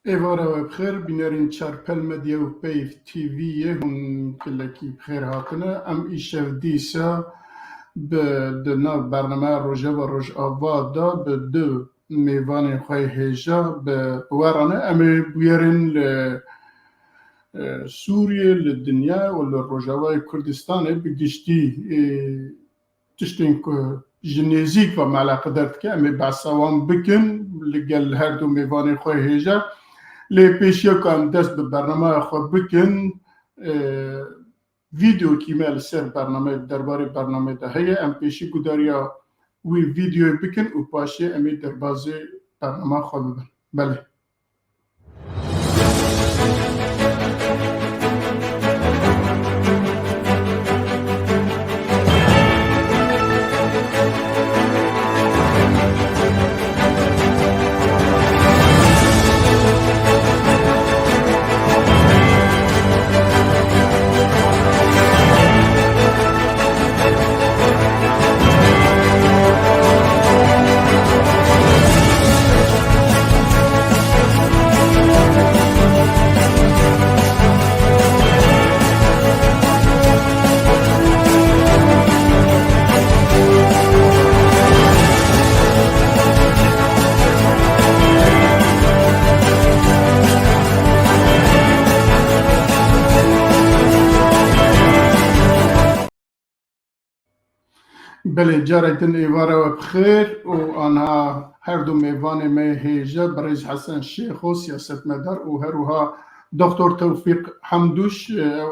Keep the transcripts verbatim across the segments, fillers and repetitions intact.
Êvara we bi xêr, bînerên Çarpel Medya û Peyv T V'yê hûn gelekî bi xêr hatine. Em îşev dîsa bi, di nav bernameya Rojava Rojava de bi du mêvanên xwe yê hêja bi, bi we re ne. Em ê bûyerên li, e, Sûriyê, li dinya û li Rojavayê Kurdistanê bi giştî, e, tiştên ku ji nêzîk ve me eleqedar dike, em ê behsa wan bikin li gel her du mêvanên xwe hêja. Lê pêşiya ku em dest bi bernameya xwe bikin, e, vîdeokî me li ser bernameyê, derbarê bernameyê de heye. Em pêşî gudariya wî vîdeoyê bikin û paşê em ê derbazê bernama xwe bibin. Belê. Belê, carek din êvara we bi xêr û anha her du mêvanê me hêja, birêz Hesen Şêxo, siyasetmedar û her wiha Doktor Tewfîq Hemdûş, e, ew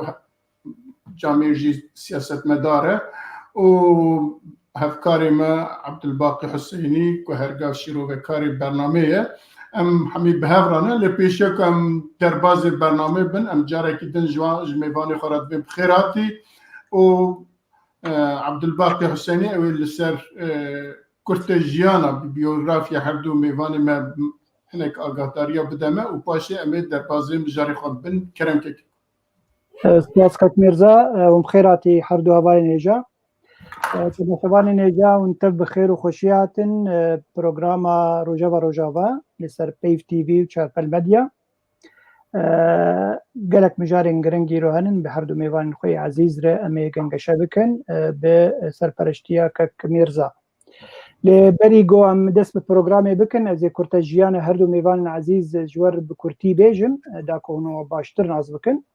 camêr jî siyasetmedar e û hevkarê me Abdulbaqî Huseynî ku her gav şîrovekarê bernameyê ye. Em hemî bi hev re ne, lê pêşiya ku em derbazê bernameyê bin, em carekî din ji wan, ji mêvanê xwe re dibên bi xêr hatî û, e, Abdulbaqî Huseynî ew ê li ser, e, kurte jiyana, bi biyografiya her du mêvanê me hinek agahdariya bide me û paşê em ê derbazê mijarê xwe bin. Kerem kek. Spas kak Mîrza, e, hûn bi xêr hatî her du hevalên hêja. E, temaşevanên hêja, hûn tev bi xêr û xweşî hatin, e, programa Rojava Rojava li ser Peyv T V û Çarpel Medya. E, gelek mijarên giring îro henin, bi her du mêvanên xwe yê ezîz re em ê gengeşe bikin, e, bi serpereştiya kek Mîrza. Lê berî ku em dest bi programê bikin, ez ê kurte jiyana her du mêvanên ezîz ji we re bi kurtî bêjim, e, da ku hûn wan baştir nas bikin.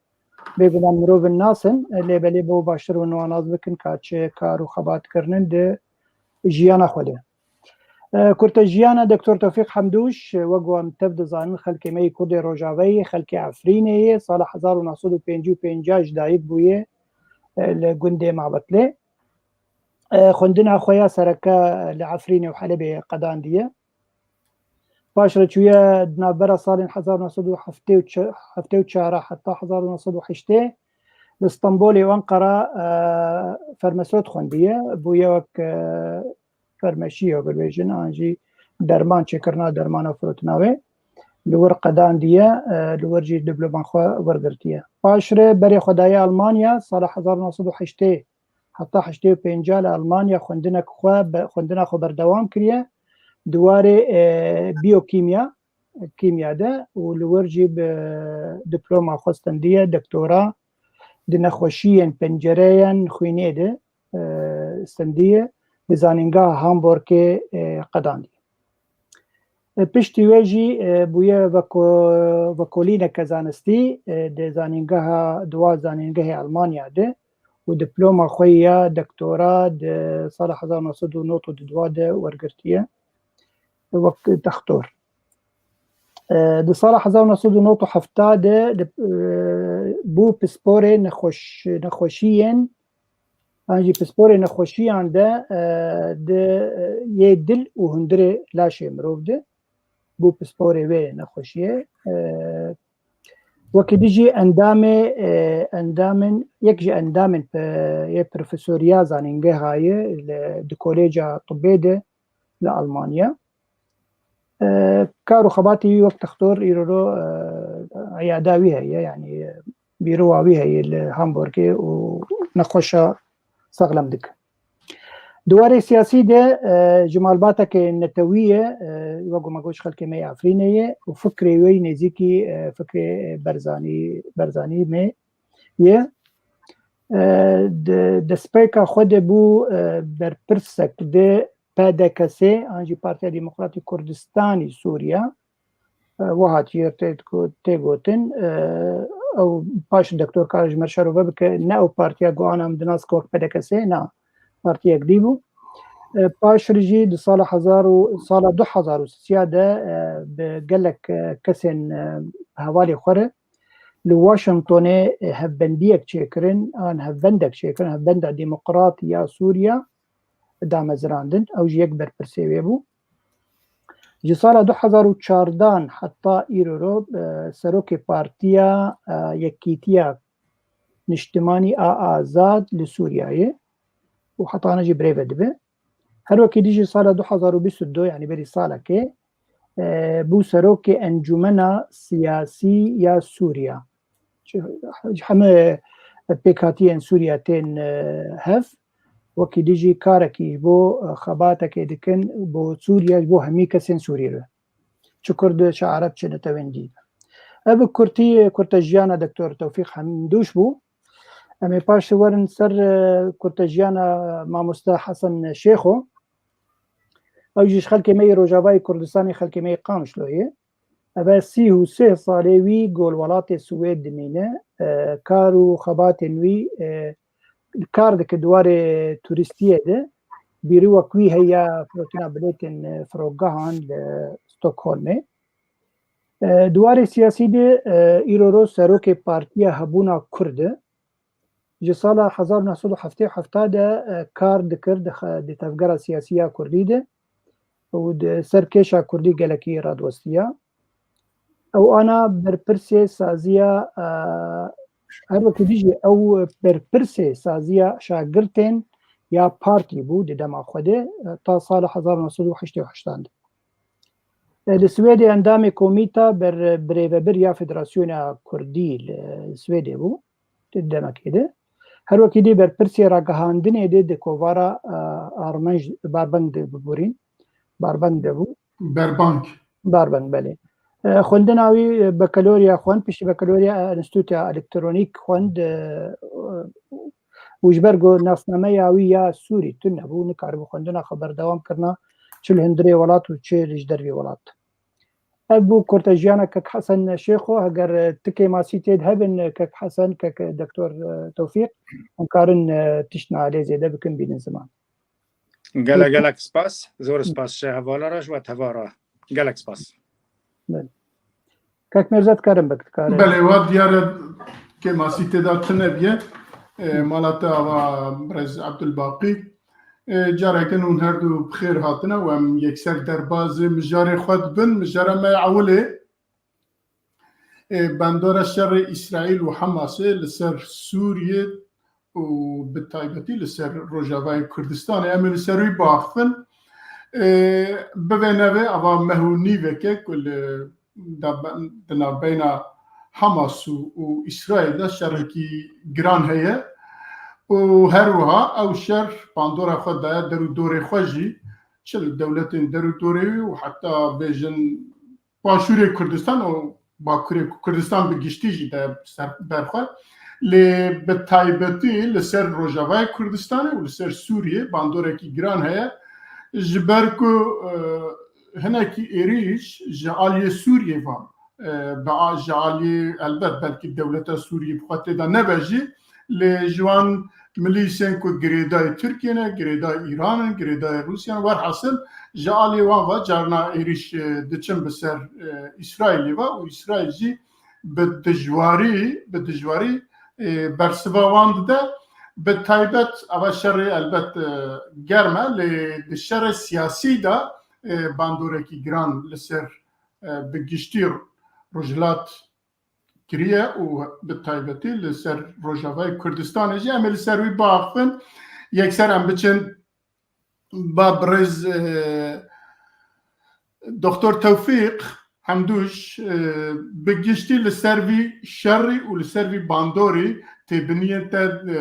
Bêguman mirovên nas in, lê belê bo baştir hûn wan nas bikin ka çi kar û xebat kirinin di jiyana xwe de. E, kurte jiyana Doktor Tewfîq Hemdûş, e, wek ku em tev dizanin, xelkê me yê Kurdê Rojavayê, xelkê Efrînê yê, sala hezar û neh sed û pêncî û pênc ji dayik bûye, e, li gundê Mabetlê. E, xwendina xwe ya sereke li Efrînê û Helebê qedandiye. Paş re çûye di navbera salên hezar neh sed û heftê û çar, heftê û çar heta hezar neh sed û heştê li Stenbolê û Enqera, e, fermesot xwendiye. Bûye wek, e, fermeşî ya bibêjin, an jî derman çêkirina dermana firotina wê. Li wir qedandiye, e, li wir jî diploma xwe wergirtiye. Paş re berê xwe daye Almanya, sala hezar neh sed û heştê heta heştê û pênc li Almanya xwendinek xwe be-, xwendina xwe berdewam kiriye. Di warê, e, biyokîmya, kîmya de û li wir jî bi diploma xwe stendiye, doktora di nexweşiyên pencereyên xwînê de, e, stendiye, di Zanîngeha Hamburgê, e, qedandiye. E, piştî wê jî, e, bûye veko-, vekolîneke zanistî, e, di zanîngeha, di wa zanîngehê Almanya de û diploma xwe ya doktora di sala hezar neh sed û nod û dua de wergirtiye wek textor. E, di sala hezar neh sed û nod û heft de, di, e, bû pisporê nexweş-, nexweşiyên, an jî pisporê nexweşiyan de, e, di, e, yê dil û hundirê laşê mirov de bû pisporê wê nexweşiyê. E, wekî dî jî endamê, e, endamên, yek ji endamên pe-, yê profesoriya zanîngeha ye li, di Kolêca Tibê de li Almanya. E, kar û xebatê wî wek textor îro, e, eyada wî heye, yanî, e, bîrowa wî heye li Hamburgê û nexweşa saxlem dike. Di warê siyasî de, e, ji malbateke netewî ye, e, wek ku me got ji xelkê me yê Efrînê ye û fikrê wê nêzîkî, e, fikrê Berzanî, Berzanî me ye. E, di destpêka xwe de bû, e, berpirsek di P D K S an jî Partiya Demokratîk Kurdistanî Sûriya. E, wiha tê, tê gotin, e, ew paş doktor kar ji me şerove bike, ne ew partiya ku ana em dinas wek P D K S, na, partiyek dî bû. E, paş re jî di sala hezar û, sala du hezar û sisiya de, e, bi gelek, e, kesên, e, hevalê xwe re li Washingtonê, e, hevbendiyek çêkirin, an hevbendek çêkirin, Hevbenda Demokrat ya Sûriya damezirandin. Ew jî yek berpirsê wê bû. Ji sala du hezar û çardeh heta îro ro, e, serokê Partiya, e, Yekîtiya Niştimanî a Azad li Sûriyeyê û heta ana jî birêve dibe. Her wekî dî jî sala du hezar û bîst û du, yanî berî salekê, e, bû serokê Encûmena Siyasî ya Sûriya. Ji, ji heme pêkhatiyên Sûriya tên, e, hev, wekî dî jî karekî ji bo, e, xebatekê dikin bo Sûriya, ji bo hemî kesên Sûrî re. Çi Kurd, çi Ereb, çi netewên dî. Ev bi kurtî kurtejiyana Doktor Tewfîq Hemdûş bû. Em ê paş werin ser, e, kurtejiyana mamoste Hesen Şêxo. Ew jî ji xelkê me yê Rojavayê Kurdistanê, xelkê me yê Qamişloyê. Eve sî û sê salê wî gol welatê Swêd dimîne. E, kar û xebatên wî, e, kar dike di warê turîstiyê de. Bîrî wek wî heye firotina bilêtên, e, firogehan li Stockholmê. E, di warê siyasî de, e, îro ro serokê Partiya Hebûna Kurd e. Ji sala hezar û neh sed û heftê û heft de, e, kar dikir di xe-, di tevgera siyasî ya Kurdî de û di ser kêşa Kurdî gelekî radiwestiya. Ew ana berpirsê saziya, e, her wekî dî jî ew berpirsê saziya şagirtên ya partî bû di dema xwe de, e, ta sala hezar û neh sed û heştê û heştan de. E, li Swêdê endamê komîta ber-, birêvebir ya Federasyona Kurdî li Swêdê bû. Di demekê de. Her wekî dî berpirsê ragihandinê de di kovara, e, armenc, barbeng de biborîn. Barbeng de bû. Berbank. Barbeng, belê. E, xwendina wî, e, bakalorya xwend, piştî bakalorya, e, Enstîtuya Elektronîk xwend, e, û ji ber ku nasnameya wî ya Sûrî tune bû, nikaribû xwendina xwe berdewam kirina, çi li hundirê welat û çi li ji dervê welat. Ev bû kurtejiyana kek Hesen Şêxo. Heger, e, ti kêmasî tê de hebin, e, kek Hesen, kek, e, Doktor, e, Tewfîq, em karin, e, tiştna lê zêde bikin, bînin ziman. Gelek, gelek spas. Zor spas ji hevala re, ji we teva re. Gelek spas. Belê. Kek Mêrze dikarin bik, dikare. Belê, wa diyar e, kêmasî tê de tune biye. E, mala te ava Birêz Ebdulbaqî. E, careke nû her du bi xêr hatine û em yekser derbazê mijarê xwe dibin. Mijara me ya ewilê, e, bandora şerê Îsraîl û Hamasê li ser Sûriyê û bi taybetî li ser Rojavayê Kurdistanê. Em ê li ser wî biaxivin. E, bivê nevê ava meh û nîveke ku li da-, di navbeyna Hamas û, û Îsraîl de şerekî giran heye û her wiha ew şer bandora xwe daye der û dorê xwe jî, çi li dewletên der û dorê wî û heta bêjin Başûrê Kurdistan û Bakurê Kurdistan bi giştî jî de ser ber xwe. Lê bi taybetî li ser Rojavayê Kurdistanê û li ser Sûriyê bandorekî giran heye. Ji ber ku, e, hinekî êrîş ji aliyê Sûriyê ve, e, bi a-, ji aliyê elbet belkî dewleta Sûriyê bi xwe tê de nebe jî, lê ji wan milîsên ku girêdayî Tirkiye ne, girêdayî Îran in, girêdayî Rûsya ne, werhasil ji alî wan ve carna êrîş, e, diçin bi ser, e, Îsraîlê ve û Îsraîl jî bi dijwarî, bi dijwarî, e, bersiva wan dide. Bi taybet ava şerê elbet, e, germ e, lê di şerê siyasî de, e, bandorekî giran li ser, e, bi giştî Rojhilat kiriye û bi taybetî li ser Rojavayê Kurdistanê jî em ê li ser wî biaxivin. Yekser em biçin ba birêz, e, Doktor Tewfîq Hemdûş, e, bi giştî li ser vî şerî û li ser vî bandorî têbiniyên te, e,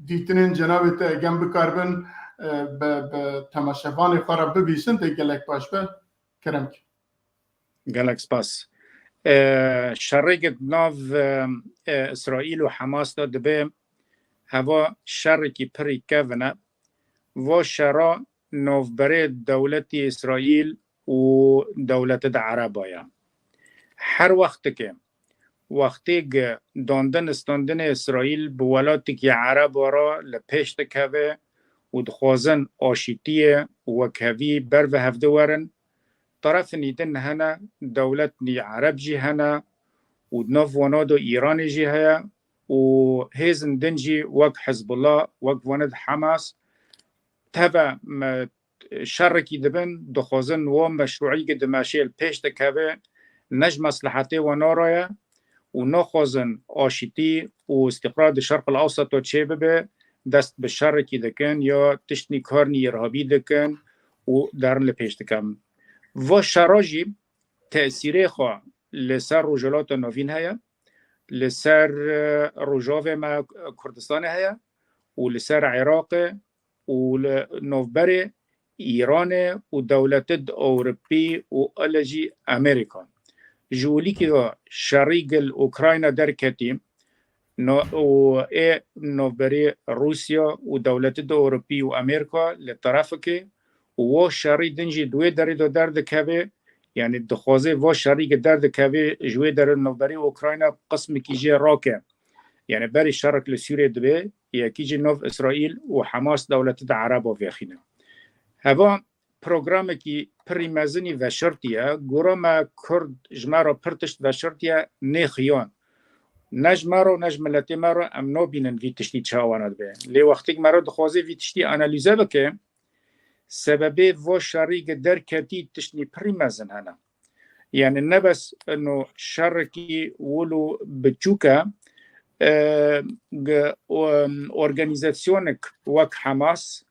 dîtinên cenabê te, egem bikaribin, e, bi, bi temaşevanê xwe re bibîsin, tê gelek baş be. Kerem ki. Gelek spas. E, şerêk di nav, e, e, Îsraîl û Hamas de dibe heva şerekî pirî kevin e. Va şera navberê dewletî Îsraîl û dewletê de Ereba ye. Her wexteke, wextê ge dandin standinê Îsraîl bi welatekî Ereba re li pêş dikeve û dixwazin aşîtiyê û wekhevî ber ve hevdi werin, terefin î din hene, dewletnî Ereb jî hene û di nav wana de Îranê jî heye û hêzin din jî wek Hizbullah, wek vanid Hamas, teve me-, şerekî dibin, dixwazin wo meşrûî ge dimeşê li pêş dikeve, ne ji meslehetê wana re ye û naxwazin aşîtî û îstîqrar di Şerq el Ewseto çêbibe, dest bi şerekî dikin ya tiştnî karnî îrhabî dikin û derin li pêş dikin. Va şera jî tesîrê xwe li ser Rojhilata Navîn heye, li ser, e, Rojavê me Kurdistanê heye û li ser Iraqê û li navberê Îranê û dewletid Ewropî û ele jî Amerîka. Ji olîkî de şerî gil Ukrayna derketî, no-, û ê navberê Rûsya û dewletid Ewropî û Amerîka li terefekê û wo şerî din jî di wê derê de derdikeve, yanî dixwaze vo şerî ge derdikeve ji wê derê navberê Ukrayna qismekî jê rake. Yanî berî şerek li Sûriyê dibe, yekî jî nav Îsraîl û Hamas dewletê de Ereba vêxîne. Heva programekî pirî mezinî veşartiye, gora me Kurd ji me re pir tişt veşartiye nêxiyan. Ne ji me re, ne ji miletê me re em nabînin vî tiştî çawana dibe. Lê wextêk me re dixwaze vî tiştî analîze bike, sebebê vo şerî ge derketî tiştnî pirî mezin hene. Yanî ne bes ino şerekî wilo biçûk e, e, ge, o, organîzasyonek wek Hamas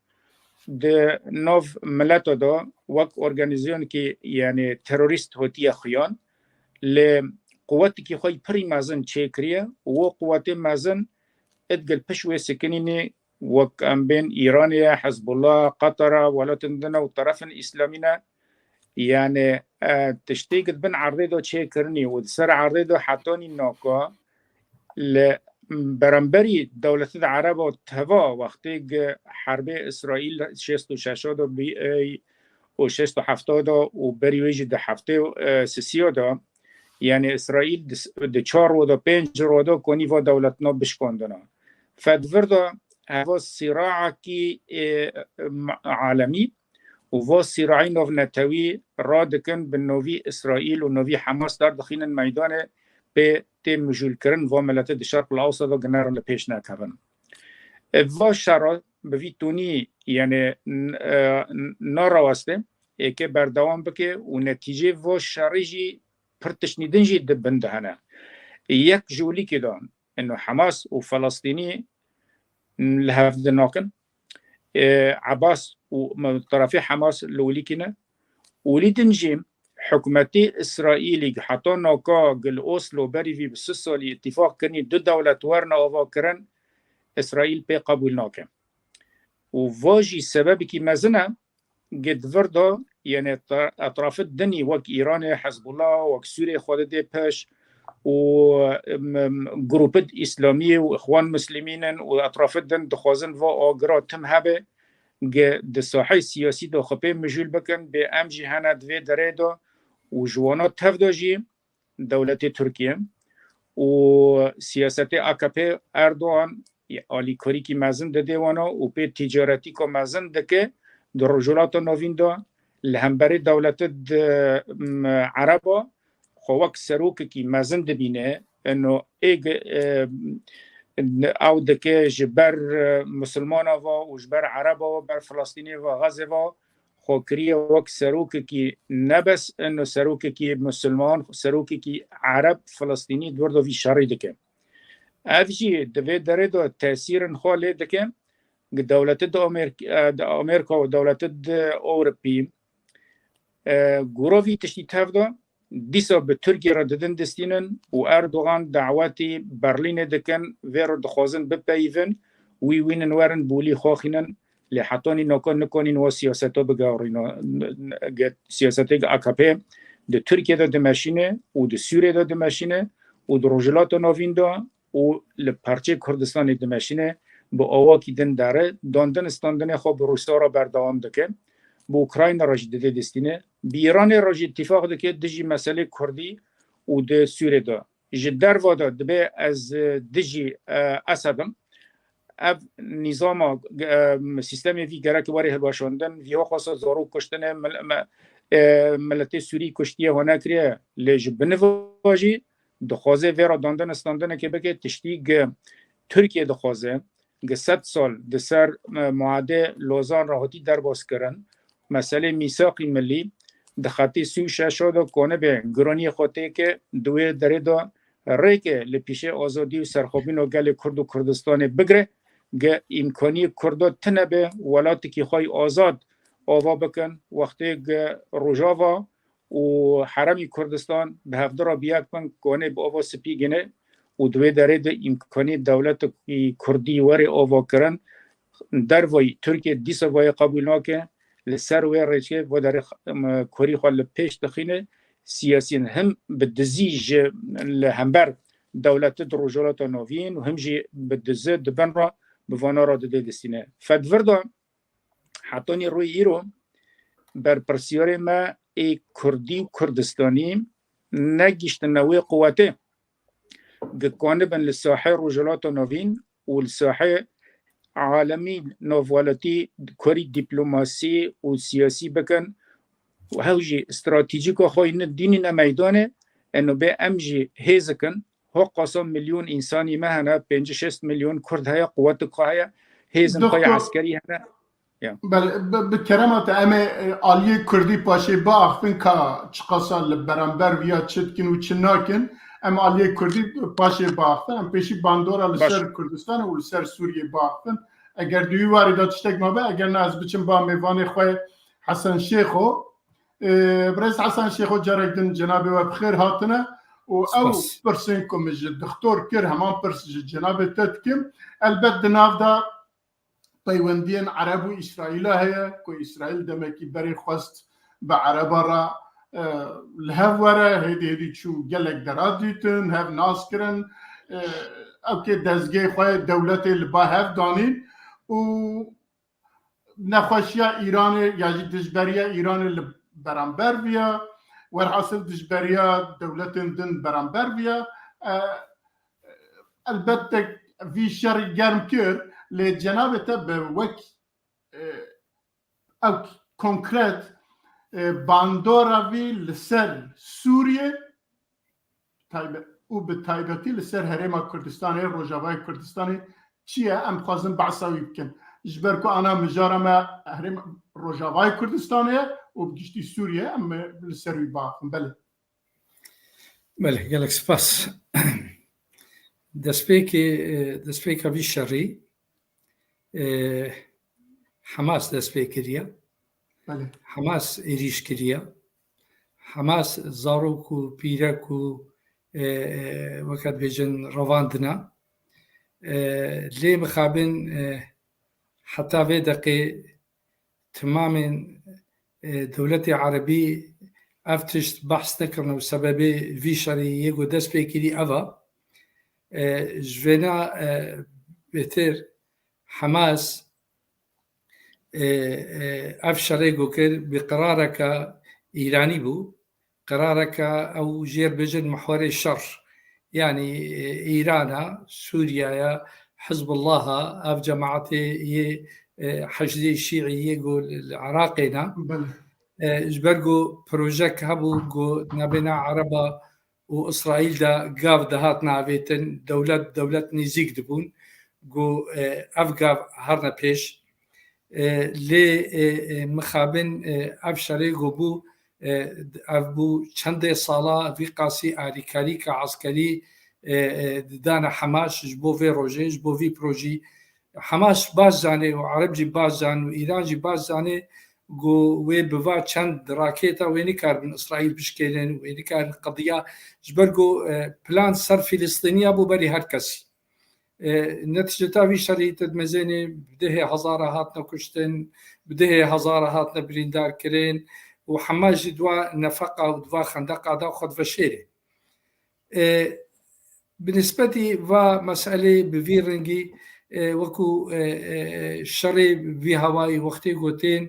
di nav mileto de wek organîzasyonekî, yanî terorîst hotiye xuyan, lê quwetekî xwe yî pirî mezin çêkiriye û wo quwetê mezin id gil piş wê sikinînê wek em bên Îranê ye, Hezbollah, Qetara, welatên din e û terefin Îslamî ne. Yanî, e, tiştê ge di bin erdê de çêkirinî û di ser erdê de hetanî naka li beramberî dewletê de Ereba teva wextê ge herbê Îsraîl şêst û şeş de bî, ê, û şêst û heft de û berî wê jî di heftê, e, sisiyo de, yanî Îsraîl di, di çar ro de, pênc ro de konî va dewletna bişkandina. Fedvir de heva sîraekî, e, alemî û va sîraî navnetewî radikin bi novî Îsraîl û novî Hamas derdixînin meydanê pê tê mijûlkirin va milete di Şerq el Ewseta ginerin li pêş nekevin. E, va şera bi vî tunî, yanî, n-, e, n-, naraweste, êkê berdewam bike û netîcê va şerî jî pir tiştnî din jî di bin de hene. Yek ji olîkî de, ino Hamas û Felestînî li hev di nakin. E, Ebas û me-, terefê Hamas li olîkî ne. Olî din jî hikûmetê Îsraîlî heta naka gil Oslo berî vî bi sih salî îtîfaq kirinî du dewlet werine avakirin, Îsraîl pê qebûl nake. Û va jî sebebekî mezin e, ge di vir de, yanî te-, etrafê dinî wek Îranê, Hezbollah, wek Sûriyê xwe didê pêş û, em, em, grûpid Îslamî û Îxwan Muslimîn in û etrafê din dixwazin va agira tim hebe, ge di saheyê siyasî de xwe pê mijûl bikin, bê em jî hene di vê derê de û ji wana tev de jî dewletê Tirkiye û siyasetê A K P Erdogan alîkarîkî mezin dide wana û pê tîcaretîka mezin dike di Rojhilata Navîn de li hemberî dewletê di, m, Ereba xwe wek serokekî mezin dibîne. Ino êg, e, ew dike ji ber, e, Musulmana ve û ji ber Ereba ve, ber Filistînê ve, Xezê ve, xwe kiriye wek serokekî, ne bes ino serokekî Musulman, serokekî Ereb, Filistînî di wir de vî şerî dike. Ev jî di vê derê de tesîrin xwe lê dike, dewletê di Amerk-, e, di Amerka û dewletê di Ewropî, e, guro vî tiştî tev de, dîsa bi Tirkiye re didin distînin û Erdogan dawetî Berlînê dikin, vê re dixwazin bipeyivin, wî wînin werin bolî xwe xînin. Lê hetanî naka nikanîn wa siyaseta bigeherîna, n-, n-, ge-, siyasetê ge A K P di Tirkiye de dimeşîne û di Sûriyê de dimeşîne û di Rojhilata Navîn de û li parçeyê Kurdistanê dimeşîne, bi awakî din dere, dandin standinê xwe bi Rûsya re berdewam dike, bi Ukrayna re jî dide destîne, bi Îranê re jî îtîfaq dike dijî meselê Kurdî û di Sûriyê de. Ji derva de dibe ez, e, dijî, e, Esed im. Ev nîzama, e, sîstemê vî gerek were hilweşandin, vî xwasa zarok kuştine, mil-, me-, e, miletê Sûrî kuştiye hone kiriye, lê ji biniva jî dixwaze vê re dandin standinekê bike, tiştî gi Tirkiye dixwaze, gi sed sal di ser, e, muadê Lozan re hatî derbas kirin, meselê mîsaqî milî di xetê sî û şeş de konibe giraniyê xwe têke, di wê derê de rêke li pîşê azadî û serxwebîna gelê Kurd û Kurdistanê bigire, gi îmkaniyê Kurda tine be welatekî xwe yî azad ava bikin, wextê gi Rojava û heremî Kurdistan bi hevdi re bi yek bin, konê bi ava spî gine û di wê derê de îmkanî dewletekî Kurdî were avakirin, dervayî Tirkiye dîsa vayê qebûl nake, li ser wê rêçê vê derê, em, kurî xwe li pêş dixîne, siyasiyên him bi dizî ji li hember dewleti di Rojhilata Navîn û him jî bi dizi di bin re bi vana re dide distîne. Fedvirda hetanî rûyê îro berpirsiyarê me ê Kurdî û Kurdistanî negihiştine wê quwetê, gi kanibin li sahê Rojhilata Navîn û li sahê alemî navwelatî kurî dîplomasî û siyasî bikin û hew jî stratejîka xwe yî dînîne meydanê, eno bê em jî hêz dikin, hoqasa milyon însanî me hene, pêncî şêst milyon Kurd heye, quwetik xwe heye, hêzin xwe yê Doktor, eskerî hene. Ya. Belê, bi, bi kerema te em ê, e, aliyê Kurdî paşê biaxivin ka çiqasa li beramber viya çi dikin û çi nakin. Em aliyê Kurdî paşê biaxivin. Em pêşî bandora li Baş. ser Kurdistan û li ser Sûriyê biaxivin. Eger di wî warî de tiştek mabe, eger na ez biçim ba mêvanê xwe Hesen Şêxo. E, Birêz Hesen Şêxo, carek din cenabê we bi xêr hatine û ew Spas. pirsên ku min ji dixtor kir, heman pirs ji cenabê te dikim. Elbet di nav de peywendiyên Ereb û Îsraîla heye, ku Îsraîl demekî berê xwest bi Ereba re, e, li hev were, hêdî hêdî çû gelek dera dîtin, hev nas kirin, e, ew kê dezgehê xwe yê dewletê li ba hev danîn û nexweşiya Îranê ya jî dijberiya Îranê li beramber viya, werhasil dijberiya dewletên din beramber viya. E, Elbette vî şerî germ kir, lê cenabê te bi wek, e, ew konkret, e, bandora vî li ser Sûriyê taybe-, û bi taybetî li ser Herêma Kurdistanê, Rojavayê Kurdistanê çi ye? Em dixwazin behsa wî bikin. Ji ber ku ana mijara me Herêma Rojavayê Kurdistanê ye û bi giştî Sûriyê, em li ser wî biaxivin. Belê. Belê, gelek spas. Destpêkê, e, destpêka vî şerî, e, Hamas dest pê kiriye. Belê. Hamas êrîş kiriye. Hamas zarok û pîrek û, e, e, weke dibêjin revandine. E, lê mixabin, e, heta vê deqê timamên, e, dewletê erebî ev tişt behs nekirine û sebebê vî şerê yê ku dest pê kirî ev e. E, ji vêna, e, bêtir Hamas, e, e, ev şerê ku kir bi qirareke Îranî bû. Qirareke ew jê re bêjin mihwerê şer. Yanî, e, Îrana, Sûriyaya, Hizbullaha, ev cemaetê yê, e, Heşdê Şîî yê ku li, li Iraqê ne. Belê. E, ji ber ku projek hebû ku nabêna Ereba û Îsraîl de gav dihat navêtin, dewlet, dewlet nêzîk dibûn, ku, e, ev gav herne pêş. E, lê, e, e, mixabin, e, ev şerê ku bû, e, ev bû çendê sala vî qasî alîkarîka eskerî, e, e, didane Hamas ji bo vê rojê, ji bo vî projî. Hamas baş zanê û Ereb jî baş zan û Îran jî baş zanê ku wê bi va çend rakêta wê nikaribin Îsraîl bişkêlin, wê nikaribin qediya, ji ber ku, e, plan ser Filistîniya bû berî her kesî. E, netîceta vî şerî, tu dimezênî bi dehê hezara hatine kuştin, bi dehê hezara hatine birîndar kirin û hema jî di va nefeqa û di va xendeqa de xwe diveşêrê. E, bi nisbetî va meselê bi vî rengî, e, wekû, e, e, şerê vî hawayî wextê gotên,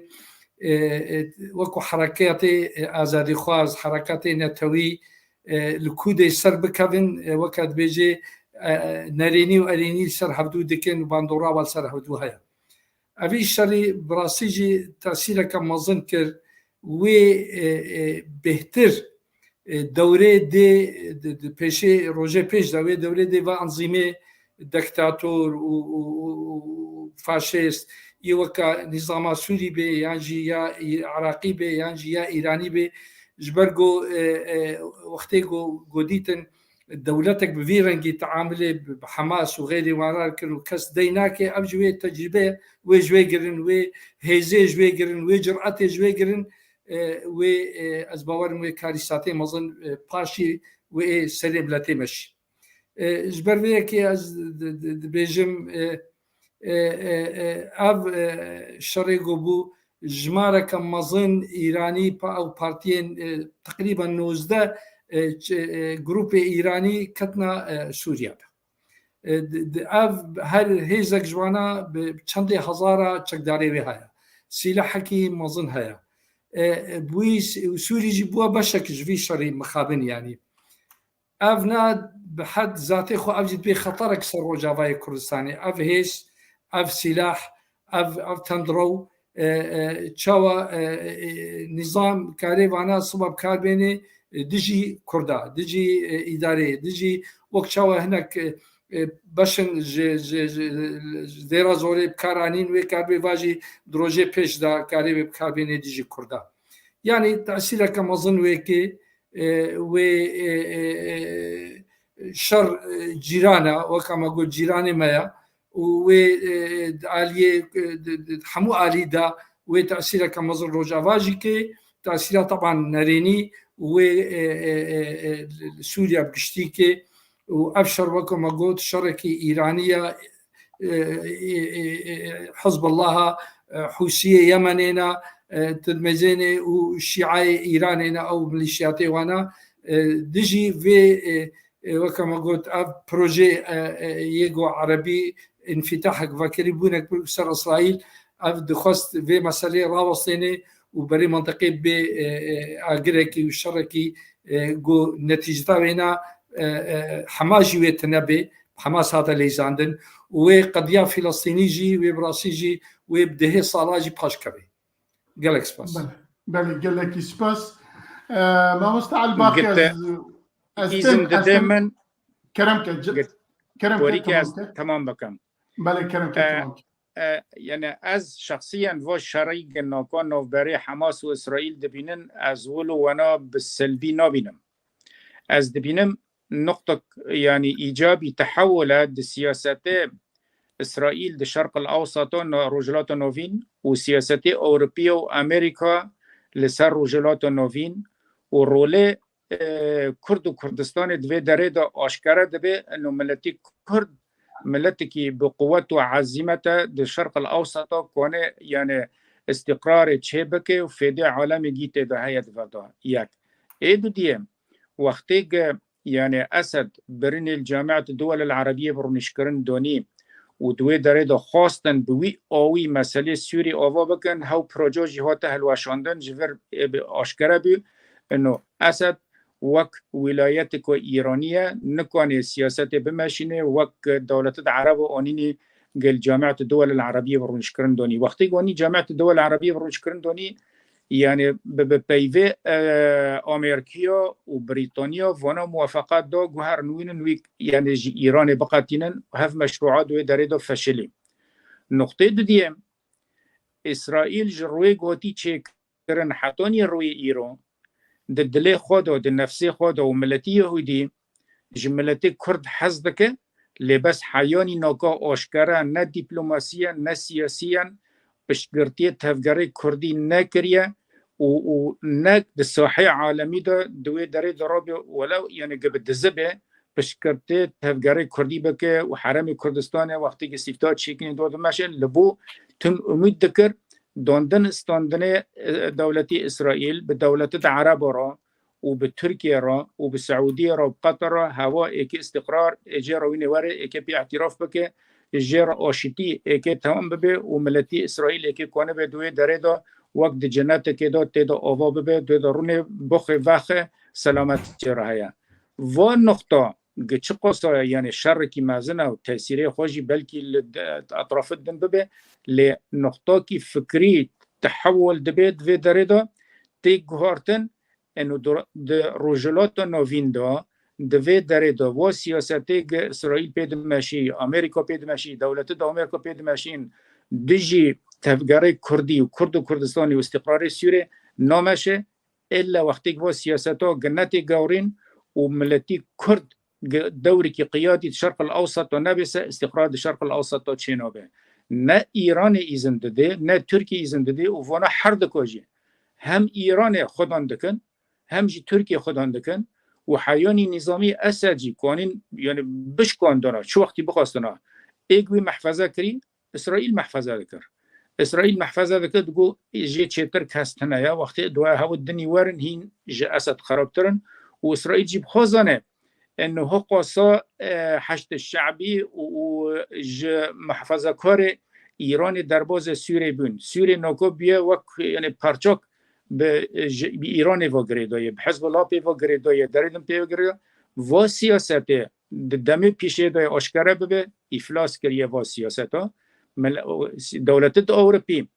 e, e, wekû herekatê, e, azadîxwaz, herekatê netewî, e, li kûdê ser bikevin, e, weke dibêje, e, nerênî û erênî li ser hevdû dikin û bandora wan li ser hevdû heye. Evî şerî bi rastî jî tesîreke mezin kir. Wê, e, e, bêhtir, e, dewrê dê, di, di pêşê, rojê pêş de wê dewrê dê va enzîmê diktator û, û, û, û faşist, yê weka nîzama Sûrî bê, yan jî ya Î-, Iraqî bê, yan jî ya Îranî bê, ji ber ku, e, e, wextê ku, ku dîtin dewletek bi vî rengî teamilê bi, bi Hamas û xeyrê wan re kir û kes dey nake, ev ji wê tecrîbe wê ji wê girin, wê hêzê ji wê girin, wê curetê ji wê girin, e, wê, e, ez bawerim wê karîsatê mezin, e, paşî wê ê serê miletê me şî. E, ji ber vê yekê ez di, di, dibêjim, e, e, e, e, ev, e, şerê ku bû, jimareke mezin Îranî pa-, ew partiyên, e, teqrîben nozdeh, e, ç-, e, grûpê Îranî ketna, e, Sûriye de. E, di, di, ev her hêzek ji wana bi çendê hezara çekdarê wê heye. Sîlehekî mezin heye. E, e, bûyî s-, Sûrî jî bûye beşek ji vî şerî mixabin, yanî. Ev ne bi hed zatê xwe, ev jî dibê xeterek ser Rojavayê Kurdistanê. Ev hêz, ev sîlah, ev, ev tendrew, e, e, çawa, e, e, nîzam karê vana siba bi kar bênê, e, dijî Kurda, dijî, e, îdareyê, dijî wek çawa hinek, e, e, beşin ji, ji, ji, ji dêra zorê bi kar anîn, wê kar bê vajî di rojê pêş de karê wê bi kar bênê dijî Kurda. Yanî tesîreke mezin wê kê, e, wê, e, e, e, şer, e, cîran e, weka me got cîranê me ye û wê, e, di aliyê, e, di, di hemû alî de wê tesîreke mezin Rojava jî kê, tesîra teban nerênî û wê, e, e, e, e, li Sûriye bi giştî kê û ev şer weke me got şerekî Îranî ye, e, e, e, e, Hizbullaha, e, Hûsiyê Yemenê ne, e, Tirmezênê û Şîayê Îranê ne, ew milîşiyatê wana, e, dijî vê, e, e, weke me got, ev proje, e, e, yê go Erebî înfîtahek vekirî bûnek bi ser Îsraîl, ev dixwest vê meseleyê rawestêne û berê mentiqê bê, e, e, agirekî û şerekî, e, go netîceta wêna, e, e, hema jî wê tune bê, Hamas hate leyzandin û wê qediya Filistînî jî, wê bi rastî jî, wê bi dehê sala jî paş kevê. Gelek spas. Belê, belê, gelekî spas. E, mamosta Elbaqî, ez, Gite, ez izin tem-, ez dide tem-, min. Kerem ke, ce-, Git. Kerem ke, Porî ke tamam ez ke. Tamam bikim. Belê, kerem ke, E, tamam ke. E, yani ez şexsiyen vo şerî ginaka navberê Hamas û Îsraîl dibînin, ez wilo wana bi selbî nabînim. Ez dibînim nuqtek, yani îcabî tehewul e di siyasetê Îsraîl di Şerq el Ewsata, no-, Rojhilata Novîn û siyasetê Ewropiya û Amerîka li ser Rojhilata Novîn û rolê, e, Kurd û Kurdistanê di vê derê de aşkere dibe, ino miletî Kurd miletekî bi quwet û ezîmet e di Şerq el Ewsata, kone, yani îstîqrarê çêbike û fêdê alemê gî tê de heye di veda. Yek. Ê dudiyê, wextê ge, yani Esed birinê li Camiet Duwel el Erebiyê bi rûnişkirin donî û di wê derê de xwastin bi wî awî meselê Sûrî ava bikin, hew proje jî hate hilweşandin, ji vir ê bi aşkere bû, ino Esed wek wîlayeteke Îranî ye, nikanê siyasetê bimeşînê, wek dewletê de Erebo anînî gel Camiet Duwel el Erebiyê bi rûnişkirin donî. Wextê gonî Camiet Duwel Erebiyê bi rûnişkirin donî, yani bi, bi peyvê, e, Amerîkiya û Brîtanya vana muwefeqat da guherin wînin wî, yani ji Îranê biqetînin, hev meşrûat wê derê de feşilî. Nuqtê dudiyê, Îsraîl ji rûyê gotî çêkirin hetanî rûyê îro, di dilê xwe de, di nefsê xwe de û miletî Yehûdî ji miletê Kurd hez dike, lê bes heyanî naka aşkere ne dîplomasiyen, ne siyasiyen, piştgirtiyê tevgerê Kurdî nekiriye û, û ne di sahê alemî de di wê derê de rabe, welew, yani, ge bi dizi be, piştgirtê tevgerê Kurdî bike û herêmê Kurdistanê wextê ki sîfta çêkinê do dimeşe, li bo tim umîd dikir, dandin standinê, e, dewletî Îsraîl bi dewletê de Ereba re û bi Tirkiye re û bi Seûdiye re û bi Qeter re hewa êkê îstîqrar ê jê re wînê were êkê pê îtîraf bike, jê re aşitî êkê temam bibe û miletî Îsraîl êkê konibe di wê derê de wek di cenetekê de tê de ava bibe, tê de rûnê bixwe vexe selamet jê re heye. Va nuqta gi çiqas e, yanî şerekî mezin e û tesîrê xwe jî belkî li de-, etrafê din bibe, lê nuqtakî fikrî tehewul dibe di vê derê de tê guhartin, eno di, di Rojhilata Navîn de, di vê derê de, va siyasetê gi Îsraîl pê dimeşî, Amerîka pê dimeşî, dewletê de Amerîka pê dimeşîn, dijî tevgerê Kurdî û Kurd û Kurdistanî û îstîqrarê Sûrê nameşe, ella wextêk va siyaseta gi netê gewrîn û miletî Kurd gi dewrikî qiyadî di Şerq el Ewsat de nebêse, îstîqrar di Şerq el Ewsat de çênabe. Ne Îranê îzin didê, ne Tirkiye îzin didê û vana her diko jî. Hem Îranê xudan dikin, hem jî Tirkiye xudan dikin û heyanî nîzamî Esed jî kanîn, yanî bişkandana, çi wextî bixwastina, êk wî mehfeze kirî, Îsraîl mehfeze dikir. Îsraîl mehfeze dikir, digo jê çêtir kes tune ye. Wextê duaya hewt dinî werin hîn ji Esed xerabtir in û Îsraîl jî bi xwe zane, e, niha qasa, e, Heşdê Şe'bî û, û ji mehfezekarê Îranê derbazê Sûrê bûn. Sûrê nako bûye wek, yanî parçak bi, ji, bi Îranê ve girêdaye, bi Hizbullah pê ve girêdaye, derê din pê ve girêdaye. Va siyasetê di demê pîşê de aşkere bibe, îflas kiriye va siyaseta. Mil-, dewletê di Ewropî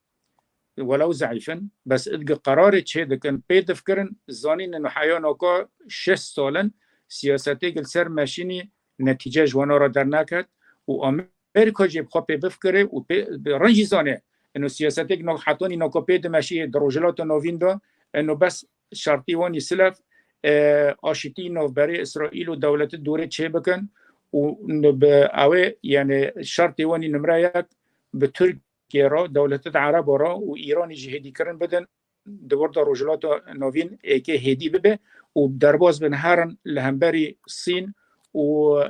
welew zeîf in, bes idgi qerarê çê dikin, pê difkirin, zanînin heya naka şeş sal in siyasetê li ser meşînî netîce ji wana re derneket û Amerîka jê bi xwe pê bifkire û pê, bi rincî zane, ino siyasetêk no-, hetanî naka pê dimeşî di Rojhilata Navîn de, ino bes şertî wanî silef, e, aşitî navberê Îsraîl û dewletê dorê çê bikin û n-, bi ew ê, yanî şertê wanî nimre yek bi Tirk-, Tirkiyê re, dewletê de Ereba re û Îranê jî hêdîkirin bidin, di wir de Rojhilata Navîn êkê hêdî bibe û derbas bin herin li hemberî Sîn û,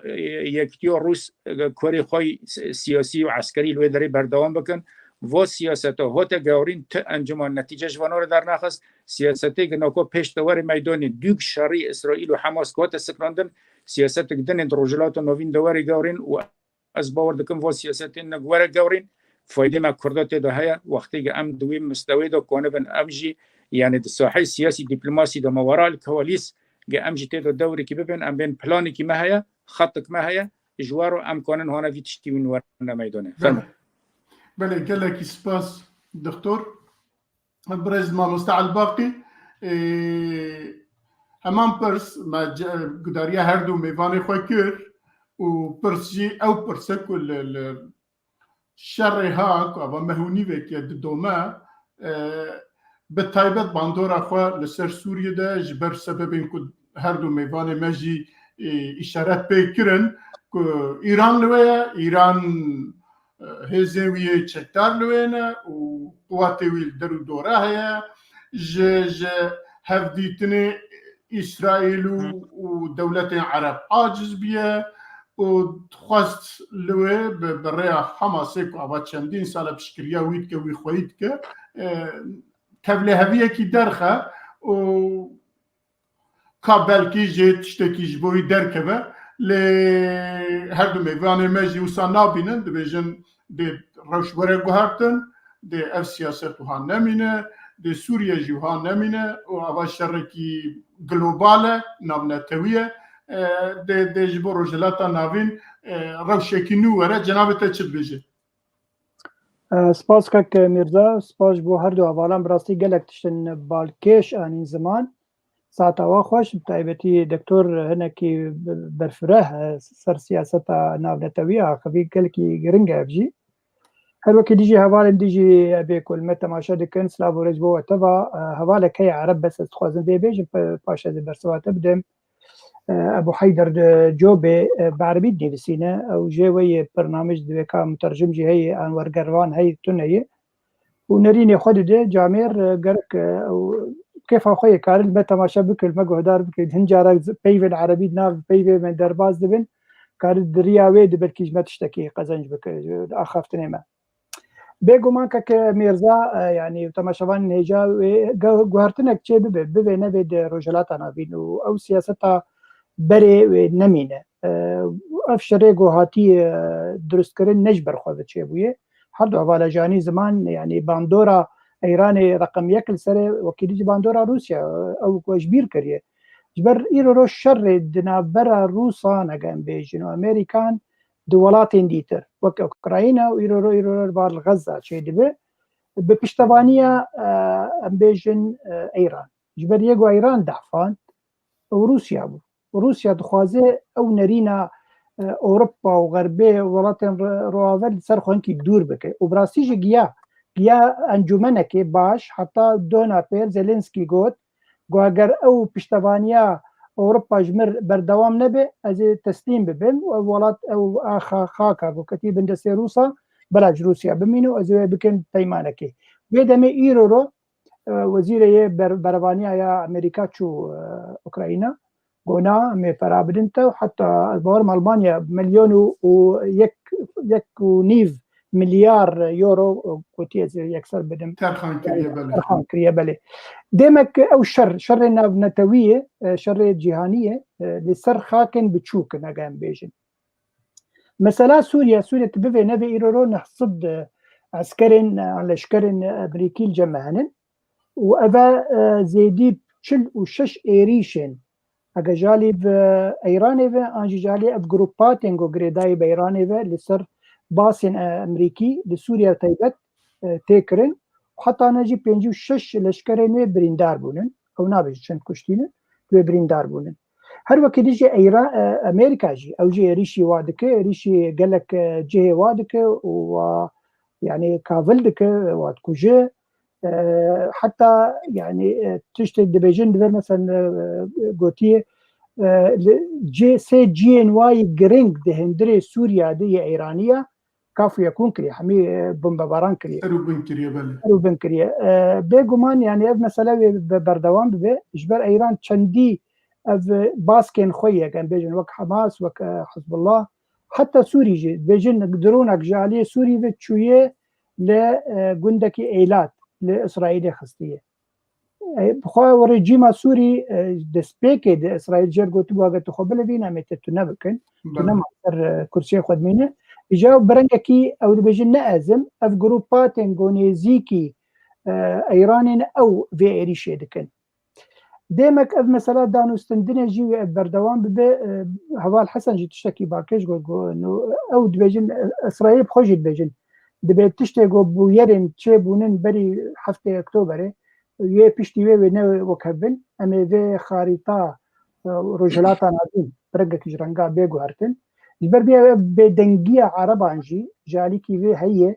e, Yekîtiya Rûs, e, karê xwe yî si-, siyasî û eskerî li wê derê berdewam bikin. Va siyaseta hate gewrîn ti encûman netîce ji vana re dernaxist. Siyasetê ginako pêş de were meydanê dûk şerî Îsraîl û Hamas ku hate sikrandin, siyasetek dinê di Rojhilata Navîn de were gewrîn û ez bawer dikim va siyasetên ne were gewrîn, faydê me Kurda tê de heye. Wextê ki em di wê mistewê de konibin, em jî, yanî di saheyê siyasî dîplomasî de me wera li kewalîs, ki em jî tê de dewrikî bibin, em bên planekî me heye, xetik me heye, ji we re em konin hane vî tiştî wîn werine meydane. Belê. Fermo. Belê, gelekî spas, doktor. Birêz mamoste Elbaqî, e, heman pirs me ce-, gudariya her du mêvanê xwe kir û pirs jî ew pirs e ku li, li şerê ha ku ava meh û nîvekê didome, e, bi taybet bandora xwe li ser Sûriyê de ji ber sebebên ku her du mêvanê me jî, e, îşaret pê kirin ku Îran li wê ye, Îran e, hêzên wî yê çekdar li wê ne û quwetê wî li der û dora heye. Ji, ji hevdîtinê Îsraîl û, û dewletên Ereb aciz bûye û dixwest li wê bi, bi rêya Hamasê ku ava çendîn sal e piştgiriya wî dike, wî xweyî dike, e, tevliheviyekî derxe û ka belkî jê tiştekî ji bo wî derkeve. Lê her du mêvanê me jî wisa nabînin, dibêjin dê rewş were guhertin, dê ev siyaset wiha nemîne, dê Sûriye jî wiha nemîne û ava şerekî global e, navnetewî ye. E, dê, dê ji bo Rojhilata Navîn, e, rewşekî nû were. Cenabê te çi dibêje? E, spas kek Mîrza, spas ji bo her du hevalan, bi rastî gelek tiştin balkêş anîn ziman. Saeta we xweş, bi taybetî doktor hinekî berfireh, e, ser siyaseta navnetewî axivî gelekî giring e ev jî. Her wekî dijî hevalên dijî ebê ku li me temaşe dikin, silav û rêz bo we teva, e, hevalek heye ereb, bes ez dixwazim vê bêjim, pe-, paşê ez ê bersiva te bidim. E, Ebu Heyder, e, Cobê, e, bi erebî dinivîsîne, ew jê wê yê birnamij di wê ka mutercim jî heye, an wergervan heye, tune ye. Û nerînê xwe dide, camêr, e, gerek, e, ew kêfa xwe yê, karin me temaşe bikin, me guhdar bikin. Hin cara peyvên erebî di nav peyvê me derbas dibin, karin di riya wê di belkî ji me tiştekî qezenc bike, di axaftinê me. Bêguman keke Mêrza, e, yanî temaşevanên hêja wê ge-, guhertinek çê bibe, bivê nevê di Rojhilata Navîn û ew siyaseta berê wê nemîne. E, ev şerê ku hatiye, e, durustkirin ne ji ber xwe ve çêbûye. Her du hevala janî ziman, yanî bandora Îranê reqem yek li serê, wekî dî jî bandora Rûsya, e, ew ku ji bîr kiriye. Ji ber îro roj şerê di navbera Rûsan, hege em bêjin, û Amerîkan di welatên dîtir, weke Ukrayna û îro ro, îro ro li bar li Xezza çêdibe, bi piştevaniya, e, em bêjin, e, Îran. Ji ber yê ku Îran dehfand, ew Rûsya bû. Rûsya dixwaze ew nerîna, e, Ewropa û Xerbê, welatên ro-, roaver li ser xwe hinkî dûr bike. Û bi rastî jî giya, giya encûmenekê baş, heta dona pêr Zelensky got, ku eger ew piştevaniya Ewropa ji mir berdewam nebe, ez ê teslîm bibim û ev welat, ew a xa-, xaka ku ketî bin destê Rûsa, bela ji Rûsya bimîne û ez ê wê bikim peymanekê. Wê demê îro ro, e, wezîrê yê ber-, berevaniya ya Amerîka çû, e, Ukrayna, got na, em ê pera bidin te û heta ez bawerim Almanya milyon û, û yek, yek û nîv milyar euro, e, gotiye ez ê yekser bidim. Terxan kiriye, belê. Terxan kiriye, belê. Demek ew şer, şerê navnetewî ye, e, şerê cîhanî ye, e, li ser xakên biçûk in, hege em bêjin. Mesela Sûriye, Sûriye tu bivê nevê îro ro neh sed, e, eskerên, e, leşkerên, e, Amerîkî li cem me henin. Û eve, e, zêdî çil û şeş êrîşên, hege ji alî ve Îranê ve, an jî ji alî ev grûpa tên ku girêdayî bi Îranê ve li ser basên, e, Amerîkî li Sûriye taybet, e, tê kirin. Heta ne jî pêncî û şeş leşkerên wê birîndar bûnin. Ew nabe ji çend kuştî ne, wê birîndar bûnin. Her wekî dî jî Îra-, e, Amerîka jî, ew jî êrîşî wa dike, êrîşî gelek, e, cihê wa dike û wa, yanî kavil dike, wa dikuje. E, heta, yanî, e, tiştê dibêjin, divê mesela, e, gotiye, e, li cê-, sê cihên wa yê giring di hundirê Sûriya de yê Îraniya, kaf û yekûn kiriye, hemî, e, bombebaran kiriye. Ser û bin kiriye, belê. Ser û bin kiriye. E, bêguman, yanî ev mesele wê be-, berdewam bibe. Ji ber Îran çendî ev baskên xwe yek, em bêjin wek Hamas, wek, e, Hizbullah, heta Sûrî jî, dibêjin dronek ji aliyê Sûrî ve çûye li, e, gundekî Êlat, li Îsraîlê xistiye. E, bi xwe rejîma Sûrî, e, destpêkê de Îsraîl jê re gotibû, eger tu xwe bilivîne, em ê te tune bikin. Tu Belê. nema ser, e, kursiyê xwe dimîne. Îja bi rengekî ew dibêjin, ne ez im, ev grûpa tên ku nêzîkî, e, Îranê ne, ew vê êrîşê dikin. Demek ev mesela danûstendinê jî wê ev berdewam bibe. E, Heval Hesen jî tiştekî balkêş got, got, no, ew dibêjin, e, Îsraîl bi xwe jî dibêjin. Dibê tiştê ku bûyerên çêbûnin berî heftê Oktoberê, yê piştî wê wê ne wek hev bin, em ê vê xarîta, e, Rojhilata Navîn bi rengekî ji renga bê guhertin. Ji ber vê ev bêdengiya Ereban jî ji alîkî vê heye.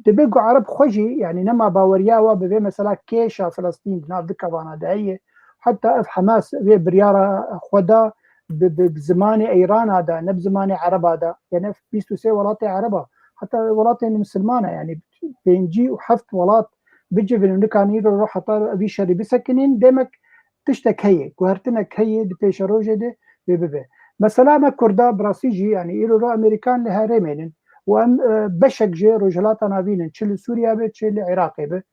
Dibe ku Ereb xwe jî, yanî nema baweriya wa bi vê mesela kêşa Filistîn di nav du kevana de heye. Heta ev Hamas vê biryara xwe da bi, bi, bi zimanê Îrana de, ne bi zimanê Ereba de. Yanî ev bîst û sê welatê Ereba, heta welatên misilmana, yanî pêncî û heft welat bicivin û nikan îro ro heta vî şerî bisekinîn. Demek tiştek heye, guhertinek heye di pêşerojê de wê bibe. Mesela me Kurda bi rastî jî, yanî îro ro Amerîkan li herêmê nin û em, e, beşek ji Rojhilata Navîn in, çi li Sûriye be, çi li Iraqê be.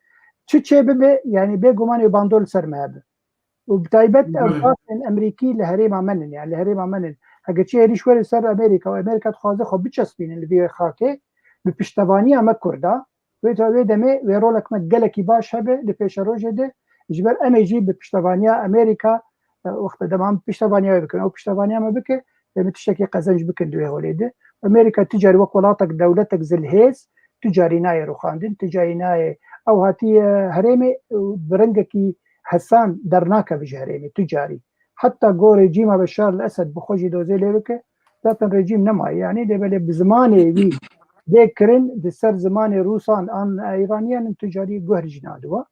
Çi çê bibe, yanî bêguman ê bandor li ser me hebe. Û bi taybet ev Belê. basên Amerîkî li herêma me nin, yanî li herêma me nin. Heke çi êrîş were li ser Amerîka û Amerîka dixwaze xwe biçespînin li vî xakê, bi piştevaniya me Kurda, wê, wê demê wê rolek me gelekî baş hebe li pêşerojê de, ji ber em ê jî bi piştevaniya Amerîka, e, wexta dema em piştevaniya wê bikin, ew piştevaniya me bike, em ê tiştekî qezenc bikin di wê holê de. Amerîka tu carî wek welatek, dewletek zilhêz, tu carî nayê rûxandin, tu carî nayê. Ew hatiye herêmê, e, bi rengekî hesan dernakeve ji herêmê, tu carî. Heta ku rejîma Beşar el Esed bi xwe jî dozê lê bike, zaten rejîm nemaye. Yanî dê belê bi zimanê wî dê kirin, di ser zimanê Rûsan an Îraniyan in, tu carî guher jî nadiwa.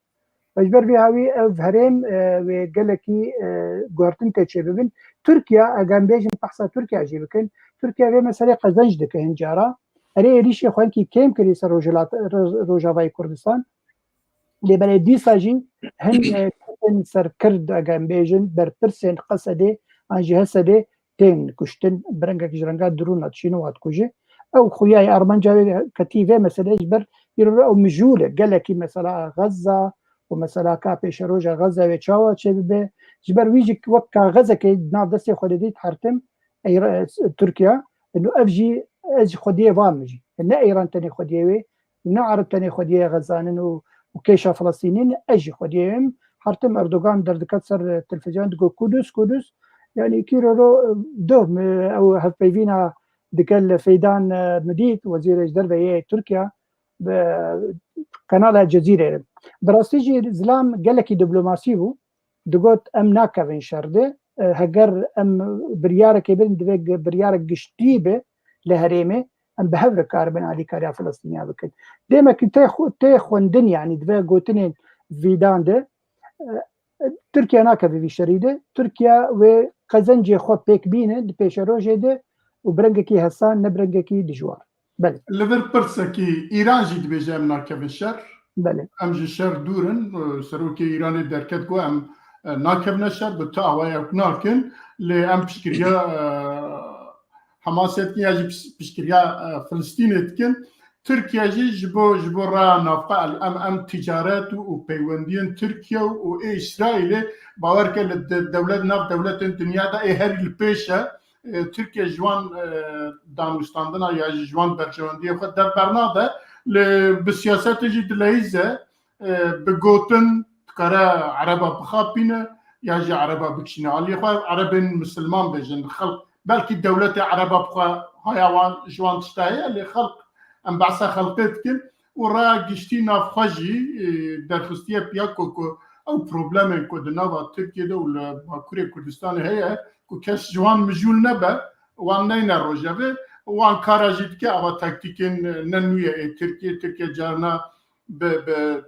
Ji ber vê hawî ev herêm, e, wê gelekî, e, guhertin tê çêbibin. Tirkiye, eger em bêjin behsa Tirkiye jî bikin, Tirkiye vê meselê qezenc dike hin cara. Erê êrîşê xwe hinkî kêm kirî ser Rojhilat-, Roj-, Rojavayê Kurdistan. Lê belê dîsa jî hin, e, ser Kird, eger em bêjin, berpirsên Qesedê an jî Hesedê tên kuştin, bi rengekî ji renga dirûna dişîne û hat kujî. Ew xuya ye, armanca wê ketî vê meseleyê ji ber îro re ew mijûl e. Gelekî mesela Xezza û mesela ka pêşeroja Xezza wê çawa çêbibe. Ji ber wî jî wek kaxezekê di nav destê xwe de dît hertim, Eyra-, Tirkiye. Û ev jî, ez jî xwediyê van min jî. Ne Eyran tenê xwediyê wê, ne Ereb tenê xwediyê Xezzanin û, û kêşa Filistînîn, ez jî xwediyê wê. Hertim Erdogan derdiket ser televîzyon digot Kudus, Kudus. Yani kîroro doh mi ew hevpeyvîna digel Feydan, e, Midît, wezîrê ji derve yê Tirkiye, bi kanala Cezîrê re. Bi rastî jî Zilam gelekî diplomasî bû. Digot, em nakevin şer de. E, heger em biryarekê birin, divê ge-, biryarek giştî be li herêmê, em bi hev re karibin alîkariya Filistîniya bikin. Demek ki tê xwe-, tê xwendin, yanî di vê gotinên Feydan de, e, Tirkiye nakeve vî şerî de. Tirkiye wê qezencê xwe pêk bîne di pêşerojê de û bi rengekî hesan, ne bi rengekî dijwar. Belê. Li vir pirsekî, Îran jî dibêje em nakevin şer. Belê. Em ji şer dûr in. Serokê Îranê derket ku em, e, nakevine şer, bi tu awayek nakin. Lê em piştgiriya, e, Hamasê dikin ya jî piş-, piştgiriya, e, Filistînê dikin. Tirkiye jî ji bo, ji bo raya navxwe el-, em, em ticaret û, û peywendiyên Tirkiye û, û ê Îsraîlê, bawer ke li de-, dewlet, nav dewletên dinya de ê herî li pêş e. E, Tirkiye ji wan, e, danûstandina ya jî ji wan berjewendiyê xwe dev bernade. Lê bi siyasetê jî dileyîze, e, bi gotin dikare Ereba bixapîne ya jî Ereba bikişîne. Aliyê xwe Erebên misilman bêjin. Xelq, belkî dewletê Ereba bi xwe haya wan, ji wan tişta heye, lê xelq, em behsa xelqê dikin û raya giştî navxwe jî, e, derxistiye piya ku, ku ew problemên ku di nava Tirkiye de û li Bakurê Kurdistanê heye, ku kes ji wan mijûl nebe, wan neyne rojevê, wan kara jî dike, ava taktîkên ne nû ye ê Tirkiye. Tirkiye carna bi, bi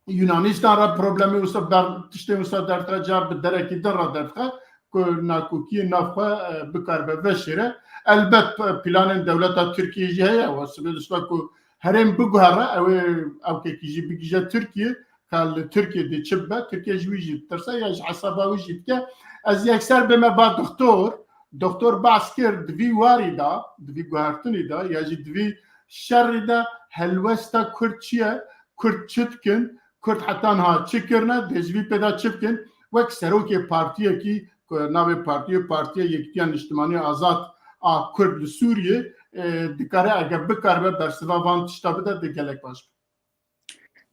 Yunanistan re problemê wisa ber-, tiştên wisa derdixe, car bi derekî din re derdixe, ku nakokiyê nav xwe, e, bikaribe veşêre. Elbet, e, planên dewleta Tirkiye jî heye, wa sibê dişta ku herêm biguhere, ew ê ewkekî jî bigihîje Tirkiye, ka li Tirkiye dê çi bibe, Tirkiye ji wî jî ditirse ya ji hesaba wî jî dike. Ez yekser bême ba doktor, doktor behs kir, di vî warî de, di vî guhertinî de ya jî di vî şerî de helwesta Kurd çi ye? Kurd çi dikin? Kurd heta niha çi kirine? Dê ji vî pê de çi bikin? Wek serokê partiyekî, ku navê partiyê Partiya Yekîtiya Niştimanî Azad a Kurd li Sûriyê, e, dikare, eger bikaribe bersiva van tişta bide, dê gelek baş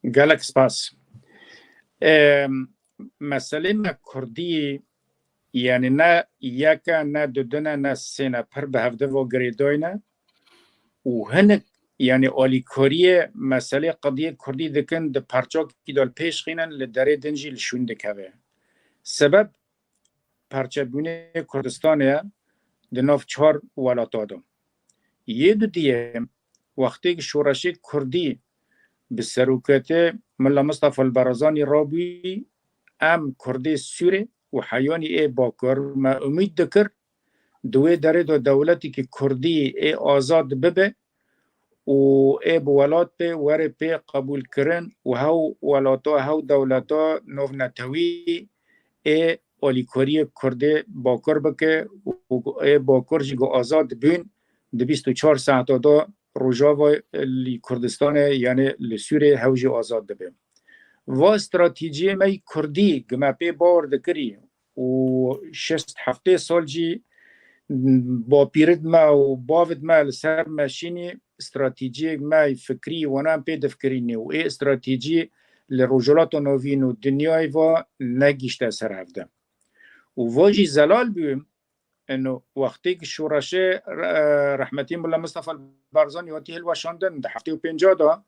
be. Gelek spas. Em, meselê me Kurdî, yani ne yek e, ne du din e, ne sê ne, pir bi hevde ve girêdayî ne. Û hinek, yani alîkariyê meselê qediyê Kurdî dikin, di perçakî de li pêş xînin, li derê din jî li şûn dikeve. Sebeb perçebûnê Kurdistanê ye di nav çar welata de. Yê dudiyê, wextê ku şoreşê Kurdî bi seroketê Milla Mistefa Barzanî rabûyî, em Kurdê Sûrê û heyanî ê Bakur me umîd dikir, di wê derê de dewletekî Kurdî ê azad bibe û ê bi welat pê were pê qebûlkirin û hew welata, hew dewleta navnetewî ê alîkariyê Kurdê Bakur bike û ê Bakur jî ku azad bûn, di bîst û çar saeta de Rojava li Kurdistanê, yani li Sûrê hew jî azad dibe. Va stratejiyê me yî Kurdî ku me pê bawer dikirî û şêst heftê sal jî bapîrid me û bavid me li ser me şînî, stratejiyê me yî fikrî wana em pê difikirînî û ê stratejî li Rojhilata Navîn û dinyayê va negihişte ser hevde. Û va jî zelal bû, eno wextê ku şoreşê, e, rehmetî Milla Mistefa Barzanî hatî hilweşandin di heftê û pênca de,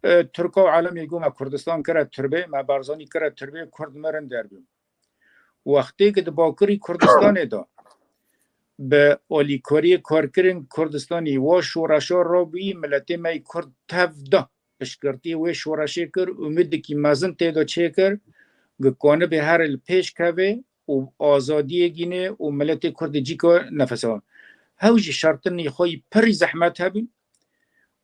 e, Tirka û alemê got me Kurdistan kire tirbê, me Barzanî kire tirbê, Kurd mirin derbû. Wextê ku di Bakurî Kurdistanê de bi alîkariyê karkirên Kurdistanî wa şoreşa rabûyî, miletê me yî Kurd tev da piştgirtiyê wê şoreşê kir, umîdekî mezin tê de çêkir, ku kanibê here li pêş keve û azadiyê gîne û miletê Kurd ê cîka nefes wan. Hew jî şertinê xwe yî pirî zehmet hebûn.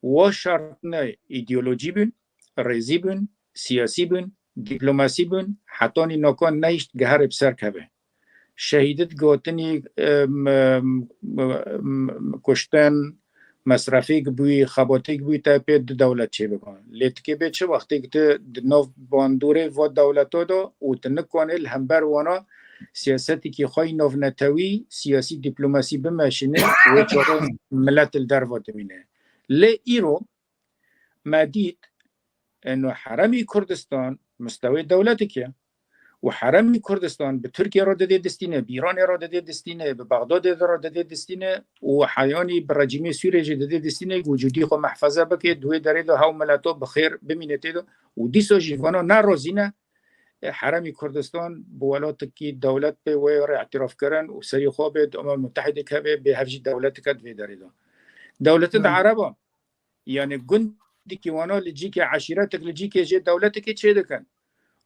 Wa şertine îdeolojî bûn, rêzî bûn, siyasî bûn, dîplomasî bûn, hetanî nokan nehişt giherê bi ser keve. Şehîdit gotinî, e, m-, m-, m-, kuştin, mesrefêk bûyî, xebatêk bûyî te pê du dewlet çêbikin. Lê tu kê bê çi wextêk tu di nav bandorê va dewleta de û tu nikanê li hember wana siyasetekî xwe yî navnetewî, siyasî dîplomasî bimeşîne, wê çaxê milet li derva dimîne. Lê îro me dît, eno herêmî Kurdistan mistewê dewletekê ye. Û herêmî Kurdistan bi Tirkiye re didê distîne, bi Îranê re didê distîne, bi Bexdadê re didê distîne û heyanî bi rejîmê Sûriyê jî didê distîne ku cûdî xwe mehfeze bike, di wê derê de hew mileto bi xêr bimîne tê de. Û dîsa jî vana ne razî ne, e, herêmî Kurdistan bi welatekî dewlet pê wê re îtiraf kirin û serî xwe bê di Umem Mutehîdê keve, bê hev jî dewleteke di vê derê de. Dewletin de Ereba, yani gundikî wana li cîkê, eşîretek li cîkê jê dewletekê çêdikin.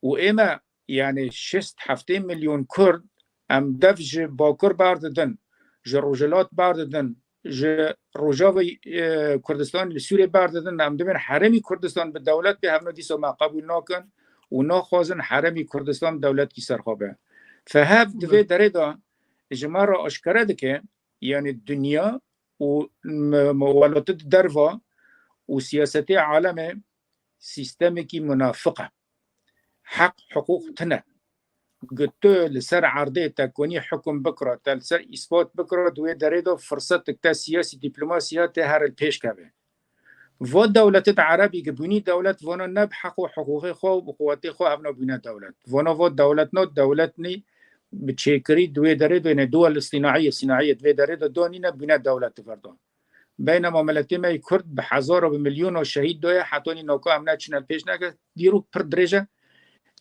Û ême, yani şêst heftê milyon Kurd, em dev ji Bakur berdidin, ji Rojhilat berdidin, ji Rojavê, e, Kurdistan li Sûriyê berdidin, em dibên herêmî Kurdistan bi dewlet pê hevno dîsa me qebûl nakin û naxwazin herêmî Kurdistan dewletkî serxwe be. Fehev di vê derê de ji me re aşkere dike, yani dinya û m-, m-, welatê di derva û siyasetê alemê sîstemekî munafiq e. Heq, hiqûq tune. Gu tu li ser erdê te konî hukum bikira, te li ser îspat bikira, di wê derê de firsetek te siyasî dîplomasiya te here li pêş keve. Va dewletê de erebî ki bûnî dewlet, vana ne bi heq û hiqûqê xwe û bi quwetê xwe hevna bûne dewlet. Vana va dewlet na dewlet nî bi çêkirî di wê derê de ne duwel sînaîye, sînaîye di wê derê de danîne bûne dewlet di verdan. Beynema miletê me yê Kurd bi hezara, bi milyona şehîd daye, hetanî naka em neçine pêş neke, dîrok pir dirêj e.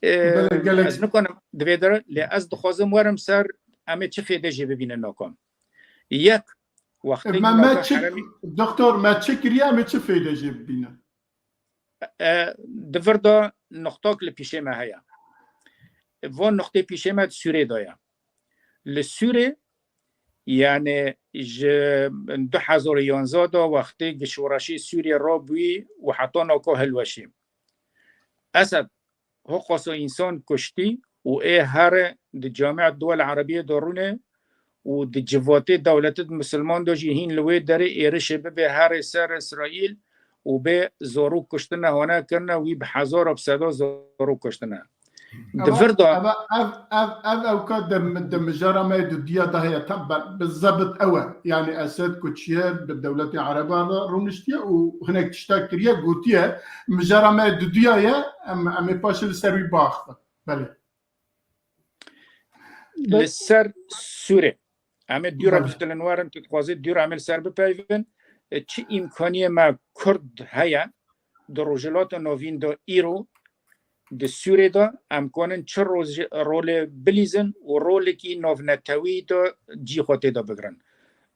Belê, gelek. Ez nikanim di vê derê, lê ez dixwazim werim ser em ê çi fêde jê bibînin naka. Yek, wextê me, me çi, heremî doktor, me çi kiriye, em ê çi fêde jê bibînin? E, di vir de nuxtak li pîşê me heye. Van nuxtê pîşê me di Sûrê de ye. Li Sûrê, yani ji du hezar û yanzdeh de wextê gi şoreşê Sûriyê rabûyî û heta naka hilweşî. Esed hoqasa însan kuştî û ê here di Camiet Duwel Erebiyê de rûne û di civatê dewletê misilman de jî hîn li wê derê êrişê bibe here ser Îsraîl û bê zarok kuştine hane kirine, wî bi hezara bi seda zarok kuştine. Di vir de ev, ev, ev, ev ewka di, di mijara me dudiya de heye, tam be, bi zebit ew e. Yani Esed ku çiye bi dewletê Ereban re rûniştiye û hinek tişta kiriye, gotiye, mijara me dudiya ye, em, em ê paşê li ser wî biaxivin. Belê. Li ser Sûrê. Em ê dûra Belê. Biftilin werin, tu dixwazî dûra em ê li ser bipeyvin. E, çi îmkaniyê me Kurd heye di Rojhilata Navîn de îro, di Sûrê de em kanin çi roj-, rolê bilîzin û rolekî navnetewî de cî xwe tê de bigirin.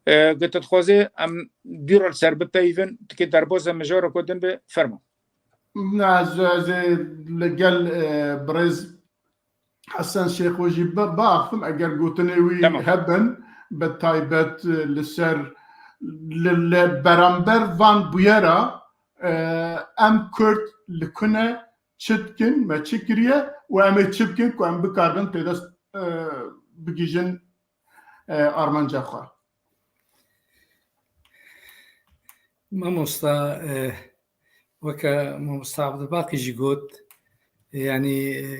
E, gi tu dixwazî em dûra li ser bipeyvin, tikê derbasa mijara ku din be, fermo. Na, ez, ez ê li gel, e, birêz Hesen Şêxo jî bi-, biaxivim, eger gotinê wî Tamam. hebin, bi taybet, e, li ser, li, li beramber van bûyera, e, em Kurd li ku ne, çi dikin, me çi kiriye û em ê çi bikin ku em bikaribin pêdest, e, bigihîjin, e, armanca xwe. Mamosta, e, weke mamosta Abdulbaqî jî got, yanî, e,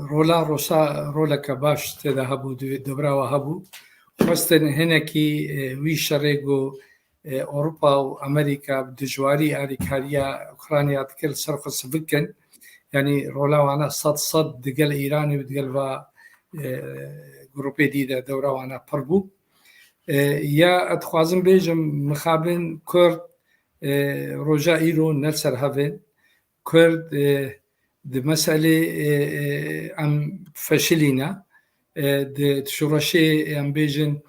rola Rûsa roleke baş tê de hebû, di, di bira we hebû. Xwestin hinekî, e, wî şerê ku, e, Ewropa û Amerîka bi dijwarî alîkariya Ukrayna dike li ser xwe sivik kin. Yanî rola wana sed sed digel Îranê û digel va, e, grûpê dî de dewra wana pir bû. E, ya ez dixwazim bêjim, mixabin Kurd, e, roja îro ne li ser hev in. Kurd, e, di meselê, e, e, em feşilîne. E, di şoreşê, em bêjin,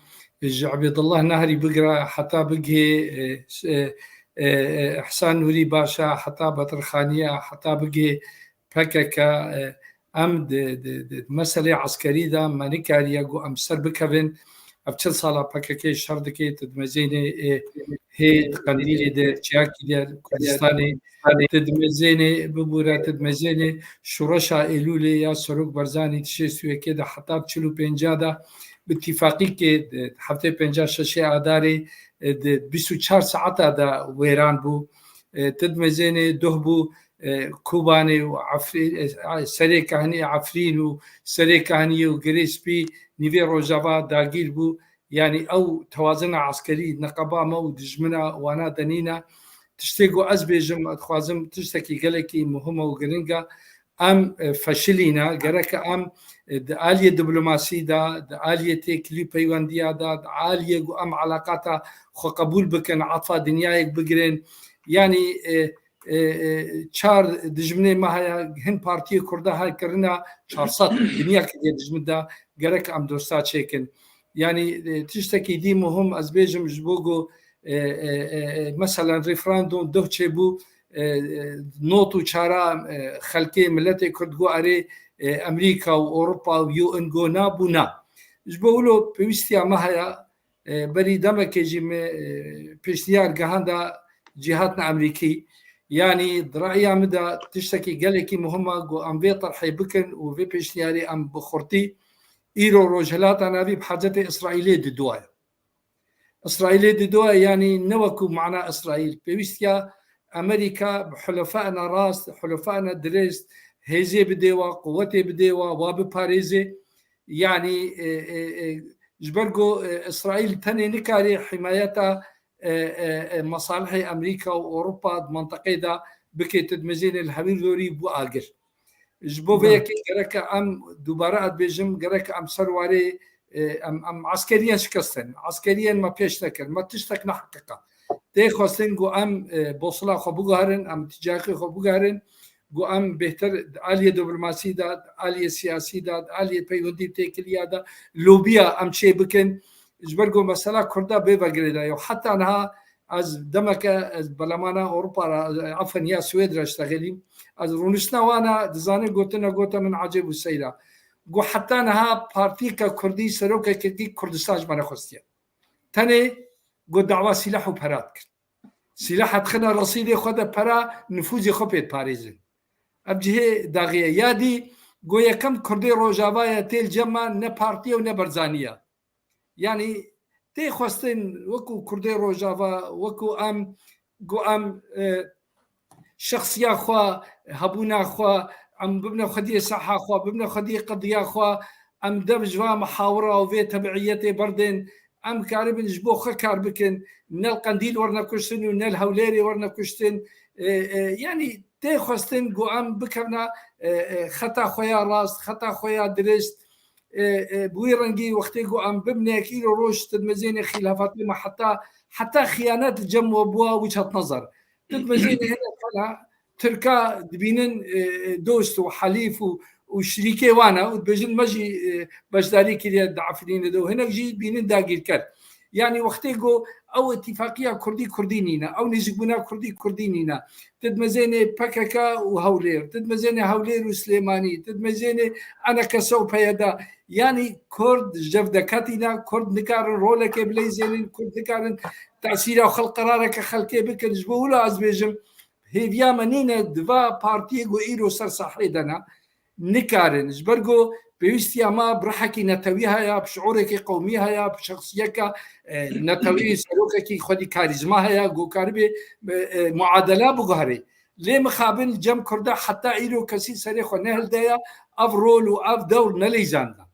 ji Ebêdullah Nehrî bigire heta bigihê, e, e, e, Îhsan Nûrî Başa, heta Bedirxaniya, heta bigihê P K K, e, em di, di, di meselê eskerî de me nikariye ku em ser bikevin, Ev çil sala P K K şer dike, tu dimezênê, e, hê Qendîlê de, Çiyakî de, Kurdistanê, tu dimezênê, bibûre, tu dimezênê şoreşa Êlûlê ya Serok Barzanî tiştê sî û yekê de heta çil û pênca de bi tîfaqîkê di heftê pênca şeşê Adarê, e, di bîst û çar saeta de wêran bû. E, tu dimezênê doh bû, e, Kobanê û Efrî-, e, Serê Kahniyê Efrîn û Serê Kahniyê û Girê Spî nîvê Rojava dagîr bû. Yanî ew tewazina eskerî neqeba me û dijmina wana de nîne. Tiştê ku ez bêjim, ez dixwazim tiştekî gelekî muhim e û giring e. Em, e, feşilîne, gereke em, e, di aliyê diplomasî de, di aliyê têkilî û peywendiya de, di aliyê ku em eleqata xwe qebûl bikin, etfa dinyayek bigirên. Yanî, e, e, e, çar dijminê me heye, hin partiyê Kurda her kirina çar sed, dinya kiriye dijmin de, gerek em dosta çêkin. Yanî, e, tiştekî dî muhim ez bêjim ji bo ku, e, e, e, e, meselen referandum doh çêbû, e, e, nod û çara, e, xelkê miletê Kurd got erê, e, Amerîka û Ewropa û U N got na, bû na. Ji bo wilo pêwîstiya me heye, e, berî demekê jî me, e, pêşniyar gehanda cîhatna Amerîkî. Yanî di reya min de tiştekî gelekî muhim e ku em vê terhê bikin û vê pêşniyarê em bi xurtî îro Rojhilata Navî bi hacetê Îsraîlê didoye. Îsraîlê didoye, yanî ne wekû mana Îsraîl. Pêwîstiya Amerîka bi hulefana rast, hulefana dirêst, hêzê bidê wa, quwetê bidê wa, wa biparêzê. Yanî, e, e, e, ji ber ku, e, Îsraîl tenê nikare himayeta, e, e, e, mesalihê Amerîka û Ewropa di menteqeyê de bike, tu dimezênê li hevîr dorî bû agir. Ji bo vê Belê. yekê gereke em, dubare ez dibêjim, gereke em ser warê, e, em, em eskeriyên şikestin. Eskeriyên me pêş nekir. Me tiştek neheqiqa. Tê xwestin ku em, e, bosila xwe biguherin, em tîcahê xwe biguherin, ku em bêhtir di aliyê diplomasî de, di aliyê siyasî de, di aliyê peywendî têkiliya de, lobiya em çê bikin. Ji ber ku mesela Kurda bê vegirêdaye. Heta niha ez demeke, ez berlemana Ewropa re, efendiya Swêd re ştexelîm. Ez rûniştina wana dizane gotin, negote min ecêb û seyra. Got heta niha partiyeke Kurdî, serokekî Kurdistan ji me nexwestiye. Tenê got dawa sîlah û pera dikin. Sîlah dixine resîdê xwe de pera, nifûzê xwe pê diparêzin. Ev cihê daxî ye. Ya dî got yekem Kurdê Rojava ye, tê li cem me ne partî ye û ne Barzanî ye. Yanî tê xwestin wekû Kurdê Rojava, wekû em, ku em, e, şexsiya xwe, hebûna xwe, em bibine xwediyê saha xwe, bibine xwediyê qediya xwe, em dev ji va mihawira û vê tebiiyetê berdên, em karibin ji bo xwe kar bikin, ne li Qendîl werne kuştin û ne li Hewlêrê werne kuştin. E, e, yanî tê xwestin ku em bikevna, e, e, xeta xwe ya rast, xeta xwe ya dirist. E, e, bi wî rengî wextê ku em bibine yek îro roj tu dimezênê xîlafatê me heta, heta xiyanet li cem we bûa wî çat nezer. Tu dimezênê hinek hene, Tirka dibînin, e, e, dost û helîf û, û şirîkê wan e û dibêjin me jî, e, beşdarî kiriye di Efrînê de û hinek jî dibînin dagîrker. Yanî wextê ku ew îtîfaqiya Kurdî Kurdî nîne, ew nêzîkbûna Kurdî Kurdî nîne. Tu dimezênê P K K û Hewlêr, tu dimezênê Hewlêr û Silêmanî, tu dimezênê E N K S û P Y D. Yanî Kurd ji dev deketîne, Kurd nikarin rolekê bileyzênin, Kurd nikarin tesîra xwe li qerareke xelkê bikin. Ji bo wilo ez bêjim, hêviya me nîne di va partiyê ku îro ser saheyê de ne, nikarin. Ji ber ku pêwîstiya me bi ruhekî netewî heye, bi şiûrekî qewmî heye, bi şexsiyeke, e, netewî, serokekî xwedî karîzma heye, ku karibê, e, e, muadela biguherê. Lê mixabin li cem Kurda heta îro kesî serê xwe nehildeya, ev rol û ev dewr neleyzandiye.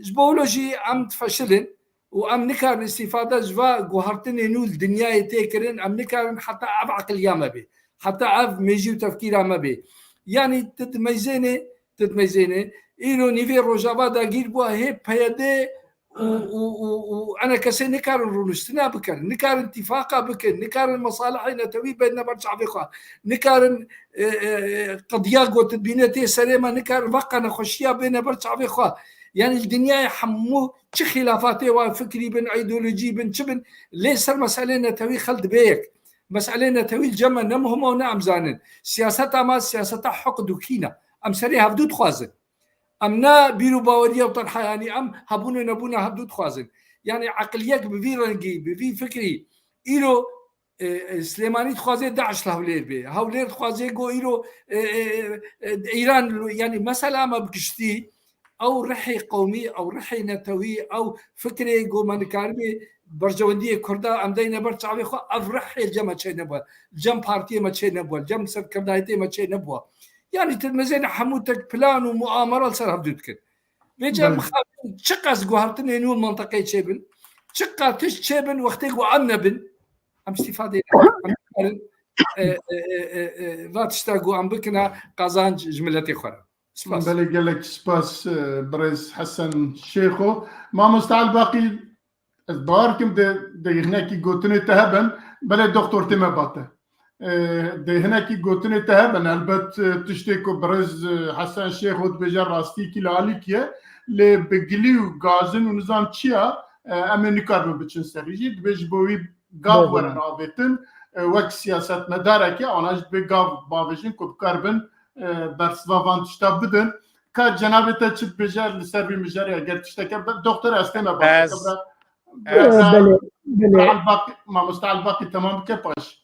Ji bo wilo jî em difeşilin û em nikarin îstîfade ji va guhertinê nû li dinyayê tê kirin, em nikarin heta ev eqiliya me bê, heta ev mêjî û tefkîra me bê. Yanî tu dimeyzênê, tu dimeyzênê, îro nîvê Rojava dagîr bû, hê P Y D û, û, û, û E N K S nikarin rûniştina bikin, nikarin tîfaqa bikin, nikarin mesalihê netewî bêne ber çavê xwe, nikarin, e, e, e, qediya ku tu dibîne tê serê me, nikarin veqa nexweşiya bêne ber çavê xwe. Yanî li dinyayê hemû çi xîlafatê wa fikrî bin, îdeolojî bin, çi bin, lê ser meselê netewî xel dibe yek. Meselê netewî li cem me ne muhim e û ne em zanin. Siyaseta me siyaseta hiqd û kîn e. Em serê hevdû dixwazin. Em ne bîr û baweriya û terha, yanî em hebûn û nebûna hevdû dixwazin. Yanî eqiliyek bi vî rengî, bi vî fikrî, îro, e, e, Silêmanî dixwaze DAIŞ li Hewlêr bê. Hewlêr dixwaze go îro, e, e, e, e, Îran, yanî mesela me bi giştî, ew rihê qewmî, ew rihê netewî, ew fikrê go me nikaribê berjewendiyê Kurda em deyne ber çavê xwe, ev rihê li cem me çê nebû, li cem partiyê me çê nebû, li cem serkirdayetê me çê nebû. Yanî tu mezêne hemû tek plan û muamera li ser hevdû dikin. Vêca Belê. mixabin çiqas guhertinên wî mintaqeyê çêbin, çiqas tişt çêbin, wextê ku em nebin, em îstîfadê nakin. Em nikarin, e, e, e, e, e, va tişta ku em bikina qazanc ji miletê xwe re. Spas. Belê, gelek spas, e, birêz Hesen Şêxo. Mamoste Elbaqî, ez bawer kim de, de hinekî gotinê te hebin, belê doktor tê me bate. E, de hinekî gotinê te hebin, elbet, e, tiştê ku birêz, e, Hesen Şêxo dibêje rastîkî li alîkî ye, lê bi gilî û gazin û nizam çi ya, e, em ê nikaribin biçin serî jî, dibê ji bo wî gav Belê. werin avêtin, e, wek siyasetmedarekê, ana jî dibê gav bavêjin ku bikaribin, e, bersiva van tişta bidin. Ka cenabê te çi dibêje li ser vî mijarê, eger tişteke be, doktor ez tê me baş. Ez, Bira, ez bira, Belê, belê. bira Elbaqî, mamoste Elbaqî temam bike paş.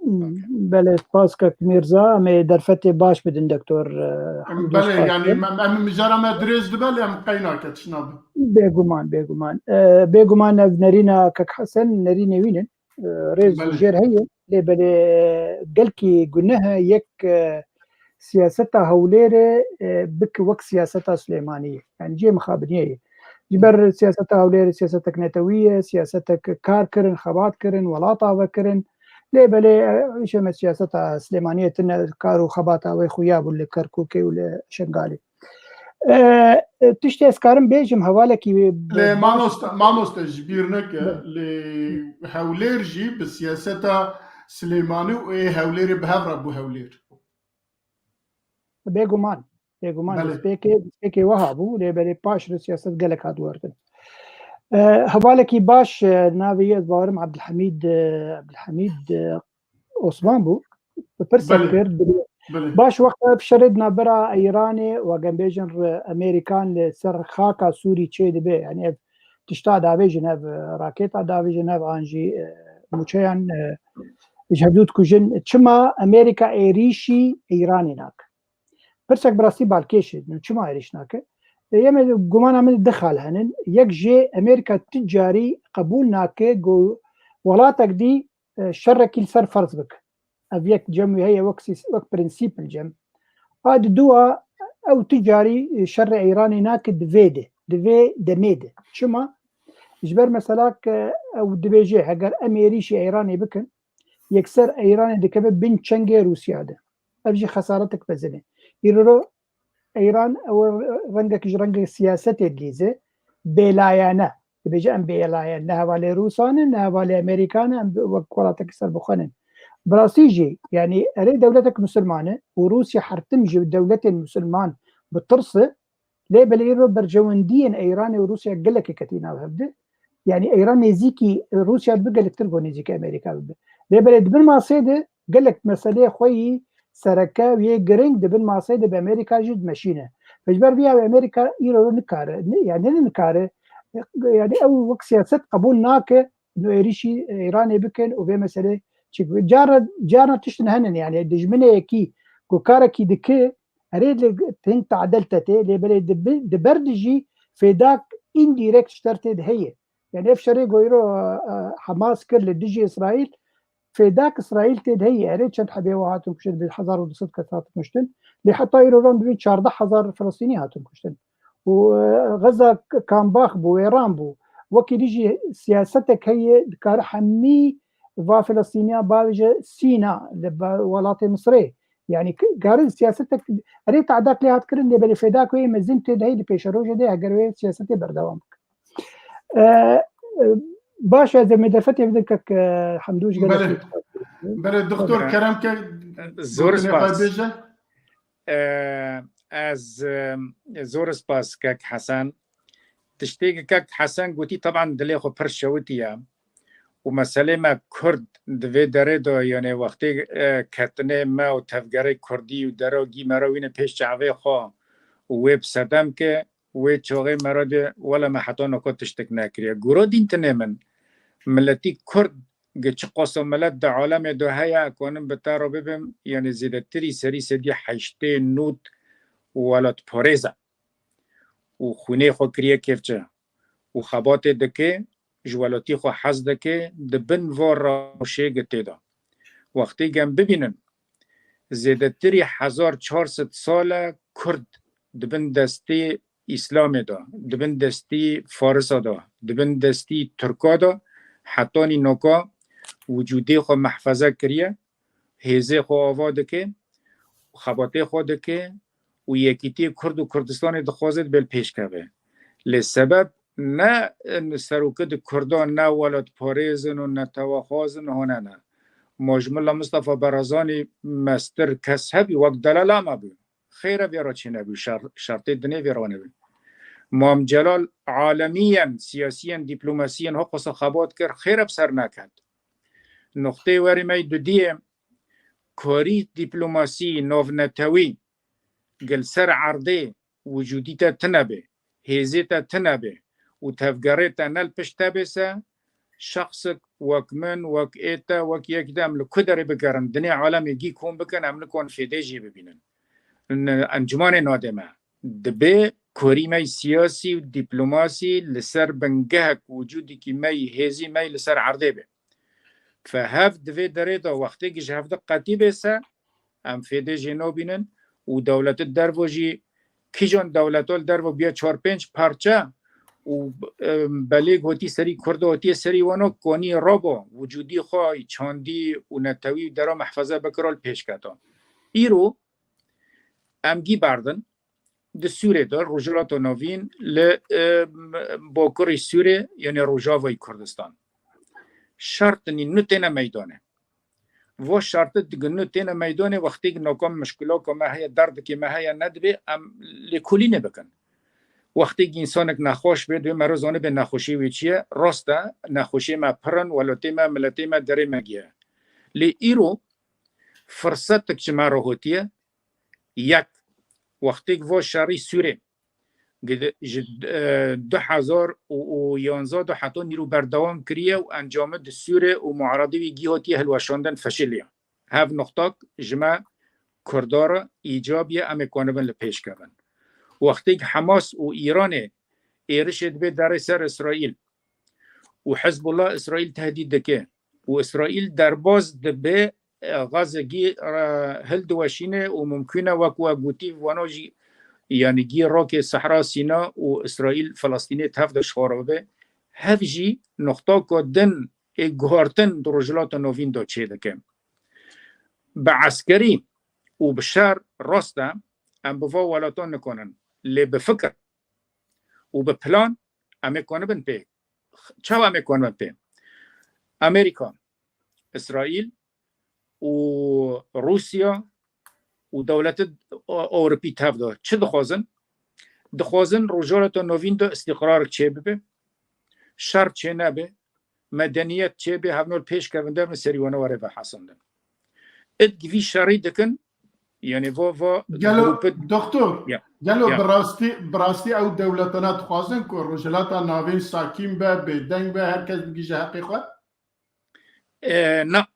Hmm, belê, spas kek Mîrza, em ê derfetê baş bidin doktor, e, Hemdû Belê, spas yanî kir. em, em mijara me dirêj dibe, lê em qey nake, tişt nabe. Bêguman, bêguman. E, bêguman ev nerîna kek Hesen, nerînê wî ne. E, rêz Belê. jêr heye, lê belê gelkî guneh e, yek, e, siyaseta Hewlêrê, e, bik wek siyaseta Silêmaniyê. Yani cihê mixabiniyê ye. Ji ber siyaseta Hewlêrê siyasetek netewî ye, siyasetek kar kirin, xebat kirin, welat ave kirin. Lê belê, e, îşe me siyaseta Silêmaniyê tine kar û xebata wê xuya bû li Kerkûkê û li Şengalê. E, e, tiştê ez karim bêjim, hevalekî wê Lê mamoste, mamoste ji bîr neke, Be- lê Hewlêr jî bi siyaseta Silêmanî û ê Hewlêrê bi hev re bû Hewlêr. Bêguman, bêguman Belê. destpêkê, destpêkê wiha bû, lê belê paş re siyaset gelek hat wertin. E, hevalekî baş, e, navê wî ez bawerim Abdulhamîd, e, Abdulhamîd, e, Osman bû. Pirsek Belê. kir, dibê, Belê. baş wexta ev şerê di navbera Îranê û, em bêjin, re-, Amerîkan li ser xaka Sûrî çê dibe, yani ev tişta davêjin, ev, e, rakêta davêjin, ev an jî, e, mûçeyan, e, ji hevdû dikujin. Çima Amerîka êrîşî Îranê nake? Pirsek bi rastî balkêş e. Çima êrîş nake? E, yeme gumana min du xal henin. Yek jê Amerîka tu carî qebûl nake ku welatek dî, e, şerekî li ser ferz bike. Ev yek cem wî heye wek sîs-, wek prensîp li cem. A di dua ew tu carî, e, şerê Îranê nake di vê de, di vê demê de. Çima? Ji ber mesela ke ew dibêje, heger em êrîşî Îranê bikin, yekser Îranê dikeve bin çengê Rûsya de. Ev jî xesaretek mezin e. Îro Îran ew rengek ji rengê siyasetê dilîze, bêlayane. Dibêje em bêlayen, ne hevalê Rûsan in, ne hevalê Amerîkan in, em wek welatekî serbixwe nin. Bi rastî jî, yanî erê dewletek misilman e û Rûsya her tim ji dewletên misilman bi tirs e, lê belê îro berjewendiyên Îranê û Rûsya gelekî ketî nav hev de. Yanî Îran nêzîkî Rûsya dibe gelektir ku nêzîkî Amerîka bibe. Lê belê di bin masê de gelek meseleyê xwe yî sereke û yê giring di bin masê de bi Amerîka jî dimeşîne. Ji ber vî ya Amerîka îro nikare, ne, yani ne nikare, yani ew wek siyaset qebûl nake, no êrîşî Îranê bikin û vê meselê çi, cara, cara tiştin henin, yani dijminê yekî ku karekî dike, erê li hin tadel te tê, lê belê di bi-, di ber de jî fêdak indirekt ji ter tê de heye. Yani ev şerê ku îro, e, Hamas kir li dijî Îsraîl, fêdak Îsraîl tê de heye. Erê çend hebê we hatin kuştin, bi hezar û du sed kes hatin kuştin. Lê heta îro ran dibîn çardeh hezar Filistînî hatin kuştin. Û, e, Gaza k-, kambax bû, wêran bû. Wekî dî jî siyasetek heye, dikare hemî va Filistîniya bavêje Sîna li ba-, welatê Misirê. Yani k-, kare siyasetek, erê tadak lê hat kirin, lê belê fêdak wê mezin tê de heye li pêşerojê de, eger wê siyasetê berdewam bike. E, e, baş e, ez ê me derfetê bidin kek, e, Hemdû ji gelek Belê. Belê, doktor Tabii. Kerem ke Zor gotinê xwe spas. bêje. E, ez, e, zor spas kek Hesen. Tiştê kek Hesen gotî, taban dilê xwe pir şewitiye. Û meselê me Kurd di vê derê de, yani wextê, e, ketinê me û tevgerê Kurdî û dero gî me re wîne pêş çavê xwe, û wê bi sedem ke, wê çaxê me re de wele me heta noko tiştek nekiriye. Gura dîn tine min, miletî Kurd gi çi qoso milet di alemê de heye, konim bi te re bibim, yani zêdetirî serî sedî heştê nût welatparêz e û xwînê xwe kiriye kêfçe û xebatê dike, ji welatî xwe hez dike, di bin va rewşê gi tê de. Wextê gem bibînin, zêdetirî hezar çar sed sal e Kurd di bin destê Îslamê de, di bin destî Farisa de, di bin destî Tirka de, hetanî noka wicûdê xwe mehfeze kiriye, hêzê xwe ava dike, xebatê xwe dike û yekîtiyê Kurd û Kurdistanê dixwaze dibê li pêş keve. Lê sebeb ne, e, serokê di Kurdan ne welatparêz in û ne tewaxwaz in, hone ne. Ma ji Milla Mistefa Barazanî mestir kes hebî, wek delala me bû. Xêre vê re çênebû, şer-, şertê dinê vê re nebû. Mam Celal alemiyen, siyasiyen, diplomasiyen ho xwesa xebat kir, xêre bi ser neket. Noqtê werê me dudiyê, karî diplomasî navnetewî gel ser erdê wicûdî te tine be, hêzê te tine be û tevgerê te ne li pişt te bê se, şexsik wek min, wek ê te, wek yek de em li ku derê bigerin, dinê alemê gî kom bikin, em nikon fêdê jê bibînin. N-, encûmanê nade me. Dibê korî me yî siyasî û dîplomasî li ser bingehek wicûdîkî me yî hêzî me yî li ser erdê be. Fe hev di vê derê de wextê gi ji hevdi qetî bê se, em fêdê jê nabînin û dewleti dervo jî kîjan dewleto li dervo bûye çar pênc parçe û, e, belê gotî serî Kurdo, gotiye serî wano konî rabo wicûdî xwe, çandî û netewî û dera mehfeze bikiro li pêşketa. Îro em gî berdin di Sûrê de, Rojhilata Navîn li, e, bakurî Sûrê, yanî Rojavayî Kurdistan. Şertinî nu têne meydanê. Vo şerti digin nu têne meydanê, wextê ki nakam mişkilaka me heye, derdikê me heye, nedibê em lêkolînê bikin. Wextê ki însanek nexweş bê, dibê mero zanibê nexweşî wê çi ye. Rast e, nexweşê me pir in, welatê me, miletê me, derê me giye. Lê îro firsetek ji me re hotiye, yek, wextêk vo şerî Sûrê, gidi-, ji, e, du hezar û yanzdeh de heta nîro berdewam kiriye û encamê di Sûrê û muaredê wî gî hatiye hilweşandin, feşiliye. Hev nuqtak ji me Kurda re îcab ye, em ê konibin li pêş kevin. Wextêk Hamas û Îranê êrişê dibê derê ser Îsraîl û Hizbullah Îsraîl tehdît dike û Îsraîl derbaz dibe, e, Gazegî, e, hildiweşîne û mumkûn e wek we gotî vano jî, yanî gî rokê Sehra Sîna û Îsraîl Filistînê tev de ji xwe re bibe. Hev jî nuqtaka din ê guhartin di Rojhilata Novîn de çêdike. Bi eskerî û bi şer rast e, em bi va welatan nikonin. Lê bi fikir û bi plan em ê konibin pê. Çawa em ê konibin pê? Amerîka, Îsraîl û Rûsya û dewletê Ewropî tev de çi dixwazin? Dixwazin Rojhilata Novîn de îstîqrarek çêbibe, şer çênebe, medeniyet çêbe, hevno li pêş kevin, devin serî wana were vehesandin. It givî şerî dikin, yanî vo, vo Gelo, grûpê doktor, ya, gelo ya. Bi rastî, bi rastî ew dewletana dixwazin ku Rojhilata Navîn sakîn be, bêdeng be, her kes bigihîje heqê xwe? E, na,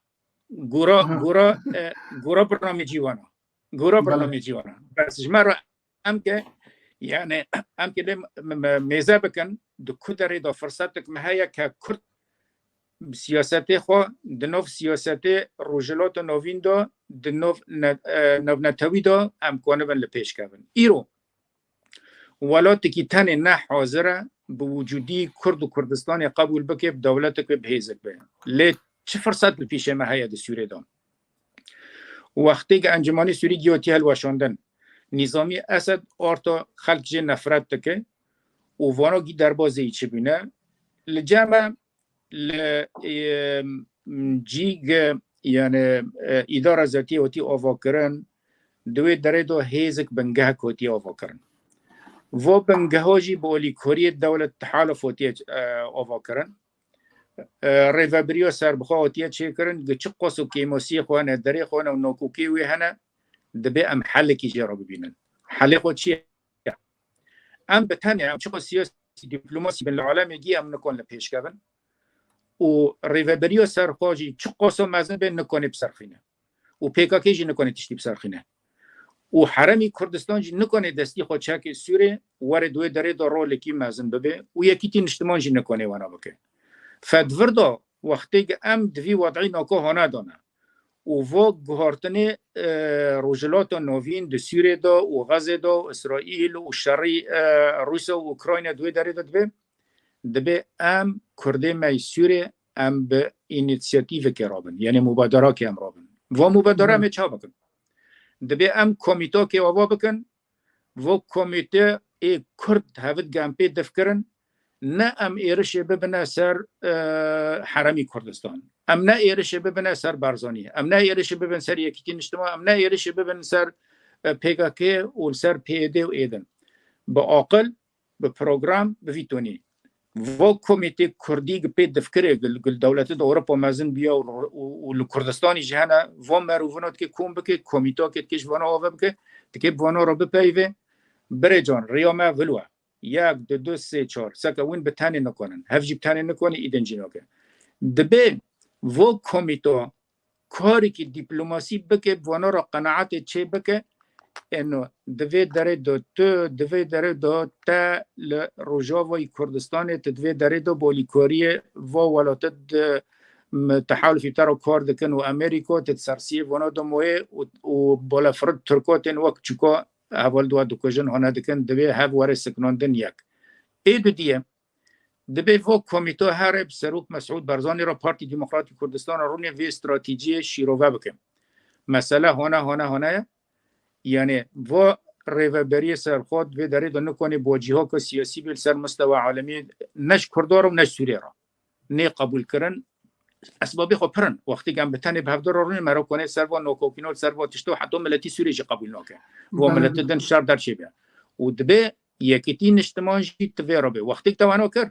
gora, Aha. gora, e, gora bernamecî wana. Gora Bele. bernamecî wana. Bes ji me re em ke, yani, em ke lê m-, m-, mêze bikin, di ku derê de firsetek me heye ke Kurd bi siyasetê xwe, di nav siyasetê Rojhilata Novîn de, di nav ne-, e, navnetewî de em konibin li pêş kevin. Îro, welatekî tenê ne hazir e bi wicûdî Kurd û Kurdistanê qebûl bike, bi dewletek be, bi hêzek be. Lê çi firset li pîşê me heye di Sûrê de? Wextê ki Encûmanê Sûrî giyotiye hilweşandin, Nîzamî Esed arta xelk jê nefret dike û vano gî derbazê yî çi bûne. Li cem me li, e, cîg, yani, e, îdara zetî hotî avakirin, di wê derê de hêzik bingehek hotî avakirin. Vo bingeho jî bi olîkoriyê dewlet tehaluf hotiye, e, avakirin. E, rêvebiriya serbixwe hotiye çêkirin, gi çi qos û kêmosiyê xwe hene, derê xwe hene û nokokê wê hene, dibê em helekî jê re bibînin. Helê xwe çi ye? Em bi tenê, em çiqas siyasî dîplomasî bin li alemê gî em nikon li pêş kevin û rêveberiya serxwe jî çiqasa mezin bê nikonê biserxîne û P K K jî nikonê tiştî biserxîne û heremî Kurdistan jî nikonê destî xwe çekê Sûrê were di wê derê de rolekî mezin bibe û yekîtî niştiman jî nikonê wana bike. Fedvir de wextê em di vî wed'î nako hona dane û vo guhartinê, e, Rojhilata Novîn di Sûrê de û Xezê de û Îsraîl û şerî, e, Rûsya û Ukrayna di wê derê de dibe, dibe em Kurdê me yê Sûrê em bi înîsiyatîvekê rabin, yanî mubaderakê em rabin. Va mubadera em ê ça bikin? Dibe em komîtokê ava bikin, vo komîte ê Kurd hevit ge em pê dif kirin, ne em êrişê bibine ser, e, heremî Kurdistan. Em ne êrişê bibine ser Barzanî. Em ne êrişê bibin ser Yekîtî Niştiman. Em ne êrişê bibin ser, e, P K K û ser P Y D û êdin. Bi aqil, bi program, bi vî tonî. Vo komîtê Kurdî gi pê difkirê gil, gil dewletê de Ewropa mezin biya û, û, û li Kurdistanî jî hene, vo merovino dike kom bike, komîtokê dike ji vana ava bike, dike bi vana re bipeyve. Birê can, riya me vilo ye. Yek, du, du, sê, çar. Seke win bi tenê nikonin. Hev jî bi tenê nikonî, îdin jî nake. Dibe vo komîto karekî dîplomasî bike, bi vana re qenaetê çê bike. Eno, di vê derê de tu, di vê derê de te li Rojavayî Kurdistanê, tu di vê derê de bolîkoriyê vo welate di, m, tehalufî te re kar dikin û Amerîka, tu di sersiyê vana de moyê û, û balefirî Tirko tên wek çuka heval dua dikujin hane dikin, divê hev were siknandin yek. Ê dudiye, dibe vo komîto here bi Serok Mesûd Barzanî re Partî Demokratî Kurdistan re rûnê vê stratejiyê şîrove bike. Mesele hona, hona, hona ye. Yanî vo rêveberiyê serxwe di vê derê de nikonê bo cîhaka siyasî bê li ser mistewa alemî ne ji Kurda re û ne ji Sûriyê re. Nê qebûl kirin. Esbabê xwe pir in. Wextê em bi tenê bi hevdû re rûnê, me re konê ser va nokokîno, ser va tişto, heta miletî Sûriyê jî qebûl nake. Vo Belê. Miletî din şer derçê be. Û dibe Yekîtî Niştiman jî ti vê re be. Wextê te wano kir,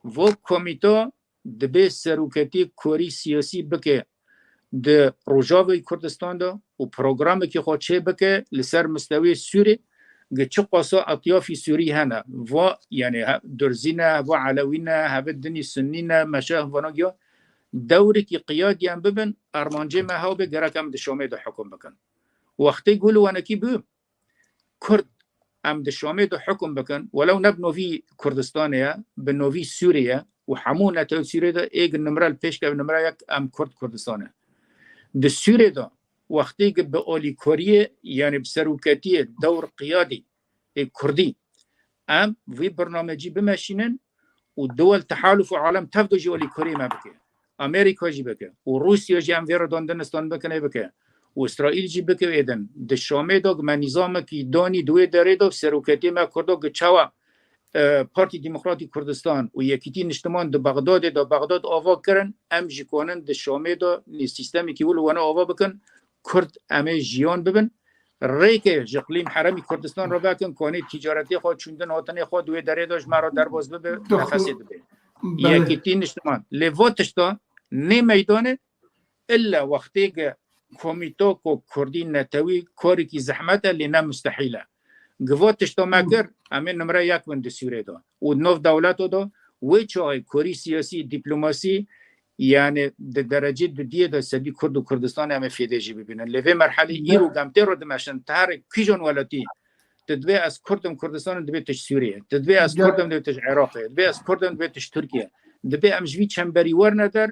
vo komîto dibe seroketî korî siyasî bike di Rojavayê Kurdistan de û programekî xwe çê bike li ser mistewê Sûrê, gi çi qasa etyafî Sûrî hene, va, yanî he-, Durzî ne, va Elewî ne, heve dinî Sunnî ne, meşe vana giya, dewrekî qiyadî em bibin, armancê me hew be, gerek em di Şamê de hukum bikin. Wextê gul û wenekî bû, Kurd em di Şamê de hukum bikin, welew ne bi novî Kurdistanê ye, bi novî Sûrê ye û hemû netewê Sûrê de ê gi nimre li pêş keve, nimre yek em Kurd Kurdistan e. Di Sûrê de wextê gi bi alîkoriyê, yanî bi seroketiyê dewr qiyadî ê Kurdî, em vî birnamecî bimeşînin û duwel tehaluf û alem tev de jî alîkoriyê me bike. Amerîka jî bike û Rûsya jî em vê re dandin standin bikine bike û Îsraîl jî bike êdin. Di Şamê de me nîzamekî danî di wê derê de seroketiyê me Kurdo gi çawa, e, Partî Demokratî Kurdistan û Yekîtî Niştiman di Bexdadê de Bexdad ava kirin, em jî konin di Şamê de nî sîstemekî wilo wana ava bikin, Kurd em ê jiyan bibin. Rêkê ji iqlîm heremî Kurdistan re vekin, konê tîcaretê xwe çûndin hatinê xwe di wê derê de ji me re derbas bibe, Doktor, nefesê dibe. Belê. Yekîtî Niştiman. Lê vo tişta nê meydanê, illa wextê ke komîto ko Kurdî netewî korekî zehmet e, lê ne mustehîl e. Gi vo tişta me Hmm. kir, em ê nimre yek bin di Sûrê de. Û di nov dewleto de, wê çaxê korî siyasî, dîplomasî, yanî di derecê dudiyê de sedî Kurd û Kurdistanê em ê fêdê jî bibînin. Lê vê merhelê Ne. îro gem tê ro dimeşin, te herê kîjan welatî, tu dibê ez Kurd im, Kurdistanê dibê tişt Sûriyê. Tu dibê ez Ya. Kurd im, dibê tişt Iraqê. Dibê ez Kurd im, dibê tişt Tirkiye. Dibê em ji vî çemberî werne der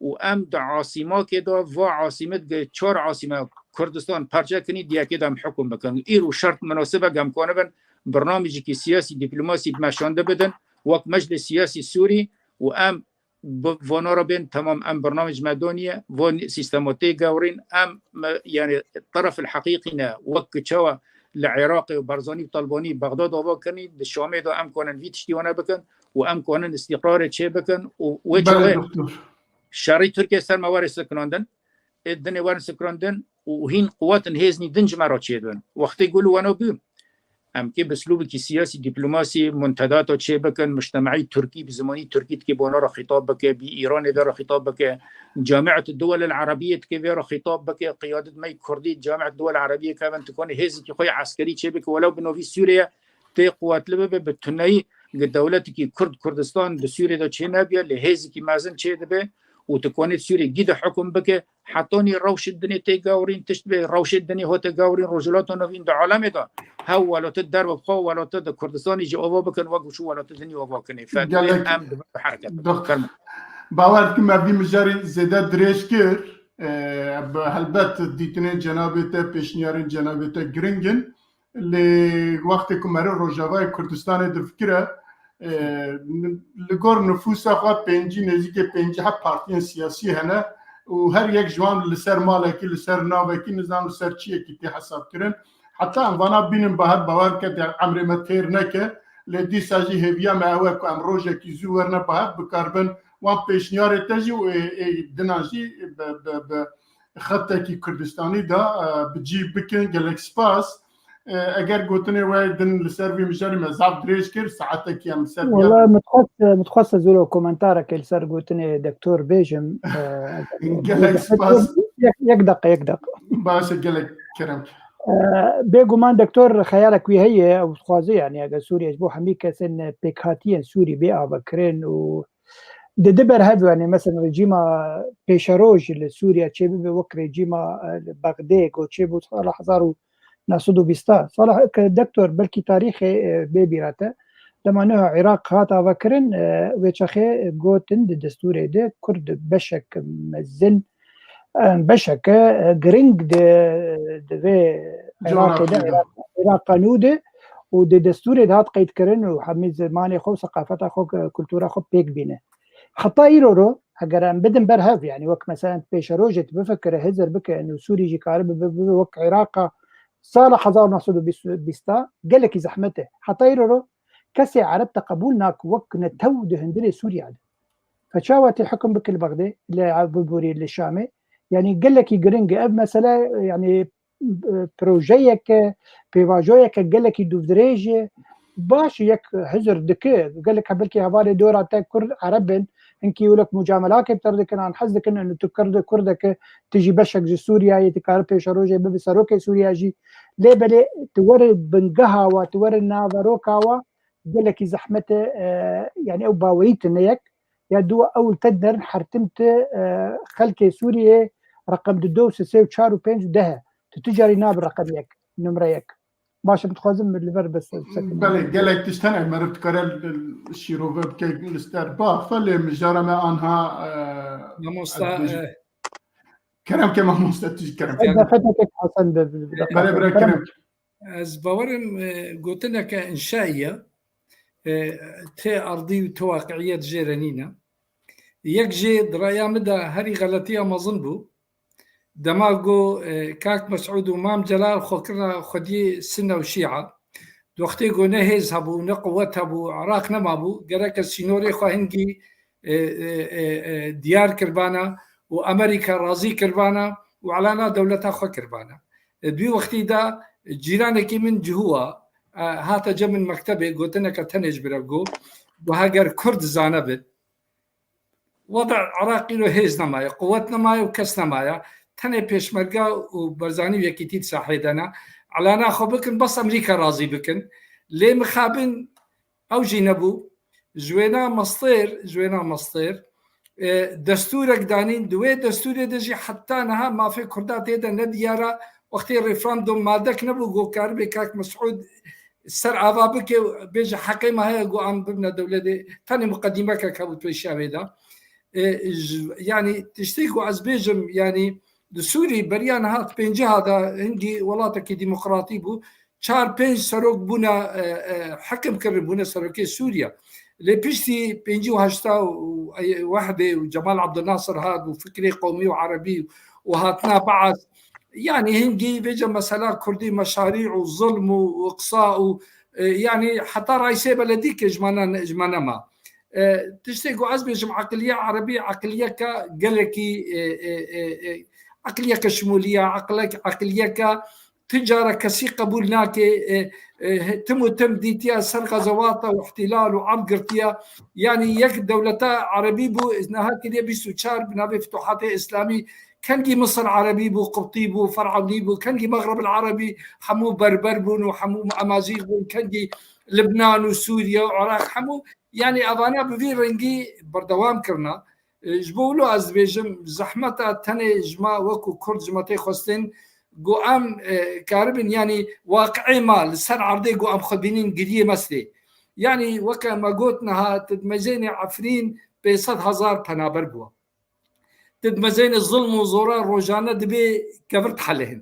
û em di asîmakê de, va asîmit ge çar asîme Kurdistan parçe kinî, diyekê de em hukum bikin. Îro şert minasib e, gem konibin, birnamecîkî siyasî, dîplomasî bi me şande bidin, wek Meclis Siyasî Sûrî û em bi vana re bên, temam, em birnamec me daniye, van sîstema tê gewrîn, em me, yanî teref el heqîqî ne, wek ki çawa li Iraqê û Barzanî û Talbanî Bexdad ava kirinî, di Şamê de em konin vî tiştî wana bikin û em konin îstîqrarê çê bikin û wê Belê, çaxê doktor. şerî Tirkiye ser me were sekinandin, ê dinê werin sekinandin û hîn quwetin hêzî din ji me re çêdibin. Wextê gul wana bû, em kê bi slûbekî siyasî, dîplomasî, muntedata çê bikin, mujtemeî Tirkî bi zimanî Tirkî dikê bona re xîtab bike, bi Îranê vê re xîtab bike, Camiet Duwel el Erebiyê dikê vê re xîtab bike, qiyadet me Kurdî Camiet Duwel Erebiyê kevin, tu konê hêzekî xwe yê eskerî çê bike, welew bi novî Sûriye, tê quwetli bibe, bi tuneyî gi dewletekî Kurd, Kurdistan di Sûriyê de çê nebiya, lê hêzekî mezin çê dibe û tu konî Sûriyê gî de hukm bike, hetanî rewşê dinê tê gawrîn, tişt bê rewşê dinê hote gawrîn, Rojhilata Navîn di alemê de hew welate derve xwe welate di Kurdistanê jî ava bikin, wek çi welate dinê ava kinê. Fetwê Gelek em di bin hereket bikin. Fermo. Bawer dikim me vî mijarê zêde dirêj kir. E, bi helbet dîtinên cenabê te, pêşniyarên cenabê te giring in. Lê wextê ku meriv Rojavayê Kurdistanê difikire, e, li gor nifûsa xwe pêncî, nêzîkê pêncî heb partiyên siyasî hene û her yek ji wan li ser malekî, li ser navekî, nizam li ser çiyekî tê hesabkirin. Heta em vana bînin, bahet bawer bike, der emrê me têr neke, lê dîsa jî hêviya me ew e ku em rojekî zû werne bahet, bikaribin wan pêşniyarê te jî û ê, ê dinan jî bi, bi, bi xetekî Kurdistanî de, e, bi cî bikin. Gelek spas. E, eger gotinê we din li ser vî mijarî me zaf dirêj kir, saetekî em ser vîya Wala min dixwest, min dixwest ez wilo komentarekê li ser gotinê doktor bêjim. E, Gelek spas. Yek, yek deqe, yek deqe. Baş e, gelek kerem. E, bêguman doktor xeyalek wî heye, ew dixwaze, yani, eger Sûriye ji bo hemî kesên pêkhatiyên Sûrî bê avakirin û di di berhev, yani, mesela rejîma pêşeroj li Sûriye çêbibe wek rejîma, e, li Bexdê ku çêbû sala hezar û neh sed û bîst. Sala, ke doktor, belkî tarîxê, e, bê bîra te. Dema niha Iraq hat avakirin, e, wê çaxê gotin di destûrê de Kurd beşek mezin, e, beşeke, e, giring di, di vê Iraqê de, Iraq, Iraqa nû de û di destûrê de hat qeydkirin û hemî zimanê xwe û seqafeta xwe, kultura xwe pêk bîne. Heta îro ro, eger em bidin ber hev, yani wek mesela pêşerojê tu bifikire, hizir bike, û Sûrî jî karibe bibe wek Iraqa sala hezar û neh sed û bîst, bîsta, gelekî zehmet e. Heta îro ro kesê Ereb te qebûl nake wek netew di hundirê Sûriya de. Fe çawa tê hukm bike li Bexdê, li, biborî li Şamê? Yani gelekî giring e. Ev mesele, yani, e, projeyeke, pêvajoyeke gelekî dûvdirêj e. Baş e, yek hizir dike, gelek belkî hevalê dora te Kurd Ereb in, hinkî wilo mucamelakê bi te re dikin, an hez dikin, û tu Kurd, Kurdeke, tu jî beşek ji Sûriyeyê, tu kare pêşerojê bibe serokê Sûriye jî. Lê belê tu were bingeha wa, tu were naveroka wa, gelekî zehmet e, e, yani ew bawerî tune yek, ya du ew li te derin hertim tu, e, xelkê Sûriyê reqem du du û sê û çar û pênc û deh e. Tu tu carî nabe reqem yek, numre yek. Baş e, dixwazim li vir bes sekin. Belê, gelek tişt hene, meriv dikare şîrove bike li ser bax, felê mijara me anha, e, Mamosta, ez bêjim. E, Kerem ke mamoste, tu jî kerem ke. Dafeteke Hasan de, de, de, Belê, bira, kerem ke. Ez bawerim, e, gotineke înşaî ye. E, tê erdî û tê waqiîyet jê re nîne. Yek jê di raya min de herî xeletiya mezin bû. Dema got, e, Kak Mesûd û Mam Celal xwe kirine xwediyê Sinne û Şîa. Di wextê ku ne hêz hebû, ne quwet hebû, Iraq nemabû, gereke sînorê xwe hingî, e, e, e, e, diyar kiribana û Amerîka razî kiribana û elana dewleta xwe kiribana. E, di wî wextî de cîranekî min cihû wa, e, hate cem min mektebê, gotineke tenê ji bira got, got, heger Kurd zane bit, Weda Iraqî îro hêz nemaye, quwet nemaye û kes nemaye. Tenê pêşmerge û Barzanî û Yekîtî di sahê de ne. Elana xwe bikin, bes Amerîka razî bikin. Lê mixabin ew jî nebû. Ji wêna mestêr, ji wêna mestêr, e, destûrek danîn. Di wê destûrê de jî heta niha mafê Kurda tê de nediyara. Wextê referandum madek nebû, got karibê Kak Mesûd ser ava bike, bêje heqê me heye ku em bibine dewletê. Tenê muqedîmekek hebû pêşiya wê de. E, ji, yanî tiştê ku ez bêjim, yanî di Sûrî beriya niha di pêncîha de hingî welatekî demokratî bû. Çar pênc serok bûne, e, e, hekim kirin, bûne serokê Sûriye. Lê piştî pêncî û heşta û, e, wehdê û Cemal Abdulnasir hat û fikrê qewmî û erebî û hatina Beas, Yanî hingî vêca mesela Kurdî meşarî û zilm û, û qisa û, e, yanî heta Raîsê Beledî ke ji me ne, ji me nema. E, tiştê ku ez bêjim, eqiliya erebî, eqiliyeke gelekî, e, e, e, e, eqiliyeke şimûlî ye, eqilek-, eqiliyeke ti cara kesî qebûl nake, e, e, tim û tim dîtiye ser xezewata û îhtîlal û erd girtiye. Yanî yek dewleta erebî bû, niha kiriye bîst û çar bi navê Fituhatê Îslamî, Kengî Misir Erebî bû, Qibtî bû, Fer'ewnî bû, kengî Mexreb el Erebî hemû Berber bûn û hemû Emazîx bûn, kengî Libnan û Sûriye û Iraq hemû, yanî evana bi vî rengî berdewam kirina. E, ji bo wilo ez dibêjim, zehmeta tenê ji me wekû Kurd ji me tê xwestin, ku em, e, karibin, yanî waqiê me li ser erdê ku em xwe bînin giriyê me stê. Yanî weke me got niha, tu dimejênê Efrîn pênc sed hezar penaber bû. Tu dimejênê zilm û zora rojane dibê kevir dihelihin.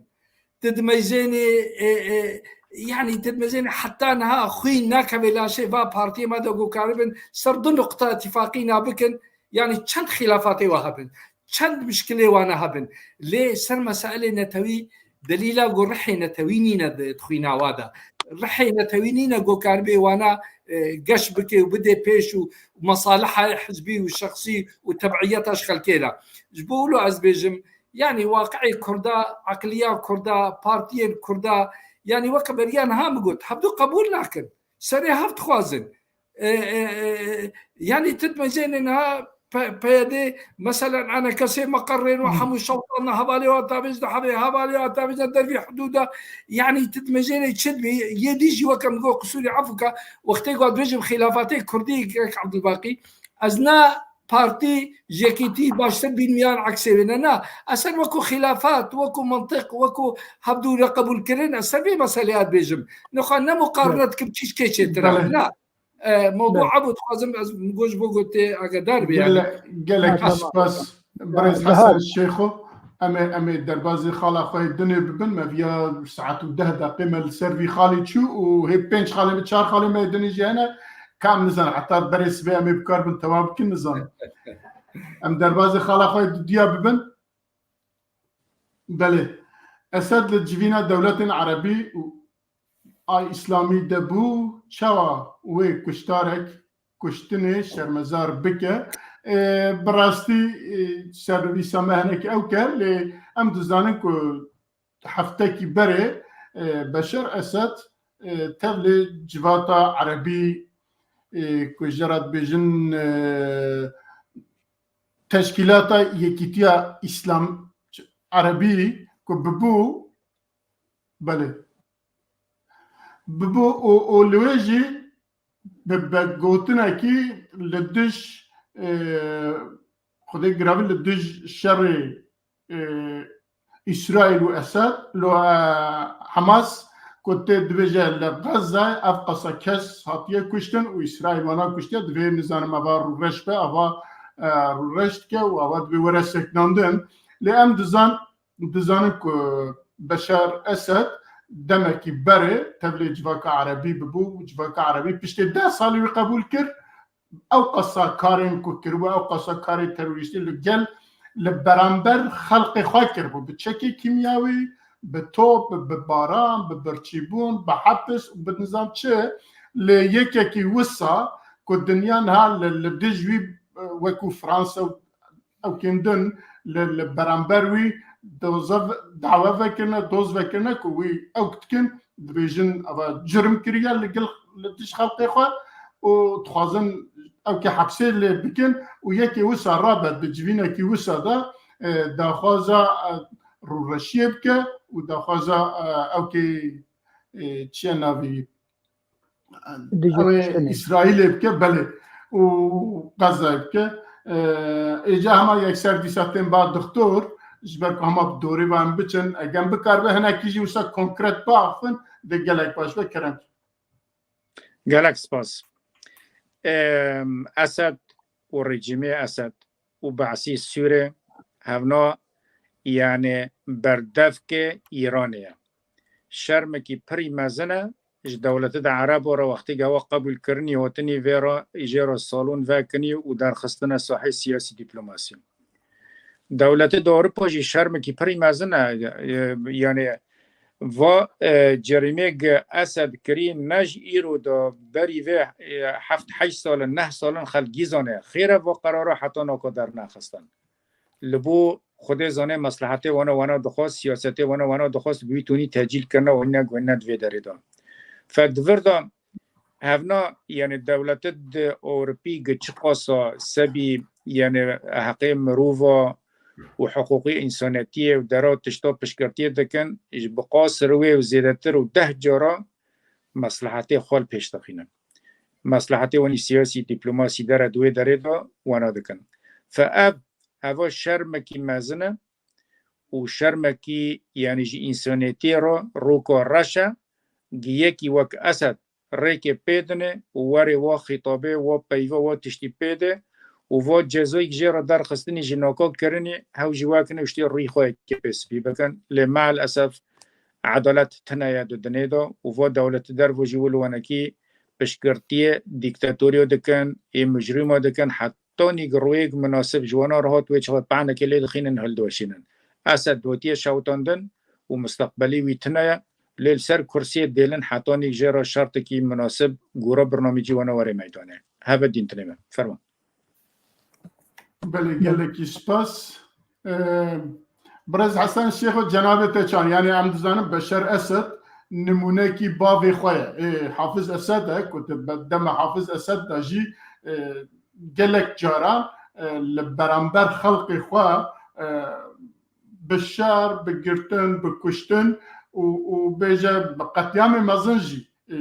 Tu dimejênê, e, e, yanî tu dimejênê heta niha xwîn nakeve laşê va partiyê me de ku karibin ser du nuqta îtîfaqî nabikin. Yanî çend xîlafatê wa hebin, çend mişkilê wana hebin. Lê ser meselê netewî delîla ku rihê netewî nîne di, di xwîna wa de. Rihê netewî nîne ku karibê wana, e, geş bike û bide pêş û mesaliha hizbî û şexsî û tebiyeta ji xelkê re. Ji bo wilo ez bêjim, yanî waqiê Kurda, eqliya Kurda, partiyên Kurda, yanî weke beriya niha min got, hevdu qebûl nakin. Serê hev dixwazin. E, e, e, yanî tu dimejênê niha P-, PYD, meselen, enekesê meqerrên û hemû şewtan hevalê wa tavêj de hebe, hevalê wa tavêj de dervî hudûda, yanî tu dimejênê çi dibî, yê dî jî weke min got qisûrî efû ke, wextê ku dibêjim xîlafatê Kurdî gerek Ebdulbaqî, ez na partî ji yekîtî baştir bînim yan eksê wê ne, na. Ez ser wekû xîlafat, wekû mintiq, wekû hevdû re qebûlkirin, ez ser vê meseleyê dibêjim. Nixwe ne muqarene dikim çîşkê çêtir e. Belê. Na. E, mewdû Belê. Ebû dixwazim ez min got ji bo ku tê agadar bê, yanî. Gelek, gelek Ha, tamam. spas. Birêz Ya, Hesen Şêxo. Em ê, em ê derbazê xala xwe yê dinê bibin. Me viya saet û deh deqê me li ser vî xalê çû û hê pênc xalê me, çar xalê me yê dinê jî hene. Kam nizan, heta berê sibê em ê bi kar bin, tewam bikin, nizan. Em derbazê xala xwe yê dudiya bibin. Belê. Esed li civîna dewletên erebî û a îslamî de bû, çawa wê kuştarek, kuştinê şermezar bike? E, bi rastî, e, sernivîsa me hinekî ew ke, lê em dizanin ku heftekî berê, e, Beşar Esed, e, tevlê civata erebî, e, ku ji ra dibêjin, e, Teşkîlata Yekîtiya Îslam Erebî ku bibû, belê, bibû û, û li wê jî bi, bi gotinekî li dij, e, Xwedê giravî li dij şerê, e, Îsraîl û Esed, lo, e, Hamas, ku tê dibêje li Gaza ev qasa kes hatiye kuştin û Îsraîl wana kuştiye, divê, nizanim, ava rûreş be, ava, e, rûreş dike û ava divê were sekinandin. Lê em dizan, dizanin ku Beşar Esed demekî berê tevlê civaka erebî bibû, civaka erebî piştê deh salî wî qebûl kir, ew qasa karên ku kiribû, ew qasa karê terorîstî li gel, li beramber xelqê xwe kiribû, bi çekê kîmyawî, bi top, bi baran, bi birçîbûn, bi hepis û bi nizam çi, lê yekekî wisa ku dinya niha li, li dij wî, e, wekû Fransa û ewkên din li, li beramber wî doze, dawe vekirine, doz vekirine ku wî ewk dikin, dibêjin eva cirm kiriye li gel, li dij xelqê xwe û dixwazin ewkê hepsê lê bikin û yekê wisa rabe di civînekî wisa de, e, daxwaza, e, rûreşiyê bike û daxwaza, e, ewkê, e, çiye navî, Dijî ew ê kuştinê. Îsraîlê bike, belê, û Gazayê bike. E, êca hema yekser dîsa tên ba doktor, ji ber ku hema bi dorê ve em biçin, eger em bikaribe hinekî jî wisa konkret biaxivin, dê gelek baş be, kerem. Gelek spas. Em, Esed û rejîmê Esed û Be'sî Sûrê hevna, yanî berdevkê Îranê ye. Şermekî pirî mezin e ji dewletê de Erebo re, wextî ke ewa qebûl kirinî, hotinî vê re, jê re salon vekinî û derxistine sahê siyasî dîplomasî. Dewletê di Ewropa jî şermekî pirî mezin e, e, yanî va, e, cerîmê ge Esed kirî ne ji îro de berî vê, e, heft heşt salin, neh salin xelk gî zane. Xêr e va qerara heta naka dernexistin. Li bo Xwedê zane meslehetê wana wana dixwest, siyasetê wana wana dixwest, bi wî tonî tecîl kirine û hîne guhîne di vê derê de. Fek di vir de hevna, yanî dewletê di Ewropî gi çiqasa sebî, yanî heqê mirova, û hiqûqî însanetiyê û dera tişta piştgirtiyê dikin, ji bi qasir wê û zêdetir û deh cara meslehetê xwe li pêş dixînin. Meslehetê wan î siyasî, dîplomasî dere di wê derê de wana dikin. Fe ev, eva şermekî mezin e û şermekî, yanî ji însanetiyê re roka reş e, gi yekî wek Esed rêkê pê dine û werê wa xîtabê, wa peyva, wa tiştî pê de û va cezayek jê re derxistinî ji naka kirinî, hew jî wekine û ştê rûyê xwe yekê pê spî bikin. Lê me'el esef edalet tune ye di dinê de û va dewlete derve jî wilo wenekî piştgirtiyê dîktatoriya dikin, ê micrûma dikin, hetanî rûyek minasib ji wana re hat wê çaxê pe'nekê lê dixînin hildiweşînin. Esed dotiye şewitandin û misteqbelî wî tune ye. Lê li ser kursiyê dêlin hetanî jê re şertekî minasib gora birnamecî wana were meydanê. Heve dîn tinê me. Ferman. Belê, gelekî spas. Ee, Birêz Hesen Şêxo, cenabê te çan, yani em dizanin Beşar Esed nimûnekî bavê xwe ye. Ê, Hafiz Esed e, ku di be-, dema Hafiz Esed de jî, e, gelek caran, e, li beramber xelqê xwe, e, bi şer, bi girtin, bi kuştin û, û bêje bi qetlîamê mezin jî, e,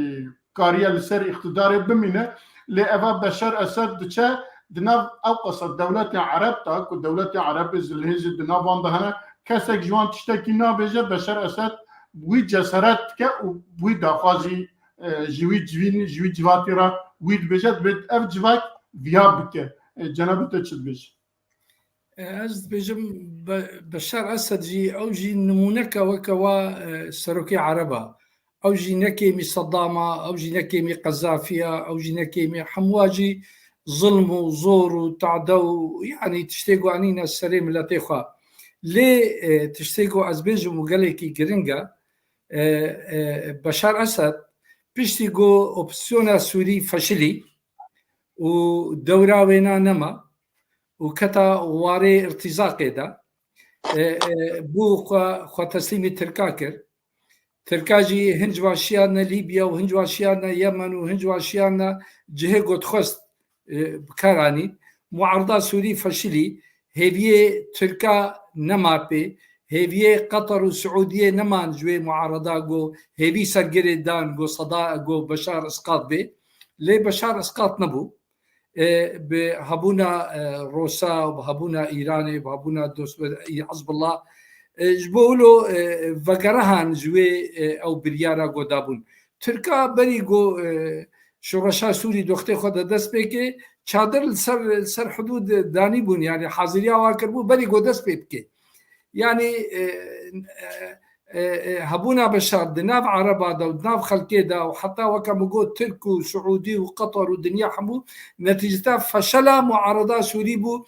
kariye li ser îqtidarê bimîne. Lê eva Beşar Esed diçe di nav ew qasa dewletên Ereb de, ku dewletên Ereb ê zilhêzê di nav wan de hene, kesek ji wan tiştekî nabêje, Beşar Esed wî cesaret dike û wî daxwazî, e, ji wî civîn, ji wî civatî re wî dibêje, dibê ev civak viya bike. E, cenabê te çi dibêje? Ez dibêjim, Be-, Beşar Esed jî, ew jî nimûneke weke wa, e, serokê Ereb e. Ew jî ne kêmî Sedam e, ew jî ne kêmî Qezafî ye, ew jî ne kêmî, hemûa jî zilm û zor û tade û, yanî tiştê ku anîne serê miletê xwe. Lê, e, tiştê ku ez bêjim û gelekî giring e, e, e, Beşar Esed piştî ku opozîsyona Sûrî feşilî û dewra wêna nema û keta warê irtîzaqê de, e, e, bû xwe, xwe teslîmî Tirka kir. Tirka jî hin ji wan şiyane Lîbya û hin ji wan şiyane Yemen û hin ji wan şiyane cihê ku dixwest, e, bi kar anî. Muarda Sûrî feşilî, hêviyê Tirka nema pê, hêviyê Qeter û Siûdiyê neman ji wê muarada ku hêvî sergirê dan ku Seda, ku Beşar Esqat bê. Lê Beşar Esqat nebû. E, bi hebûna, e, Rosa, bi hebûna Îranê, bi hebûna dost-, Hizbullah, e, ji bo wilo, e, vegerihan ji wê, e, ew biryara ku dabûn. Tirka berî ku, e, şoreşa Sûrî doxtê xwe de dest pê kê, çadir li ser, li ser hidûd danîbûn, yanî haziriya wan kiribû, berî ku dest pê bikê. Yanî, e, e, e, e, hebûna Beşar di nav Ereba de û di nav xelkê de û heta weke min got Tirk û Siûdî û Qeter û dinya hemû netîceta feşela muarada Sûrî bû.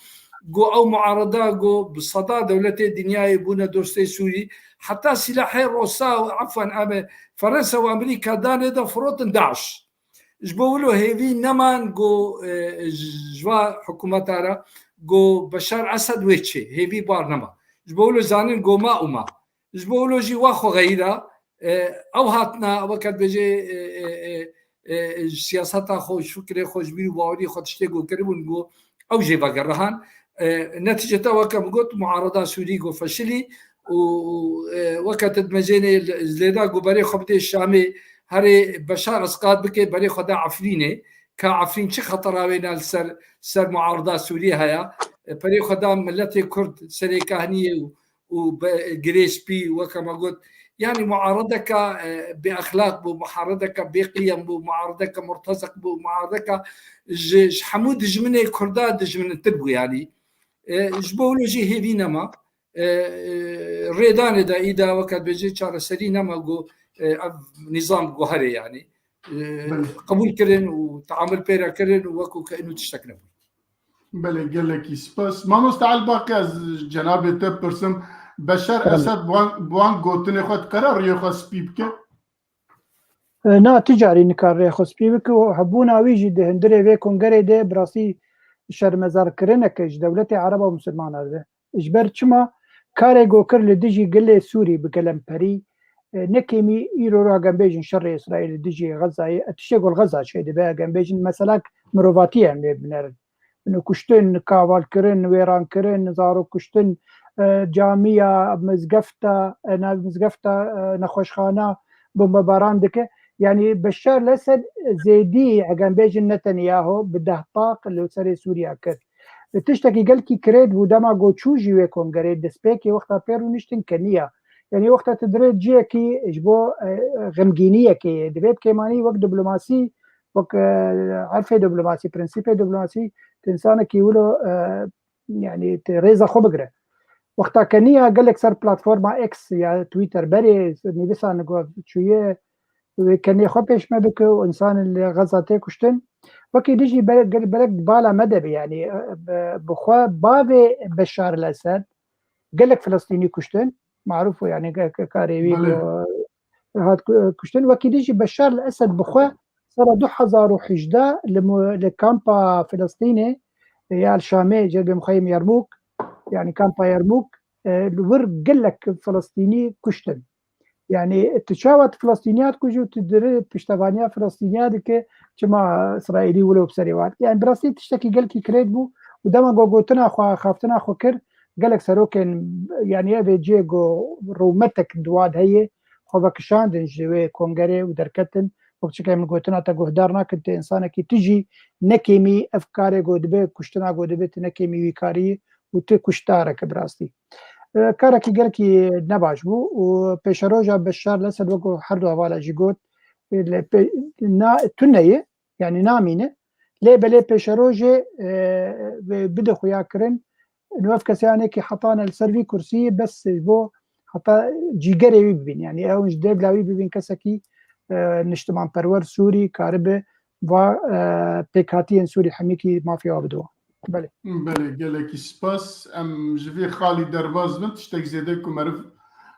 Got ew muarada got bi seda dewletê dinyayê bûne dostê Sûrî. Heta sîlahê Rosa û efwen em ê Ferensa û Amerîka danê de firotin DAIŞ. Ji bo wilo hêvî neman got, e, ji, ji va hikûmeta re got Beşar Esed wê çê. Hêvî bar nema. Ji bo wilo zanin got ma û ma. Ji bo wilo jî wa xwe xeyîra, e, ew hatina, weke dibêje, e, e, e, e, ji siyaseta xwe, ji fikrê xwe, ji bîr û bawerî xwe tiştê ku kiribûn, got ew jê vegerihan. E, netîceta weke min got, muarada Sûrî got feşilî û, û, e, weke tu dimejênê li, lê da got berê xwe bidê Şamê, herê Beşar Esqat bike berê xwe da Efrînê. Ka Efrîn çi xetera wêna li ser, ser muarada Sûrî heye? E, berê xwe da miletê Kurd serê kahniyê û û bi girê spî, weke me got, yanî muaredeke, e, bêexlaq bû, muaredeke bêqiyem bû, muaredeke murteziq bû, muaredeke ji, ji hemû dijminê Kurda dijmintir bû, yanî. E, ji bo wilo jî hêvî nema. E, e, rêdanê de îda weke dibêje çareserî nema ku, e, ev nîzam guherê, yanî. E, Belê. Qebûl kirin û teamul pê re kirin û wekû ke ênû tiştek nebû. Belê, gelekî spas. Mamoste Elbaqî, ez ji cenabê te pirsim, Beşar Belê. Esed bi wan, bi wan gotinê xwe dikare riyê xwe spî bike? E, na, ti carî nikar riyê xwe spî bike û hebûna wî jî di hundirê vê kongerê de bi rastî şermezarkirineke ji dewletê Ereba û Misilmana dibe. Ji ber çima karê go kir li dijî gilê Sûrî bi gelemperî, e, ne kêmî îro re agem bêjin şerê Îsraîl li dijî Xezayê, e, tiştê gol Xeza çêdibe, agem bêjin meselak mirovatî ye em lê binerin. Û kuştin, kavalkirin, wêrankirin, zarok kuştin, e, camiya, mizgefta, e, nav mizgefta, e, nexweşxana bombebaran dike. Yanî Beşar el-Esed zêdî, eger bêjin Netanyahu, bi deh taq li serê Sûriya kir. Tiştekî gelkî kirêt bû dema ku çû jî wê kongerê destpêkê wexta pê rûniştin keniya. Yanî wexta tu dirê ciyekî ji bo, e, xemgîniyekê ye. Divê bi kêmanî wek diplomasî, wek, e, erfê diplomasî, prensîpê diplomasî, tu insanekî wilo, e, yanî tu rêza xwe bigire. Wexta keniya gelek ser platforma X ya Twitter berê nivîsan got çûye wê kenê xwe pêş me bike û însan li Xeza tê kuştin. Wekî dijî be-, gel-, belek bala me de be, yanî, e, bi, bi xwe bavê Beşar el-Esed gelek Filistînî kuştin. Marûf o, yanî, ke-, ke-, karê wî Belê. ku hat ku-, kuştin. Wekî dijî Beşar el-Esed bi xwe sala du hezar û hejdeh li mu-, li kampa Filistînê, e, ya El Şamê, cerbê mixeyim Yermûk, yanî kampa Yermûk, e, li wir gelek Filistînî kuştin. Yanî tu çawa tu Filistîniya dikujî û tu dirê piştevaniya Filistîniya dike, çima Îsraîlî wilo bi serê wan? Yanî bi rastî tiştekî gelkî kirêt bû û dema ku gotina xwe, xaftina xwe kir, gelek serokên, yanî ev ê cihê ku rûmetek di wan heye, xwe vekişandin ji wê kongerê û derketin. Wek çike min gotina te guhdar nakin, tu însanekî tu jî nekêmî ev karê ku dibe kuştina ku dibe tu nekêmî wî karî û tu kuştarek e bi rastî. E, karekî gelkî nebaş bû û pêşeroja Beşar el-Esed wek her du hevala jî got, e, li pê-, na-, tune ye, yanî namîne. Lê belê pêşerojê, e, bi-, bide xuya kirin. Û ev kesanekî hetane li ser vî kursî bes ji bo heta cîgerê wî bibîn. Yanî ew ji devla wî bibîn kesekî, e, niştimanperwer Sûrî karibe va, e, pêkhatiyên Sûrî hemîkî mafê wa bido. Belê. Belê, gelekî spas. Em ji vê xalî derbas bin, tiştek zêde ku meriv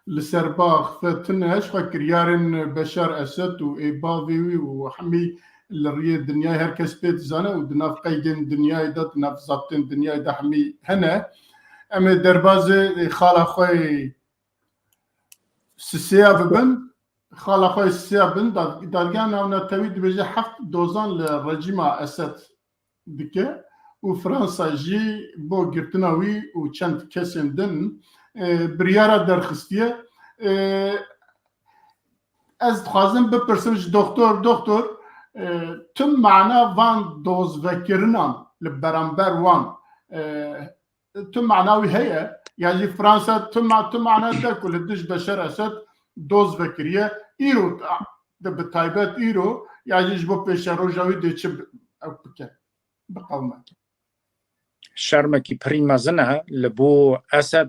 li ser ba axife tune, ji xwe kiryarên Beşar Esed û ê bavê wî û hemî li riyê dinyayê her kes pê dizane û di nav qeydên dinyayê de, di nav zabtên dinyayê de hemî hene. Em ê derbazê xala xwe sisêya bibin. Xala xwe sisêya bin, dad-, dadgeha navnetewî dibêje heft dozan li rejîma Esed dike û Fransa jî bo girtina wî û çend kesên din, e, biryara derxistiye. E, ez dixwazim bipirsim ji doktor, doktor, e, tu mana van dozvekirinan li beramber wan, e, tu mana wî heye? Ya jî Fransa tu ma-, tu mana te ku li dij Beşar Esed doz vekiriye, îro ta-, de bi taybet îro, ya jî ji bo pêşeroja wî dê çi bi-, ew bike, biqewime? Şermekî pirî mezin e li bo Esed,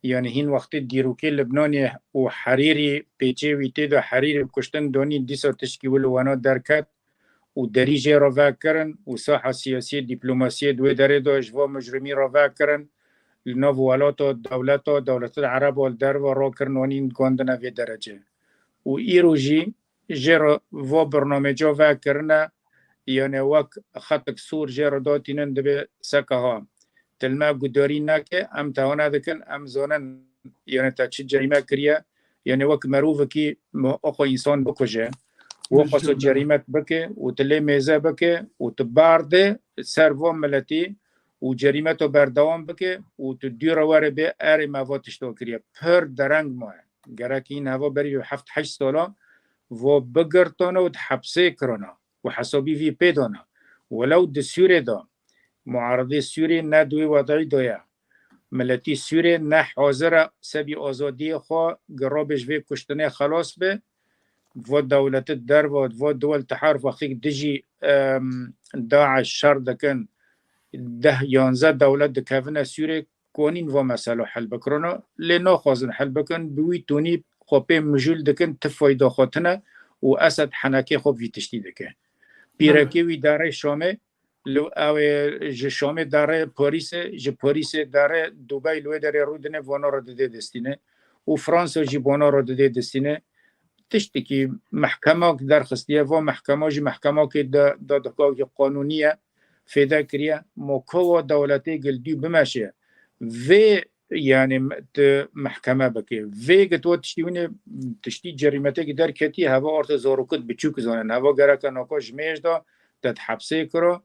yanî hîn wextê dîrokê Libnanê û Herîrî pêçê wî tê de Herîrî kuştin donî dîsa tişkî wilo wana derket û derî jê re vekirin û saha siyasî, dîplomasiyê di wê derê de ji va mujrimî re vekirin, li nav welata, dewleta, dewleta Ereba li derve rakirin, wanîn gondine vê derece. Û îro jî jê re va birnameca vekirine, yanê wek xetek sor jê re datînin, dibê seke ha. Tilme gudarî neke, em tewana dikin, em zanin, yanê te çi cerîme kiriye, yanê wek merovekî mi-, oxo însan bikuje, wek xweso cerîmet bike û tu lê mêze bike û tu berde ser van miletî û cerîmeto berdewam bike û tu dû re were bê, erê me va tişto kiriye. Pir dereng maye. Gerek hîn heva berî heft heşt sala va bigirtana û di hepsê kirana û hesabî vî pê dana. Welew di Sûrê de muaridê Sûrê ne di wê wedayî de ye. Miletî Sûrê ne hazir e sebî azadiyê xwe girabe ji vê kuştinê xelas be. Va dewlete derva, va duwel tihar vexîk dijî, em, DAIŞ şer dikin. Deh yanze dewlet dikevine Sûrê, konîn va meselo hel bikirina. Lê naxwazin hel bikin, bi wî tonî xwe pê mijûl dikin, ti fayda xwe tine û Esed henekê xwe vî tiştî dike. Pîrekê wî darê Şamê, li, ew ê ji Şamê derê Parîsê, ji Parîsê derê Dubey, li wê derê rûdine, vana re didê destîne û Fransa jî bona re didê destîne. Tiştekî mehkema derxistiye, va mehkema jî mehkemakê de, dadixgahekî qanûnî ye, fêde kiriye. Ma kowa dewletê gildû bimeşe. Vê, yanî, tu mehkeme bike. Vê gitwa tiştî winê, tiştî cerîmetekî derketî, heva arte zarokit biçûk zanin. Heva gereke naka ji mêj de te di hepsê kira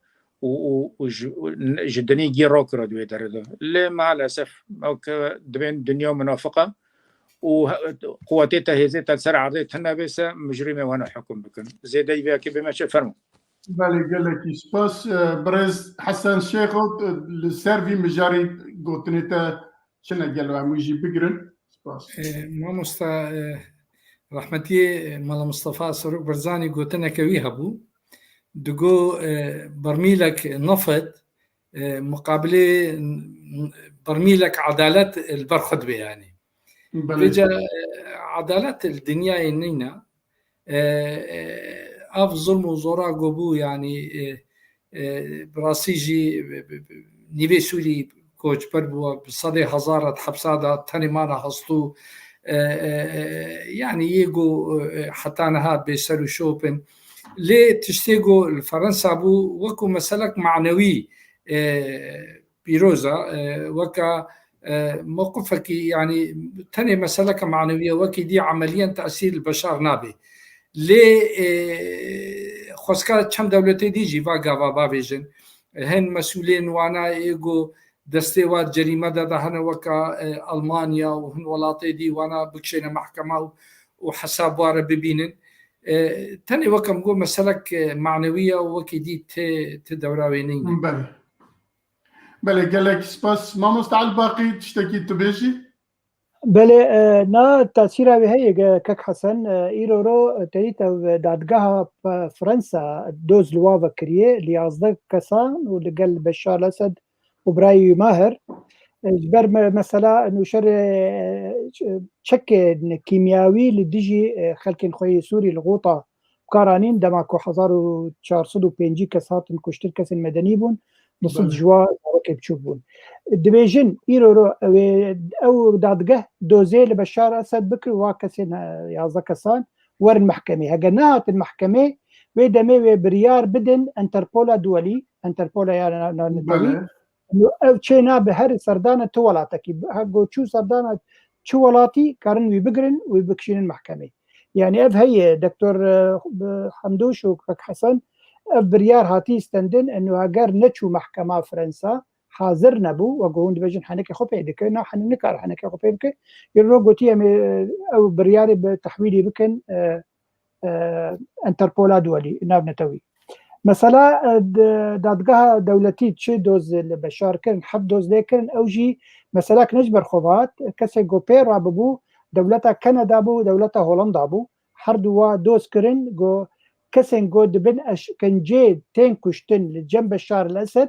û, û, û ji, û ji dinî gî rokiro di wê derê de. Lê maalesef ew ke dibên dinya munafiq e û he-, quwetê te, hêzê te li ser erdê tune bê se, micrîmê wana hukm bikin. Zêdeyî vê yekê bê me çi? Fermo. Belê, gelekî spas. E, birêz Hesen Şêxo, e, li ser vî mijarî gotinê te çi ne gelo em wî jî bigirin? Spas. E, mamosta, e, rehmetiyê, e, Mala Mustafa Serok Barzanî gotineke wî hebû. Digo, e, bermîlek nefet, e, muqabilê n-, n-, bermîlek edalet li ber xwe dibe, yanî. Belê. Vêca, e, edalet li dinyayê nîne. E, e, ev zulm û zora ku bû, yanî, e, e, bi rastî jî, e, e, nîvê Sûrî koçber bû, bi sedê hezar di hepsa de, tenê mana hestû, e, e, e, yanî yê ku, e, heta niha bêser û şop in. Lê tiştê ku li Ferensa bû, wekû meselek manewî, e, pîroz e, e, weke, e, mewqifekî, yanî tenê meseleke manewî ye, wekî dî emeliyen tesîr li Beşar nabe. Lê, e, xwezka çend dewletê dî jî va gava bavêjin. Hin mesûlên wana ê ku destê wa cerîme de de hene weke, e, Almanya û hin welatê dî wana bikişêne mehkema û, û hesab wa re bibînin. E, tenê weke min got meselek, e, manewî ye û wekî dî tê, tê dewra wê nîne. Belê. Belê, gelek spas. Mamoste Elbaqî, tiştekî tu bêjî? Belê, e, na tesîra wê heye, ge-, kek Hesen, e, îro ro, e, terî tev dadgeha, e, Fransa doz li wa ve kiriye, li yazdeh kesan û li gel Beşar Esed û birayê wî Maher. E, ji ber me-, mesela nûşerê, e, ç-, çekên kîmyawî li dijî, e, xelkên xwe yê Sûrî li Xûta bi kar anîn, dema ku hezar û çar sed û pêncî kes hatin kuştin, kesên medenî bûn, du sed Belê. ji wan zarokê biçûk bûn. Dibêjin, îro ro ew ê, ew dadgeh dozê li Beşar Esed bikir, wa kesên, e, yazdeh kesan werin mehkemê. Heger nehatin mehkemê, wê demê wê biryar bidin Enterpola duwelî, Enterpola ya na-, na-, netewî. Belê. Ew çê nabe her serdana tu welatekî. Her ku çû serdana çi welatî, karin wî bigirin, wî bikişînin mehkemê. Yani ev heye, Doktor, e, Hemdûş û Kek Hesen, ev biryar hatî stendin, eno heger neçû mehkema Fransa, hazir nebû, wek hûn dibêjin henekê xwe pê dike, na hene nikare henekê xwe pê bike. Îro gotiye em ê ew biryarê bi tehwîlî bikin, e, e, Enterpola duwelî, navnetewî. Mesela, e, d-, dadgeha dewletî çi doz li Beşar kirin, heft doz lê kirin, ew jî meselek ne ji ber xwe ve hat, kesê ku pê re bûbû, dewleta Kanada bû, dewleta Holanda bû, her du wa doz kirin, ku kesên ku dibin eşkencê tên kuştin li cem Beşar el Esed,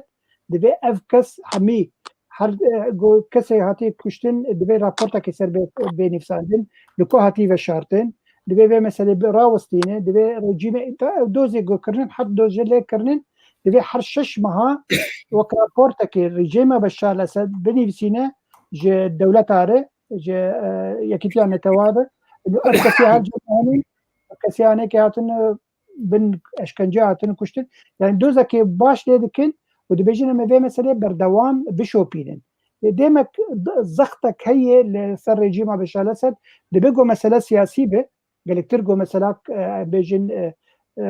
divê ev kes hemî her, e, go-, kesê hatî kuştin, divê raportekê ser bê, bê nivîsandin, li ku hatî veşartin, divê vê meselê bi rawestîne, divê rejîmê, ta ew dozê go kirinin, her dozê lê kirinin, divê her şeş meha wek raportekê rejîma Beşar el Esed binivîsîne ji dewleta re, ji, e, Yekîtiya Netewa re. Ev kesê her cem hene, kesê hanekê hatin, e, bin eşkence hatin kuştin. Yani dozekê baş lê dikin û dibêjin em ê vê meselê berdewam bişopînin. Lê demek d-, zextek heye li ser rejîma Beşar Esed, dibe ku mesele siyasî be, gelektir ku mesela, e, bêjin, e, e,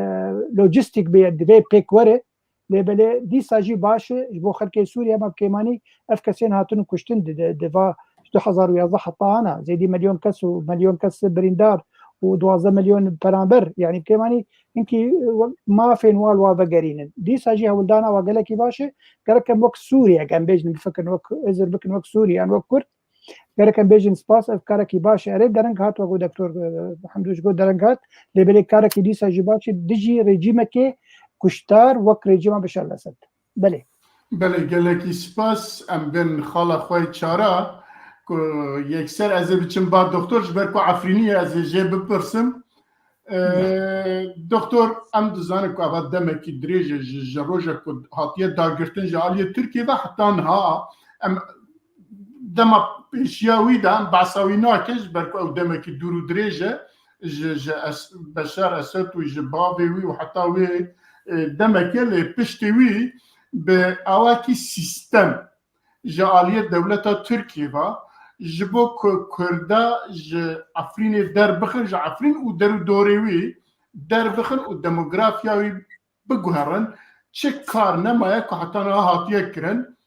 lojîstîk be, divê pêk were. Lê belê dîsa jî baş e, ji bo xelkê Sûriye me bi kêmanî ev kesên hatin kuştin di, di, di va du hezar û yazdeh heta ana zêdî milyon kes û milyon kes birîndar û duwazdeh milyon peranber, yani bi kêmanî hinkî, e, mafên wa li wa vegerînin. Dîsa jî hewldana wa gelekî baş e. Gerek em wek Sûriye, em bêjin, bifikirin wek, hizir bikin wek Sûriye, yan wek Kurd. Gerek em bêjin spas, ev karekî baş e. Erê dereng hat, wek ku Doktor, e, Hemdûş got dereng hat. Lê belê karekî dîsa jî baş e dijî rejîmekê kuştar wek rejîma Beşar el Esed. Belê. Belê, gelekî spas. Em bên xala xwe çara ku yekser ez ê biçim ba doktor, ji ber ku Efrînî ye, ez ê jê bipirsim. Ee, doktor, em dizanin ku eva demekî dirêj e ji, ji roja ku hatiye dagirtin ji aliyê Tirkiyê ve heta niha. Em dema pêşiya wî de em behsa wî nakin, ji ber ku ew demekî dûr û dirêj e. Ji, ji Es-, Beşar Esed û ji bavê wî û heta wê, e, demekê lê piştê wî bi awakî sîstem ji aliyê dewleta Tirkiyê ve ji bo ku Kurda ji Efrînê derbixin, ji Efrîn û derûdorê wî derbixin û demografya wî biguherin, çi kar nemaye ku heta niha hatiye kirin.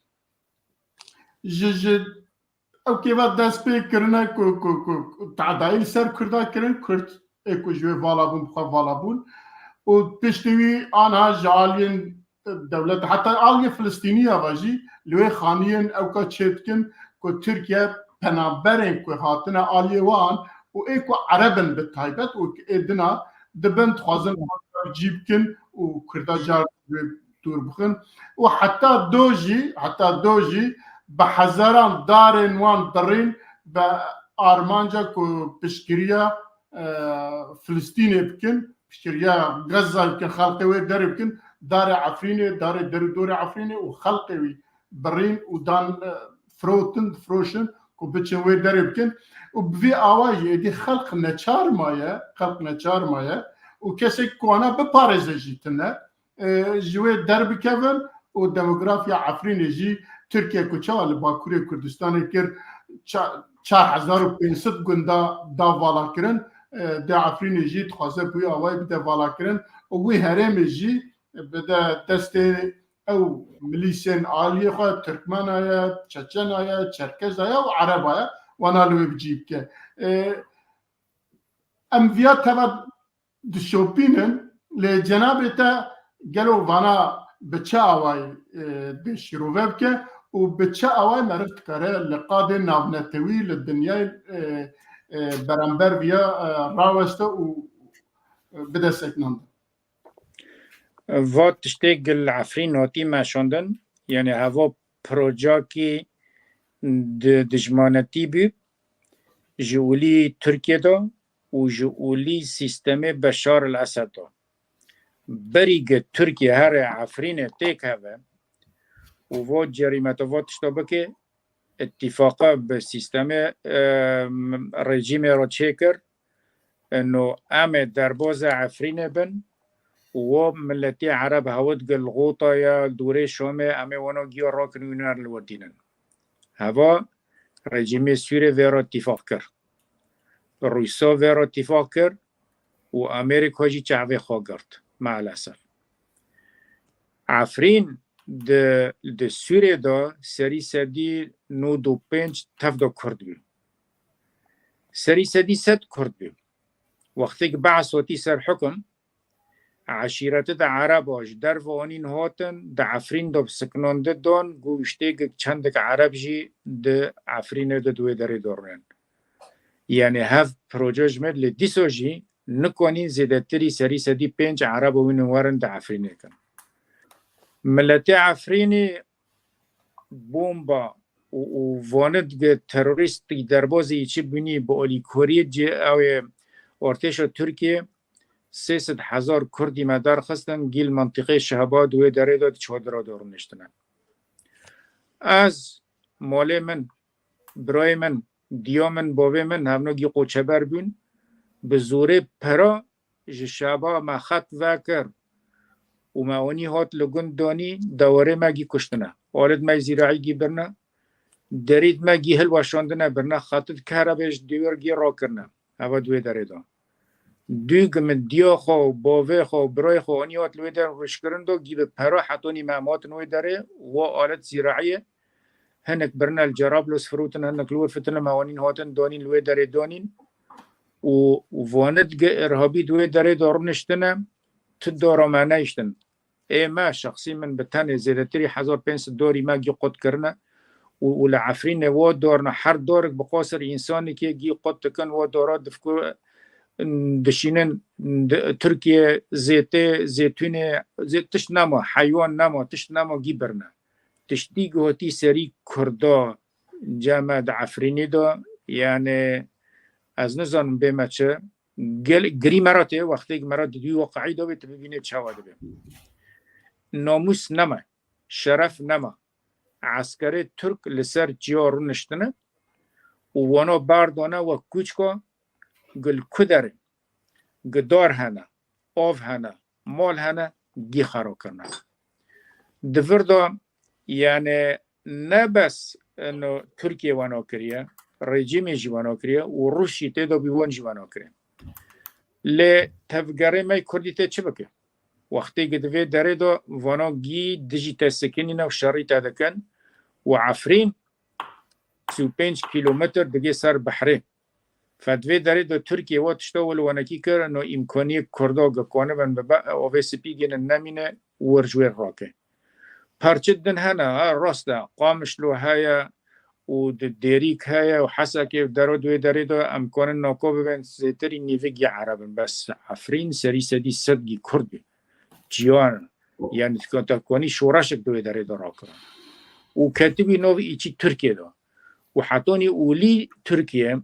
Ji, ji ew kêva dest pê kirine ku, ku, ku, ku tadayî li ser Kurda kirin, Kurd ê ku ji wê vala bûn, bi xwe vala bûn. Û piştî wî aniha ji aliyên dewlet, heta aliyê Filistîniya ve jî li wê xaniyên ewka çêdikin ku Tirkiye penaberên ku hatine aliyê wan û ê ku Ereb in bi taybet û ê dina dibin, dixwazin cî bikin û Kurda car wê dûr bixin. Û heta do jî, heta do jî bi hezaran darên wan birîn bi armanca ku piştgiriya, e, Filistînê bikin, piştgiriya Gaza bikin, xelkê wê derê bikin, darê Efrînê, darê derûdorê Efrînê û xelkê wî birîn û dan, e, firotin, difiroşin ku biçin wê derê bikin. Û bi vî awayî êdî xelk neçar maye, xelk neçar maye û kesek ku wana biparêze jî tune. E, ji wê derbikevin û demografiya Efrînê jî Tirkiye ku çawa li Bakurê Kurdistanê kir, ça-, çar hezar û pênc sed gunda da valakirin, e, dê Efrînê jî dixwaze bi wî awayî bide valakirin û wî herêmê jî bide destê ew milîsên aliyê xwe, Tirkmena ye, Çeçena ye, Çerkeza ye û Ereba ye, wana li wê bi cî bike. E, em viya teva dişopînin, lê cenabê te gelo vana bi çi awayî, e, dê şîrove bike û bi çi awayî meriv dikare li qadê navnetewî li dinyayê, e, e, beramber viya, e, raweste û, e, bide sekinandin? Va tiştê gil Efrîn hatî meşandin, yani heva projaki di dijmanetî bî ji olî Tirkiye de û ji olî sîstemê Beşar el Esed de. Berî ge Tirkiye here Efrînê têk heve û va cerîmete va tişta bike, îtîfaqa bi sîstemê, e, rejîmê re çêkir. Eno em ê derbazê Efrînê bin û wo miletî Ereb hewit gil Xota ya dûrê Şamê em ê wano giya rakin û iner li wir dînin. Heva rejîmê Sûrê vê re tîfaq kir. Rûsa vê re tîfaq kir û Amerîka jî çavê xwe girt. Maalesef. Efrîn di, di Sûrê de serî sedî nod û pênc tevda Kurd bû. Serî sedî sed Kurd bû. Wextêk Be'es hatî ser hukum, eşîretê de Ereba ji derve anîn hatin, di Efrîn de bi sikinandin dan, ku tiştêk çendek Ereb jî di Efrînê de di wê derê de rûnin. Yani hev proje ji me lê dîsa jî nikanîn zêdetirî serî sedî pênc Ereba wînin werin di Efrînê kin. Miletê Efrînî bomba û, û vanid ge terorîstî derbazî çi bûnî bi alîkoriyê cê ew ê artêşa Tirkiye sê sed hezar Kurdî me derxistin, gîl mentiqê Şehba di wê derê de di çadira de rûniştine. Ez, malê min, birayê min, diya min, bavê min, hevno gî qoçeber bûn, bi zorê pera ji Şehba me xet vekir û me onî hat li gund danî, dewarê me gî kuştine. Alid me zîraî gî birine, derîd me gî hilweşandine birine, xetid kehrebe ji dêwir gî rakirine. Heva di wê derê de. Dû gi min diya xwe û bavê xwe û birayê xwe onî hat li wê der rûşkirin do, gî bi pera hetonî me em hatin wê derê, wa alet zîraiyê. Hinek birine li Cerablos firotin, hinek li wir fitin, me wanîn hatin danîn li wê derê danîn. Û, û vanit gi irhabî di wê derê de rûniştine, tu dora me neyiştin. Ê me, şexsî min bi tenê zêdetirî hezar pênc sed dorî me gî qut kirine û, û li Efrînê wo dorna her dorek bi qasir însanekê gî qut dikin, wo dora difku, dişînin, di, Tirkiye zêtê, zêtûnê, zê-, tişt nema, heywan nema, tişt nema gî birine. Tiştî gotî serî Kurda ceme di Efrînê de, yani ez nizanim bê me çi, gel-, girî me re tê, wextê me re di dû weqayî de bê, tu bibînê çawa dibe. Namûs nema, şeref nema. Eskerê Tirk li ser çiya rûniştine û wana berdane wek kûçka gil ku derê. Gidar hene, av hene, mal hene, gî xero kirine. Di vir de, yani, ne bes ino Tirkiye wena kiriye, rejîmê jî wena kiriye û Rûsî tê de bî wan jî wena kiriye. Lê tevgerê me Kurdî tê çi bike? Wextê ki di vê derê de vana gî dijî te sekinîne û şerî te dikin û Efrîn sî û pênc kîlometr digê ser behrê. Fe di vê derê de Tirkiye wa tişta wilo wenekî kir, no îmkaniyê Kurda gi konibin bi be-, ovê spî gênin nemîne, wir ji wê rake. Parçe din hene, ha, rast e, Qamişlo heye û di Dêrîk heye û Hesekê û dero di wê derê de em konin nako bibin, zêtirî nîvik ya Ereb in, bes Efrîn serî sedî sed gî Kurd bi. Ciyan, yani, te konî şoreşek di wê derê de rakirin. Û ketibî nov îçî Tirkiye de. Û hetonî ûlî Tirkiye,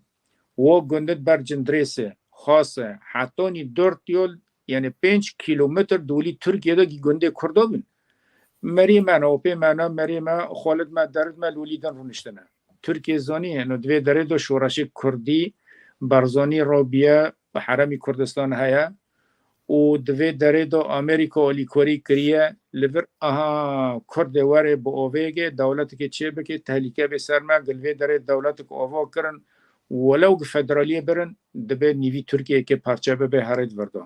wo gundit ber Cindirêse, Xase, hetonî dört yol, yani pênc kîlometr di ûlî Tirkiye de gî gundê Kurda bin. Merî me, opê me, na merî me, xolid me, derid me, li ûlî din rûniştine. Tirkiye zanî, eno di vê derê de şoreşê Kurdî, Barzanî robiye, bi heremî Kurdistan heye û di vê derê de Amerîka alîkorî kiriye, li vir, aha, Kurdê were bi ovêgê, dewletekê çê bike, tehlîke bê ser me, gil vê derê dewletek ava kirin, welew bi federaliyê birin, dibe nîvî Tirkiyeyekê parçe bibe herê di vir de.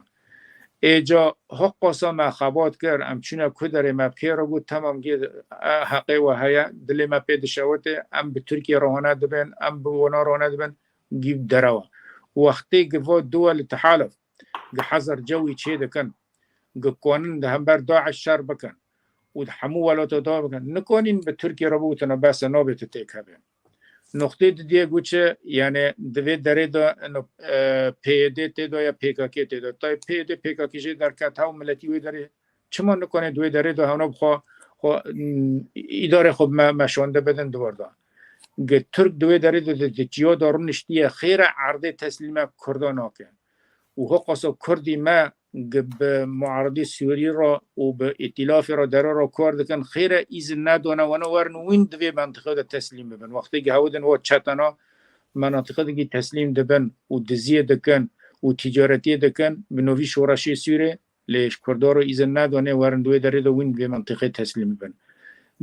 Êca hiqasa me xebat kir, em çûne ku derê me bi xêr bû, temam gê, e, heqê we heye, dilê me pê dişewite, em bi Tirkiye re hone dibin, em bi wana re hone dibin, gî derewa. Wextê gi va duwel tehaluf, gi hezar cewî çê dikin, gi konin di hember DAIŞ şer bikin û di hemû welata da bikin, nikonîn bi Tirkiye re biwitine bes e, nabê tu têkevê. Noqtê didiyê got çi, yani di vê derê de, ino, e, P Y D tê de ya P K K tê de. Tay P Y D P K K jê derket hew miletî wê derê. Çima nikone di wê derê de hewna bi xwe, xwe, m, îdarê xwe me, meşande bidin di wir de. Gi Tirk di wê derê de di, di ciya de rûniştiye, xêre erdê teslîme Kurda nake. Û hiqasa Kurdî me gi bi muaridî Sûrî re û bi îtîlafê re dere re kar dikin, xêre îzin nedane wana werin wîn di vê mentiqe de teslîm bibin. Wextê gi hewidin wa çetena menatiqe digî teslîm dibin û diziyê dikin û tîcaretiyê dikin, bi novî şoreşê Sûrê, lê ji Kurda re îzin nedane werin di wê derê de wîn di vê mentiqê teslîm bibin.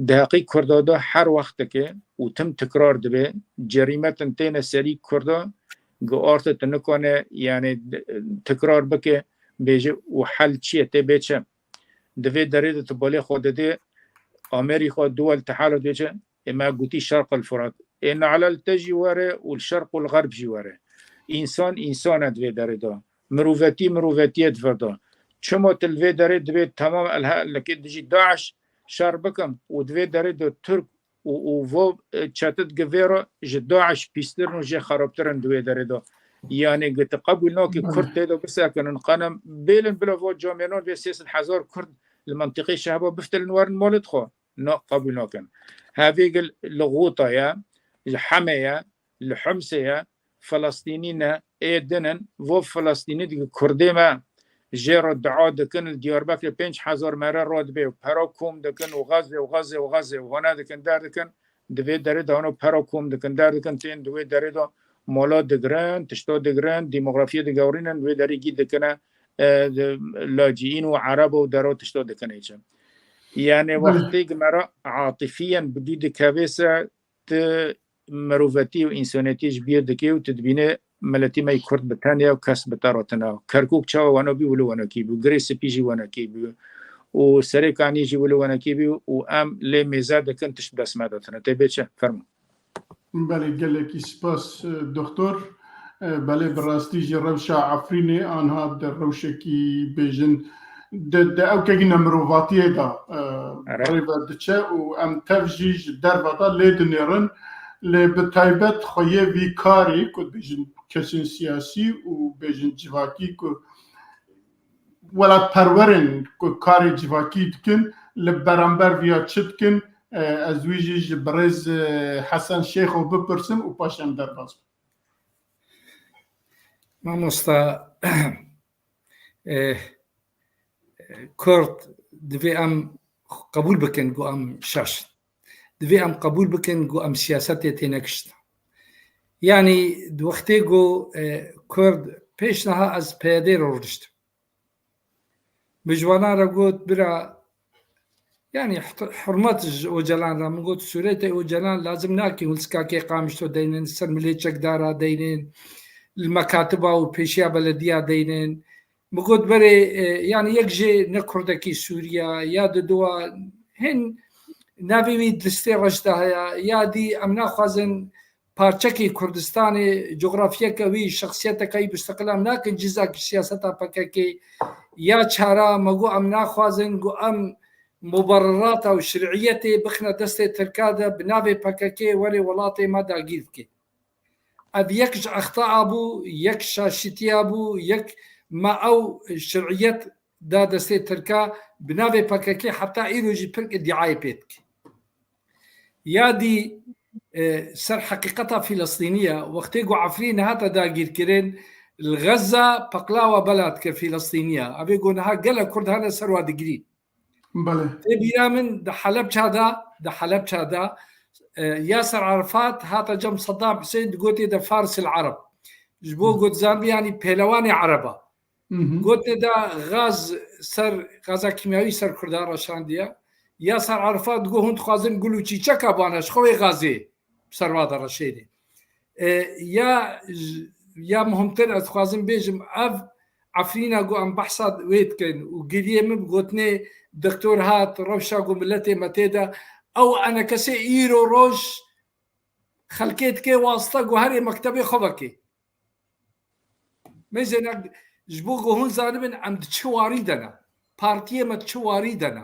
Di heqî Kurda de her wexteke û tim tikrar dibe, cerîmetin têne serî Kurda, gi arte tu nikane, yani, tikrar bike, bêje û hel çi ye, tê bê çi? Di vê derê de tu balê xwe didê Amerîka, duwel tehaluf dê çi? Ê me gotî Şerq el Furat. Ê nalel te jî were û li Şerq û li Xerb jî were. Însan însan e di vê derê de. Mirovetî mirovetiyê di vir de. Çima tu li vê derê divê temam elhe-, elekê dijî DAIŞ şer bikim û di vê derê de Tirk û, û vo, e, çetit gi vê re ji DAIŞ pîstir in û jê xerabtir in di wê derê de. Yani gi tu qebûl nakî Belê. Kurd tê de bisekinin, qenem bêlin bila vo camênan vê sê sed hezar Kurd li mentiqê Şehba biftilin werin malê xwe. Na qebûl nakin. Hevê gil li Xûta ye, li Hemê ye, li Himsê ye, Filistînî ne, ê din in, vo Filistînî digî Kurdê me jê re dua dikin, li Diyarbekirê pênc hezar mere re dibe û pera kom dikin û Xezê û Xezê û Xezê û hone dikin, der dikin, di vê derê de hano pera kom dikin, der dikin, tên di wê derê de mala digirin, tişta digirin, demografiyê digewrînin, wê derê gî dikine, e, di, laciyîn û Ereb û dero tişta dikine çi. Yani Belê. Wextê ki me re atifiyen bi dû dikeve se, tu mirovetî û însanetî ji bîr dikê û tu dibîne miletî me yî Kurd bi tenê ye û kes bi te re tune. Kerkûk çawa weno bî, wilo wenekî bû. Girê Spî jî wenekî bû. Û Serê Kanî jî wilo wenekî bû û em lê mêze dikin, tişt bi dest me de tune. Tê bê çi? Fermo. Belê, gelekî spas, e, doktor. E, belê, bi rastî jî rewşa Efrînê anha di rewşekî bêjin di, di ewkekî nemirovatiyê de, e, Erê. Rê ve diçe û em tev jî ji derve de lê dinêrin. Lê bi taybet xweyê vî karî ku dibêjin kesên siyasî û bêjin civakî ku welatperwerên ku karê civakî dikin, li beramber viya çi dikin, e, ez wî jî ji birêz, e, Hesen Şêxo bipirsim û paşê em derbas bin. Mamosta, e, Kurd divê em qebûl bikin ku em şaş in. Divê em qebûl bikin ku em siyasetê têne kiştin. Yanî di wextê ku, e, Kurd pêş niha ez P Y D re rûniştim. Min ji wana re got, bira, yanî ht-, hurmet ji Ocalan re, min got, sûretê Ocalan lazim nake, hûn li Skakê Qamişlo deynin, ser milê çekdara deynin, li mekatiba û pêşiya belediya deynin. Min got berê, e, yani yek jê ne Kurdekî Sûriye ya di dua hin navê wî di listê reş de heye, ya dî em naxwazin parçekî Kurdistanê, cografyeke wî, şexsiyeteke wî musteqil em nakin cizak siyaseta P K K. Ya çara me got em naxwazin, got em mubererata û şir'iyetê bixine destê Tirka de bi navê P K K were welatê me dagîr bike. Ev yek ji exta bû, yek şaşîtiya bû, yek me ew şir'iyet da destê Tirka bi navê P K K heta îro jî pir îdiayê pê dike. Ya dî, e, ser heqîqeta Filistîniya, wextê ku Efrîn hate dagîrkirin, li Xezza peqlawa bela dike Filistîniya. Evê ku niha gelek Kurd hene ser wa digirî. Belê. Tê bîra min di Helebça de, di Helebça de, e, Yaser Arafat hate cem Saddam Hussein, digotê de Faris el Arab. Ji bo Hı. got zanibî, yanî pehlewanê Ereba. Hı hı. Gotê de gaz ser, gaza kîmyawî ser Kurda reşandiye. Yaser Arafat digot hûn dixwazin gul û çîçeka bane, ji xwe wê gazê serva de reşênê. E, ya, ya muhimtir ez dixwazim bêjim, ev Efrîna ku em behsa wê dikin û giriyê min bi gotinê doktor hat, rewşa ku miletê me tê de, ew enekesê îro roj xelkê dike wasita ku herê mektebê xwe vekê. Mêzênek ji bo ku hûn zanibin em di çi warî de ne. Partiyê me di çi warî de ne.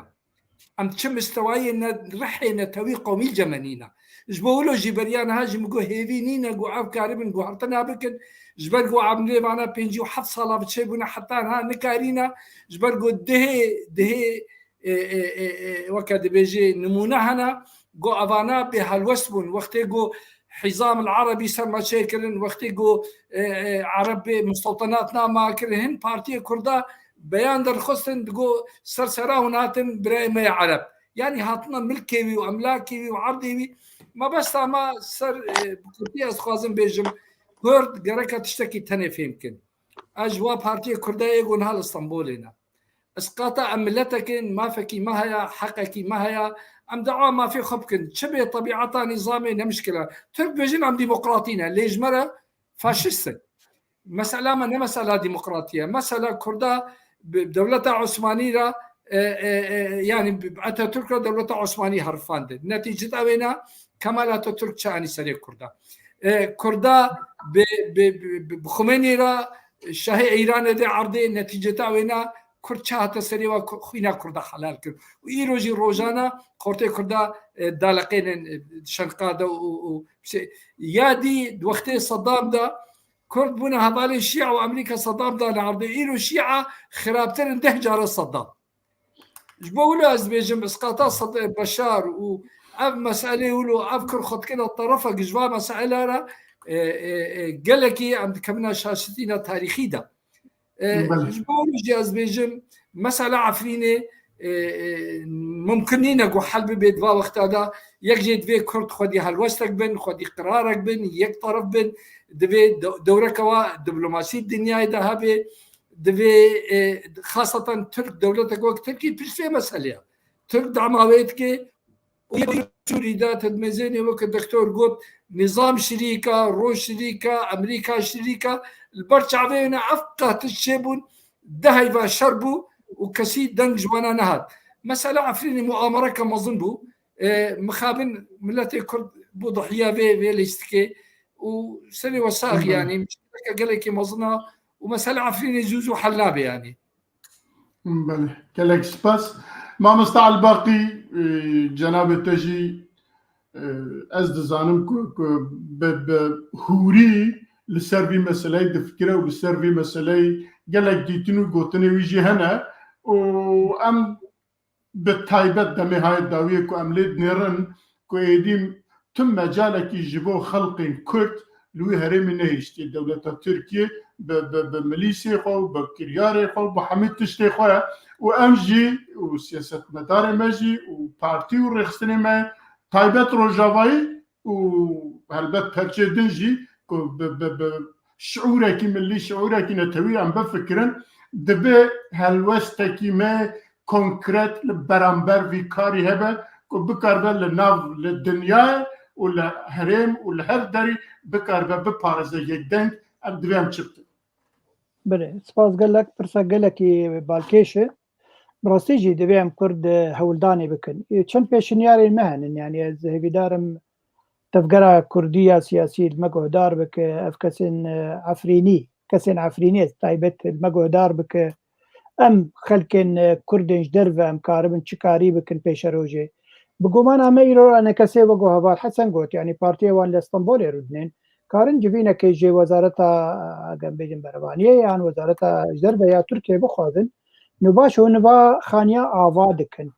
Em di çi mistewayê ne rihê netewî qewmî cemenîne. Ji bo wilo jî beriya niha jî min got hêvî nîne ku ev karibin guhertina bikin. Ji ber ku em lê vana pêncî û heft sala bi çêbûne heta niha nikarîne. Ji ber ku dihê, dihê e, e, e, e, weke dibêjê nimûne hene, ku evana bê helwest bûn. Wextê ku Hîzam el Erebî ser me çêkirin, wextê ku, e, e, Ereb bê mistewtenat nama kirin, hin partiyê Kurda beyan derxistin, digo ser sera hûn hatin birayê me yê Ereb. Yanî hatina milkê wî û emlakê wî û erdê wî. Mebesta me ser, e, bi kurtî ez dixwazim bêjim, Kurd gereka tiştekî tenê fêm kin. Ez ji wa partiyê Kurda yê ku niha li Stenbolê ne. Isqata em miletek in, mafekî me heye, heqekî me heye. Em dua mafê xwe bikin. Çi bê tebîeta nîzamê ne mişkil e. Tirk dibêjin em demokratî ne. Lê ji me re faşist in. Mesela me ne mesela demokratî ye. Mesela Kurda bi dewleta Osmanî re, e, e, e, yanî bi Atatürk re dewleta Osmanî herifandin. Netîcet ew ê ne Kemal Atatürk çi anî serê Kurda. E, Kurda bi, bi, bi, bi, bi Xumênî re Şahê Îranê de erdê, netîceta wê ne Kurd çi hate serê wa, Ku-, xwîna Kurda helal kir. Û îro jî rojane qortê Kurda, e, daleqênin, e, şenqa de û, û, û şey. Ya dî di wextê Saddam de Kurd bûne hevalê Şîa û Amerîka Saddam dane erdê. Îro Şîa xirabtir in deh cara Saddam. Ji bo wilo ez dibêjim, isqata Sad-, Beşar û ev meselê wilo, ev kir xwe dikine terefek ji va mesele re, e, e, e, gelekî em dikevine şaşitîna tarîxî de. E, Belê. Ji bo wilo jî ez dibêjim, mesela Efrînê, e, e, mumkin nîne ku hel bibe di va wexta de, yek jê divê Kurd xwedî helwestek bin, xwedî qirarek bin, yek teref bin, divê de-, dewreke wa diplomasî dinyayê de hebe, divê, e, xaseten Tirk, dewletek wek Tirkî pişt vê meselê ye. Tirk dema wê dike û yê Sûrî de te dimêzênê weke doktor got, nîzam şirîka, roj şirîka, Amerîka şirîka, li ber çavê ne ev qehtiş çêbûn, deh heyva şer bû û kesî deng ji wana nehat. Mesela Efrînê muamereke mezin bû. E, mixabin miletê Kurd bû dihiya vê, vê lîstikê û serê we sax Hı hı. yanî, mişkileke gelekî mezin e û mesela Efrînê zû zû hel nabe yanî. Belê. Gelek spas. Mamosta Elbaqî, e, cenabê te jî, e, ez dizanim ku, ku bi, bi hûrî li ser vî meseleyê difikire û li ser vî meseleyê gelek dîtin û gotinê wî jî hene û em bi taybet demê haye dawiyê ku em lê dinêrin ku êdî tu mecalekî ji bo xelqên Kurd li wî herêmî nehiştiye. Dewleta Tirkiye bi, bi, bi milîsê xwe û bi kiryarê xwe û bi hemî tiştê xwe û em jî û siyasetmedarê me jî û partî û rêxistinê me taybet Rojavayî û helbet perçê din jî ku bi, bi, bi şiûrekî milî, şiûrekî netewî em bifikirin, dibe helwestekî me konkret li beramber vî karî hebe ku bikaribe li nav, li dinyayê û li herêm û li her derî bikaribe biparêze yekdeng. Em divê em çi bikin? Belê, spas gelek, pirsa gelekî balkêş e. Bi rastî jî divê em Kurd, e, hewldanê bikin. E, çend pêşinyarên me henin, yanî ez hêvîdar im tevgera Kurdî ya siyasî li me guhdar bike, ev kesên, e, Efrînî, kesên Efrînî taybet li me guhdar bike. Em xelkên, e, Kurdên ji derve em karibin çi karî bikin pêşerojê. Bi gumana me îro enekesê wek ku Heval Hesen got, yanî partiyê wan li Stenbolê rûdinên, karin civînekê ji wezareta, e, gem bêjin berevaniyê yan wezareta ji derve ya Tirkiyê bixwazin, nu baş hûn va xaniya ava dikin.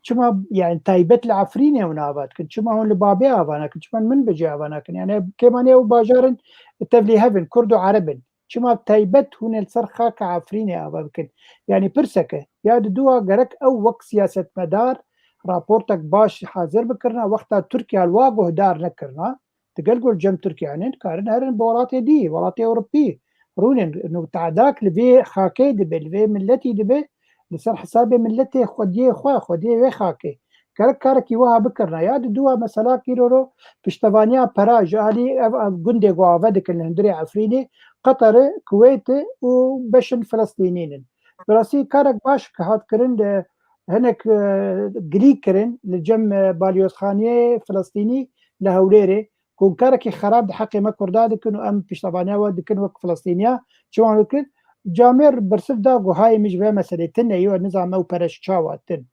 Çima, yani, taybet li Efrînê hûn ava dikin? Çima hûn li Babê ava nakin? Çima min bicê ava nakin? Yani, kêmanî ew bajar in tevlî hev in, Kurd û Ereb in. Çima taybet hûn ê li ser xaka Efrînê ava bikin? Yani, pirseke, ya di dua gerek ew wek siyasetmedar raportek baş hazir bikirina, wexta Tirkiye li wa guhdar nekirina, digel ku li cem Tirkiye hene, dikarin herin bi welatê dî, welatê Ewropî rûnin. Nû te'dak li vê xakê dibe, li vê miletî dibe, li ser hesabê miletê xwediyê xwe, xwediyê wê xakê. Gerek karekî wiha bikirina. Ya di dua mesela kîroro piştevaniya pera ji alî ev, ev gundê ku ave dikin li hundirê Efrînê, Qeter e, Kuweyt e û beşin Filistînîn in. Bi rastî karek baş ki hat kirin de hinek, e, gilî kirin li cem, e, balyozxaniyê Filistînî li Hewlêrê, ku karekî xerab di heqê me Kurda dikin û em piştevaniya we dikin wek Filistîniya. Çima dikin? Camêr bersiv da ku hayê min ji vê meselê tune ye, nizam ew pere ji çawa tin.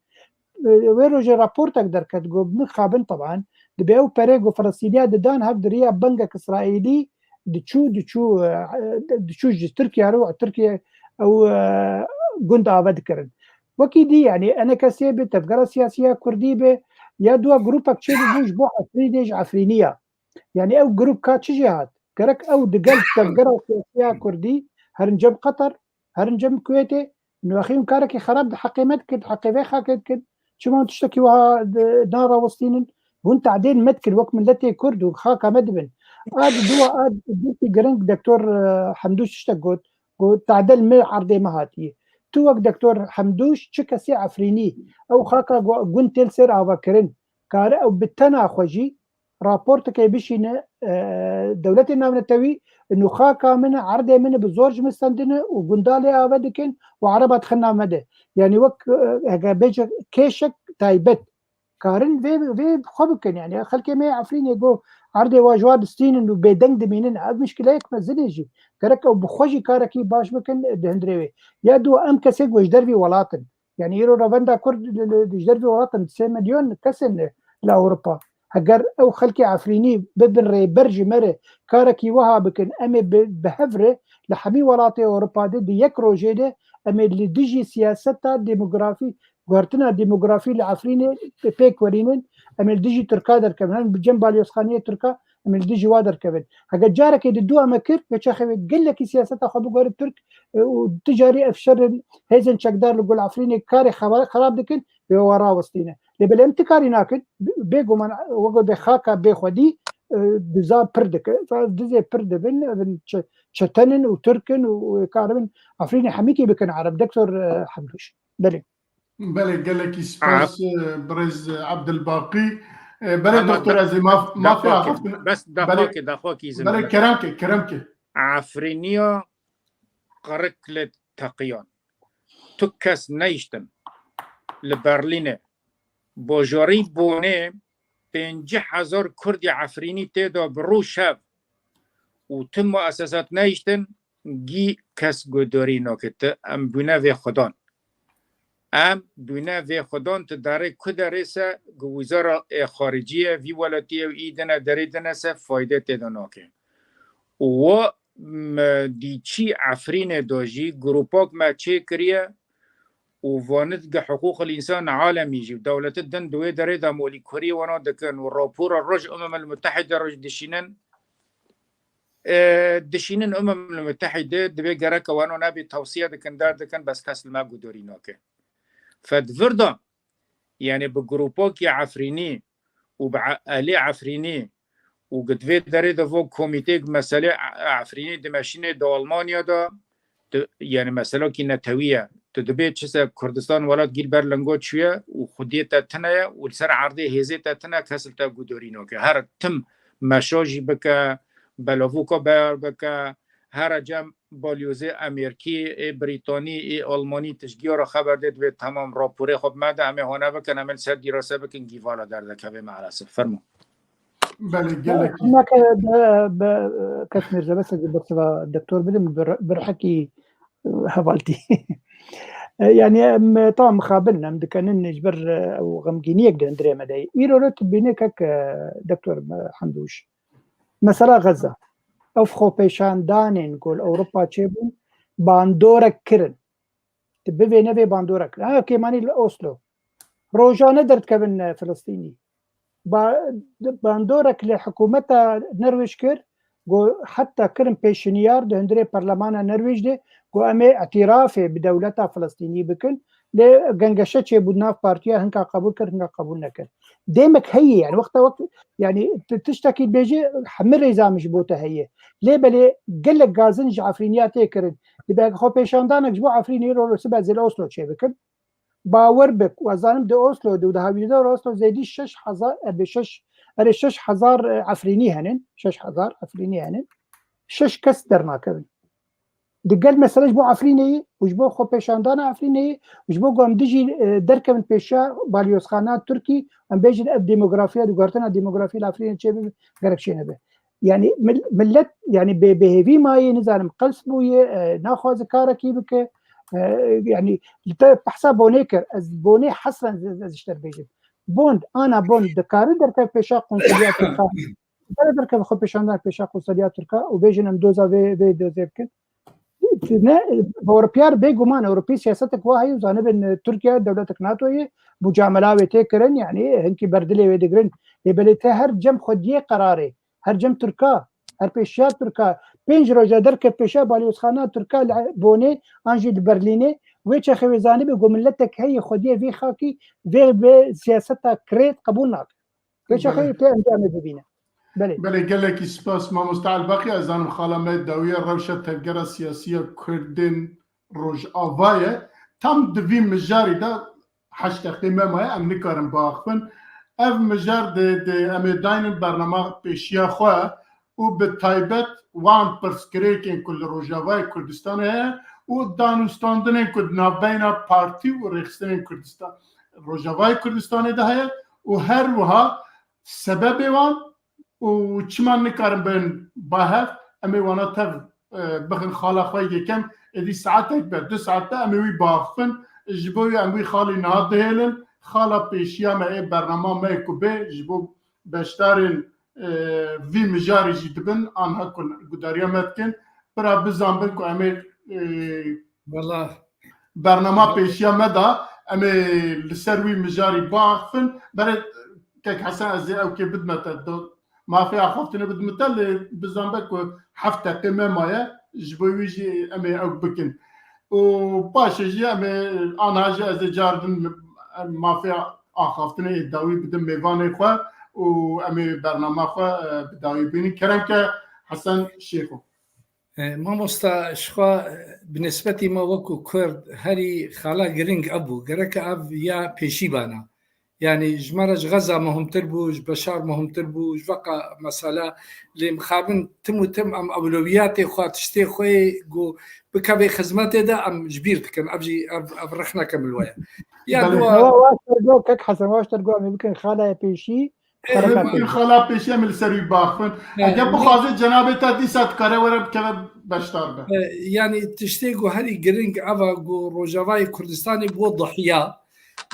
E, wê rojê raportek derket ku mixabin teban, dibe ew perê ku Filistîniya didan hev di riya bengek Îsraîlî diçû, diçû, e, diçû ji Tirkiye re û Tirkiye ew, e, gund ave dikirin. Wekî dî, yani, enekesê bi tevgera siyasiya Kurdî bi ya dua grûpek çê bû ji bo Efrînê ji Efrîniya. Yani, ew grûp ka çi jê hat? Gerek ew digel tevgera siyasiya Kurdî herin cem Qeter, herin cem Kuweytê, nû axî hûn karekî xerab di heqê me dikin, di heqê vê xakê dikin. Çima hûn tiştekî wiha di-, narawestînin? Hûn te'dîl me dikin wek miletê Kurd û xaka me dibin. A di dua a di-, girtî giring Doktor, e, Hemdûş tiştek got, got, "Te'dîl me erdê me hatiye." Tu wek Doktor Hemdûş çi kesê Efrînî, ew xaka gu-, gund têl sêr ava kirin, kare ew bi tena xwe jî raporteke bişîne, e, dewletê navnetewî, nû xaka min e, erdê min e, bi zor ji min stendine û gunda lê ave dikin û ereba dixin nav me de. Yani wek, e, heke bêje kêşek taybet. Karin vê, vê xwe bikin. Yani xelkê me Efrînê go erdê wa ji wa distînin û bêdeng dimînin. Ev mişkileyek mezin e jî. Gerek ew bi xwe jî karekî baş bikin, e, di hundirê wê. Ya du em kesê ku ji dervî welat in. Yani îro revenda Kurd li, li, ji dervê welat in, sê milyon kes in li Ewropa. Heger ew xelkê Efrînî bibin rêber ji me re karekî wiha bikin, em ê bi, bi hev re li hemî welatê Ewropa de di yek rojê de em ê li dijî siyaseta demografî, guhertina demografî li Efrînê pêk werînin, em ê li dijî Tirka derkevin. Em bi cem balyozxaniyê Tirka, em ê li dijî wa derkevin. Heke carekê di dua me kir, geçaxê wê gelekî siyaseta xwe biguherin Tirk, e, û tu carî ev şerin hêzên çekdar li Gul Efrînê karê xeba-, xerab dikin, wê we rawestîne. Lê belê em ti karî nakin, bê-, bêguman weke bê xaka bê xwedî, e, diza pir dike. Dizê pir dibin, evin çe-, çetenin û Tirkin û, û karibin Efrînê hemîkî bikin Ereb. Doktor, e, Hemdûş. Belê. Belê, gelekî spas, e, birêz Ebdilbaqî. E, belê, Ama doktor, da-, ez ê maf-, mafê daxwakê, axiftin. Bes, belê, daxwakê, daxwakê îzin belê, bide. Kerem ke, kerem ke. Efrîniya qerik li teqiyan. Tu kes neyiştin li Berlînê. Bajarî Bonê pêncî hezar Kurdê Efrînî tê de bi rû şev û tu muesesat neyiştin, gî kes guhdarî nake. Tu em bûne vê xudan. Em bûne vê xudan, tu derê ku derê se, gu wizara ê xaricî ye, vî welatî ye û î dine derê dine se, fayde tê de nake. Û wa me dî çî Efrînê de jî grûpak me çêkiriye û vanit gi hiqûqil însan alemî jî, dewleti din di wê derê de molîkorî wana dikin û rapora Roj Umemil Mutehîde re jî dişînin, e, dişînin Umemil Mutehîde, divê gereke wana nebî tewsiye dikin, derdikin, bes kes li me guhdarî nake. Fed vir de, yani bi grûpakî Efrînî û bi e-, elê Efrînî û gi di vê derê de vo komîteyek meselê e-, Efrînî dimeşînê di Almanya de, tu, yani meselakî netewî ye. Tu dibê çi se Kurdistan welat gîl ber lingo çûye û xwediyê te tune ye û li ser erdê hêzê te tune, kes li te guhdarî nake. Her tim meşa jî bike, belavûka beyar bike, Here cem balyozê Amerîkî, ê Brîtanî, ê Almanî tiştgiya re xeber dê, divê temam raporê xwe bi me de, em ê hane bikin, em ê li ser dîrase bikin, gîvala derdekeve maalesef. Fermo. Belê, gelek. Nake bi, bi, kes Mîrze, bes ez ê bersiva doktor bidim, bir, bir hekî, e, hevaltî. E, yani em, e, tamam, mixabin em dikenin ji ber, e, ew xemgîniyek di hundirê me de. Îro re tu bîne kek, e, doktor, e, Hemdûş. Mesela Xezza. Ev xwepêşandanên ku li Ewropa çêbûn, bandorek kirin. Tu bivê nevê bandorek kirin. Ha, kêmanî li Oslo. Rojane derdikevin, e, Filistînî. Ba-, bandorek li hikûmeta Nerwêj kir, ku heta kirin pêşniyar di hundirê perlemana Nerwêj de, ku em ê îtirafê bi dewleta Filistînî bikin. Lê gengeşe çêbû nav partiya, hinka qebûl kir, hinka qebûl nekir. Demek heye, yani wexta wek, yani ti-, tiştekî dibêje, hemî rêza min ji bo te heye. Lê belê gelek gazin ji Efrîniya tê kirin. Dibe xwepêşandanek ji bo Efrînê ro sibe zê li Oslo çêbikin. Bawer bik, we zanim di Oslo de û di hewîrdar Oslo zêdî şeş hezar, e, bi şeş, erê şeş hezar, e, Efrînî henin, şeş hezar Efrînî henin. Şeş kes dernakevin. Di gel mesele ji bo Efrînê ye û ji bo xwepêşandana Efrînê ye û ji bo ku em dijî, e, derkevin pêşiya balyozxana Tirkî, em bêjin ev demografiya, guhertina demografiyê li Efrînê çêbibe, gerek çênebe. Yani mil-, millet, yani bê, bêhêvî mayê, nizanim qels bûye, e, naxwaze karekî bike. E, yani li te behsa bonê kir, ez bonê hesren ez, ez ji te dibêjim. Bond, ana Bond dikare derkev pêşa konsuliya Tirka. Dikare derkev xwepêşandan pêşa konsuliya Tirka û bêjin em doza vê, vê dozê bikin. Ne, Ewropiyar bêguman, Ewropî siyasetek wa heye û zanibin, e, Tirkiye dewletek NATO ye, mucamela wê tê kirin, yani hinkî berdilê wê digirin. Lê belê te her cem xwediyê qerarê, her cem Tirka, her pêşiya Tirka, pênc roja derkev pêşiya balyozxana Tirka li Bonê an jî li Berlînê, wê çaxê wê zanibê ku miletek heye xwediyê vê xakî, vê, vê siyaseta kirêt qebûl nake. Wê çaxê Belê. Tê encamê bibîne. Belê. Belê, gelekî spas mamoste Elbaqî. Ez zanim xala me dawiya rewşa tevgera siyasiya Kurdên Rojava ye. Tam di vî mijarî de heşt deqê me maye, em nikarin biaxivin. Ev mijar de, de em ê daynin bernama pêşiya xwe û bi taybet wan pirsgirêkên ku li Rojavayê Kurdistanê heye û danûstandinên ku di navbeyna partî û rêxistinên Kurdistan, Rojavayê Kurdistanê de heye û her wiha sebebê wan û çima nikarin bin ba hev, em ê wana tev, e, bixin xala xwe yekem, êdî saetek be, du saet be, em ê wî biaxifin, ji bo wî em wî xalî niha dihêlin, xala pêşiya me ê bernama me ku bê, ji bo beşdarên, e, vî mijarî jî dibin, anha ku gudariya me dikin, bira bizanbin ku em ê, e, Wela. Bernama pêşiya me da, em ê li ser wî mijarî biaxifin. Berê kek Hesen, ez ê ew kê bidime te, do-, mafê axaftinê bidime te, lê bizanbe ku heft deqê me maye, ji bo wî jî em ê ew bikin. Û paşê jî em ê, anha jî ez ê car din mafê axaftinê ê dawî bidim mêvanê xwe û em ê bernama xwe, e, bi dawî bînin. Kerem ke Hesen Şêxo. E, mamosta, ji xwe, e, bi nisbetî me wekû Kurd herî xala giring ev bû. Gereke ev ya pêşî bana. Yani ji me re ji Xeza muhimtir bû, ji Beşar muhimtir bû, ji veqa mesela lê mixabin tim û tim em ewlewiyatê xwe, tiştê xwe yê ku bikevê xizmetê de em ji bîr dikin. Ev jî, ev, ev rexneke min we ye. Ya Belê. Wa, wa ji te re got, kek Hesen, wa ji te re got, em ê bikin xalaya pêşî, Em, em xala pêşiya min li ser wî baxin. He, Eger ne- bixwaze cenabê te dîsa dikare were bikeve beşdar be. E, yani tiştê ku herî giring eva ku Rojavayê Kurdistanê bû dihiya,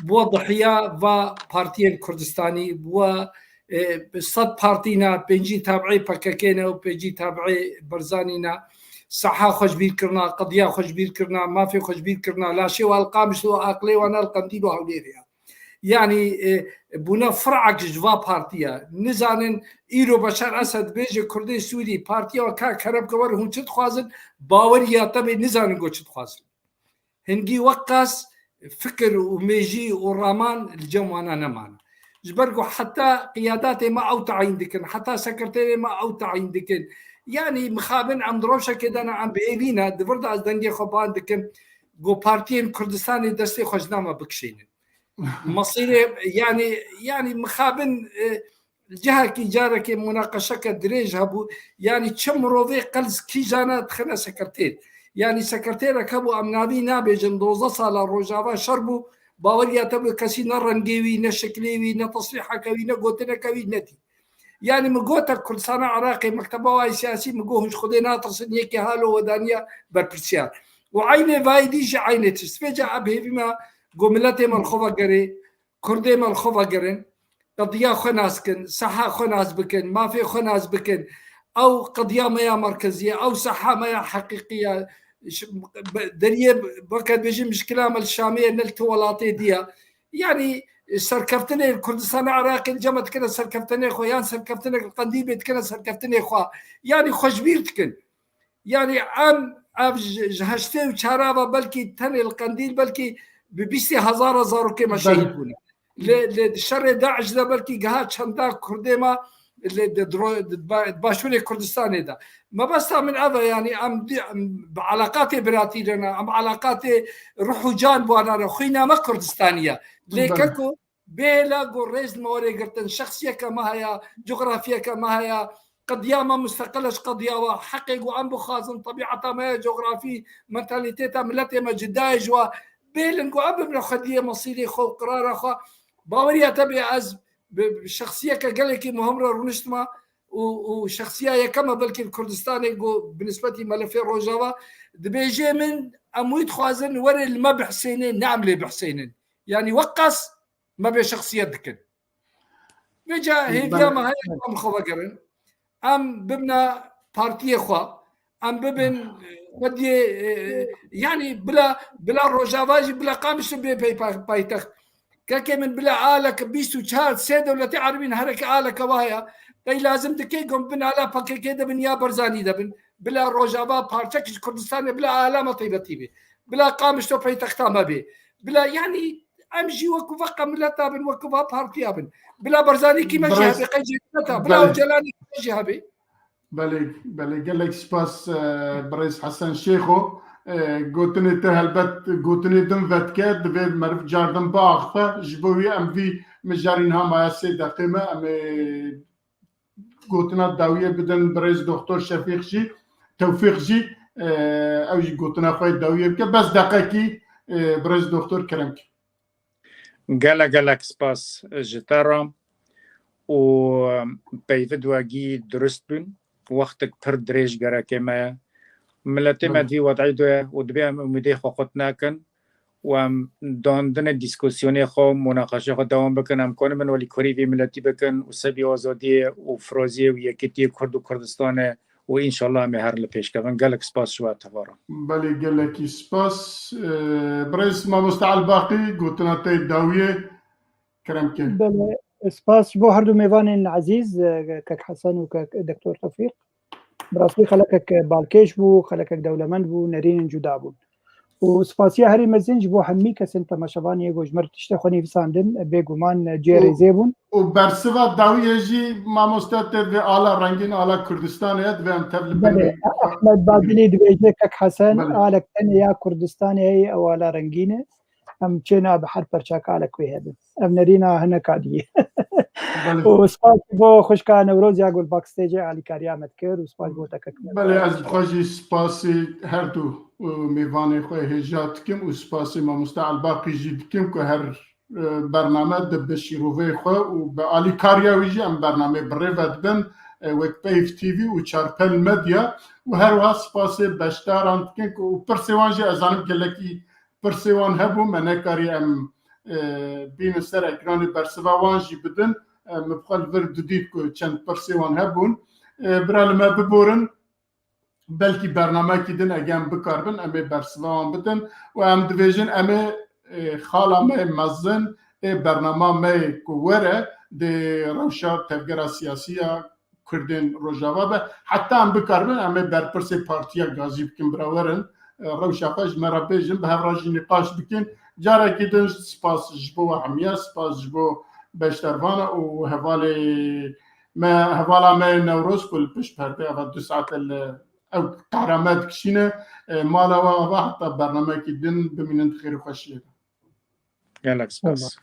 bû dihiya va partiyên Kurdistanî, bû, e, sed partî ne, pêncî tabi'ê P K K ne û pêncî tabi'ê Barzanî ne. Saha xwe ji bîr kirina, qediya xwe ji bîr kirina, mafê xwe ji bîr kirina, laşê wan li Qamişlo, aqilê wan li Qendîl û Hewlêrê ye. Yani, e, bûne fir'ek ji va partiya. Nizanin, îro Beşar Esed bêje Kurdê Sûrî, partiya ka kerem ke wer hûn çi dixwazin, baweriya te bê nizanin ku çi dixwazin. Hingî weqas fikir û mêjî û raman li cem wana nemane. Ji ber ku heta qiyadatê me ew tayîn dikin, heta sekreterê me ew tayîn dikin. Yani, mixabin em di rewşekê de ne, em bi êvî ne, di vir de ez dengê xwe ban dikim, ku partiyên Kurdistanê destê xwe ji nav me bikişînin. Mesîrê, yani, yani mixabin, e, cihekî carekê munaqeşeke dirêj hebû. Yanî çi mirovê qels kîjana dixine sekretêr. Yanî sekretêrek hebû, em navî nabêjin, dozdeh sala Rojava şer bû, baweriya te bi kesî ne rengê wî, ne şeklê wî, ne tesrîheke wî, ne gotineke wî nedî. Yanî min gote Kurdistana Iraqê, mekteba wayê siyasî, min got, hûn ji Xwedê natirsin, yekê halo we daniye berpirsiyar. Û eynê vayî dî jî eynê tişt. Vêca em hêvî me, got, miletê me li xwe vegerê, Kurdê me li xwe vegerin, qediya xwe nas kin, seha xwe nas bikin, mafê xwe nas bikin. Ew qediya me ya merkezî ye, ew seha me ya heqîqî ye. Ş-, be-, deriyê, weke dibêjin, mişkila me li Şamê ye, ne li ti welatê dî ye. Yanî, serkeftinê li Kurdistana Iraqê li cem me dikine serkeftinê xwe, yan serkeftinek li Qendîlê dikine serkeftinê xwe. Yanî xwe ji bîr dikin. Yanî em ev ji, ji heştê û çar ve belkî tenê li Qendîl belkî bi bîstê hezara zarokê me Belê. şehîd bûne. Li, li şerê DAIŞ de belkî giha çenda Kurdê me li, di dro-, di ba-, di başûrê Kurdistanê de. Mebesta min ev e, yanî em di, em bi eleqatê biratî re ne, em eleqatê ruh û can bi wana re, xwîna me Kurdistanî ye. Lê Belê. keko bêhêla ku rêz me were girtin, şexsiyeke me heye, cografiyeke me heye, qediya me musteqil e ji qediya we, heqê ku em bixwazin, tebîeta me ye, cografî, mentalîteta miletê me cuda ye ji we. Bêlin ku em bibine xwediyê mesîrê xwe û qirara xwe. Baweriya te bê ez bi, bi şexsiyeke gelekî muhim re rûniştime û, û şexsiya yekem e belkî li Kurdistanê ku bi nisbetî melefê Rojava dibêjê min, em wî dixwazin were li me bihsênê, ne em lê bihsênin. Yanî weqas me bê şexsiyet dikin. Vêca hêviya me heye em xwe vegerin. Em bibine partiyê xwe. Em bibin xwediyê, e, yanî bila, bila Rojava jî, bila Qamişlo bê pey-, pay-, paytext. Kekê min bila aleke bîst û çar, sê dewletê erebîn hereke aleke waya. Qey lazim dike ku em bin ala P K K de bin ya Barzanî de bin. Bila Rojava parçek ji Kurdistanê, bila ala me taybetî bê. Bila Qamişlo paytexta me bê. Bila, yanî em jî wekî veqa mileta bin, wekî va partiya bin. Bila Barzanî kî me jî Birêz, hebe, qey jî heta. Bila belê. Ocalanî kî me jî hebe. Belê, belê. Gelek spas, e, birêz Hesen Şêxo. E, gotinê te helbet gotinê din vedike, divê meriv cardin biaxife. Ji bo wî em vî mijarî niha maye sê deqê me, em ê gotina dawiyê bidin birêz Doktor Şefîq jî, Tewfîq jî, e, ew jî gotina xwe yê dawiyê bike. Bes deqekî, e, birêz Doktor, kerem ke. Gelek gelek spas ji te re û peyvê wegî durust bûn. Wextek pir dirêj gereke me ye. Miletê me Hı. di vî wed'î de ye û dibê em umîdê xwe qut nekin û em dandinê dîskusyonê xwe, munaqeşê xwe dewam bikin. Em konibin welî kurî vî miletî bikin û sebî azadiyê û firaziyê û yekîtiyê Kurd û Kurdistanê û înşallah em ê herin li pêş kevin. Gelek spas ji we tevara. Belê, gelekî spas. Ee, birêz mamoste Elbaqî, gotina te dawiyê, kerem ke. Belê, spas ji bo her du mêvanên ezîz, e, kek Hesen û kek Doktor Tewfîq. Bi rastî xelekek balkêş bû, xelekek dewlemend bû, nerînên cuda bûn. Û spasiya herî mezin ji bo hemî kesên temaşevanê ku ji me re tiştê xwe nivîsandin, bêguman cihê Û rêzê bûn. Û bersiva dawiyê jî mamoste tê vê ala rengîn, ala Kurdistanê ye, divê em tev li Belê, pey Ehmed Badilî dibêje, kek Hesen, Belê. alek tenê ya Kurdistanê heye, ew ala rengîn e. Em çêna bi her perçaka alek wê hebin. Ev nerîna hineka dî ye. Belê. Û spas bo xwişka Newroz ya ku li backstage-ê alîkariya me dikir û spas bo te kek Newroz. Belê, ez bi xwe jî spasî her du, û mêvanê xwe hêja dikim û spasî mamoste Elbaqî jî dikim ku her, e, bername di bi şîrovê xwe û bi alîkariya wî jî em bernamê bi rê ve dibin, e, wek Peyv T V û Çarpel Medya û her wiha spasê beşdaran dikin ku û pirsê wan jî ez zanim gelekî pirsê wan hebû, me nekarî em, e, bînin ser ekranê bersiva wan jî bidin. E, min bi xwe li vir didît ku çend pirsê wan hebûn. E, bira li me biborin, belkî bernamekî din ege em bikaribin, em ê bersiva wan bidin û em dibêjin em ê, e, xala me mezin ê bernama me ku were dê rewşa tevgera siyasî ya Kurdên Rojava be. Heta em bikaribin, em ê berpirsê Partiya Gazî bikin, bira werin, e, rewşa xwe ji me re bêjin, bi hev re jî nîqaş bikin. Carekî din spas ji bo we hemiya, spas ji bo beşdarvana û hevalê me, hevala me Newroz ku li pişt perdê ava du saet li ew qehrame dikişîne, e, mala we ava heta bernamekî din bimînin di xêr û xweşiyê de. Gelek spas.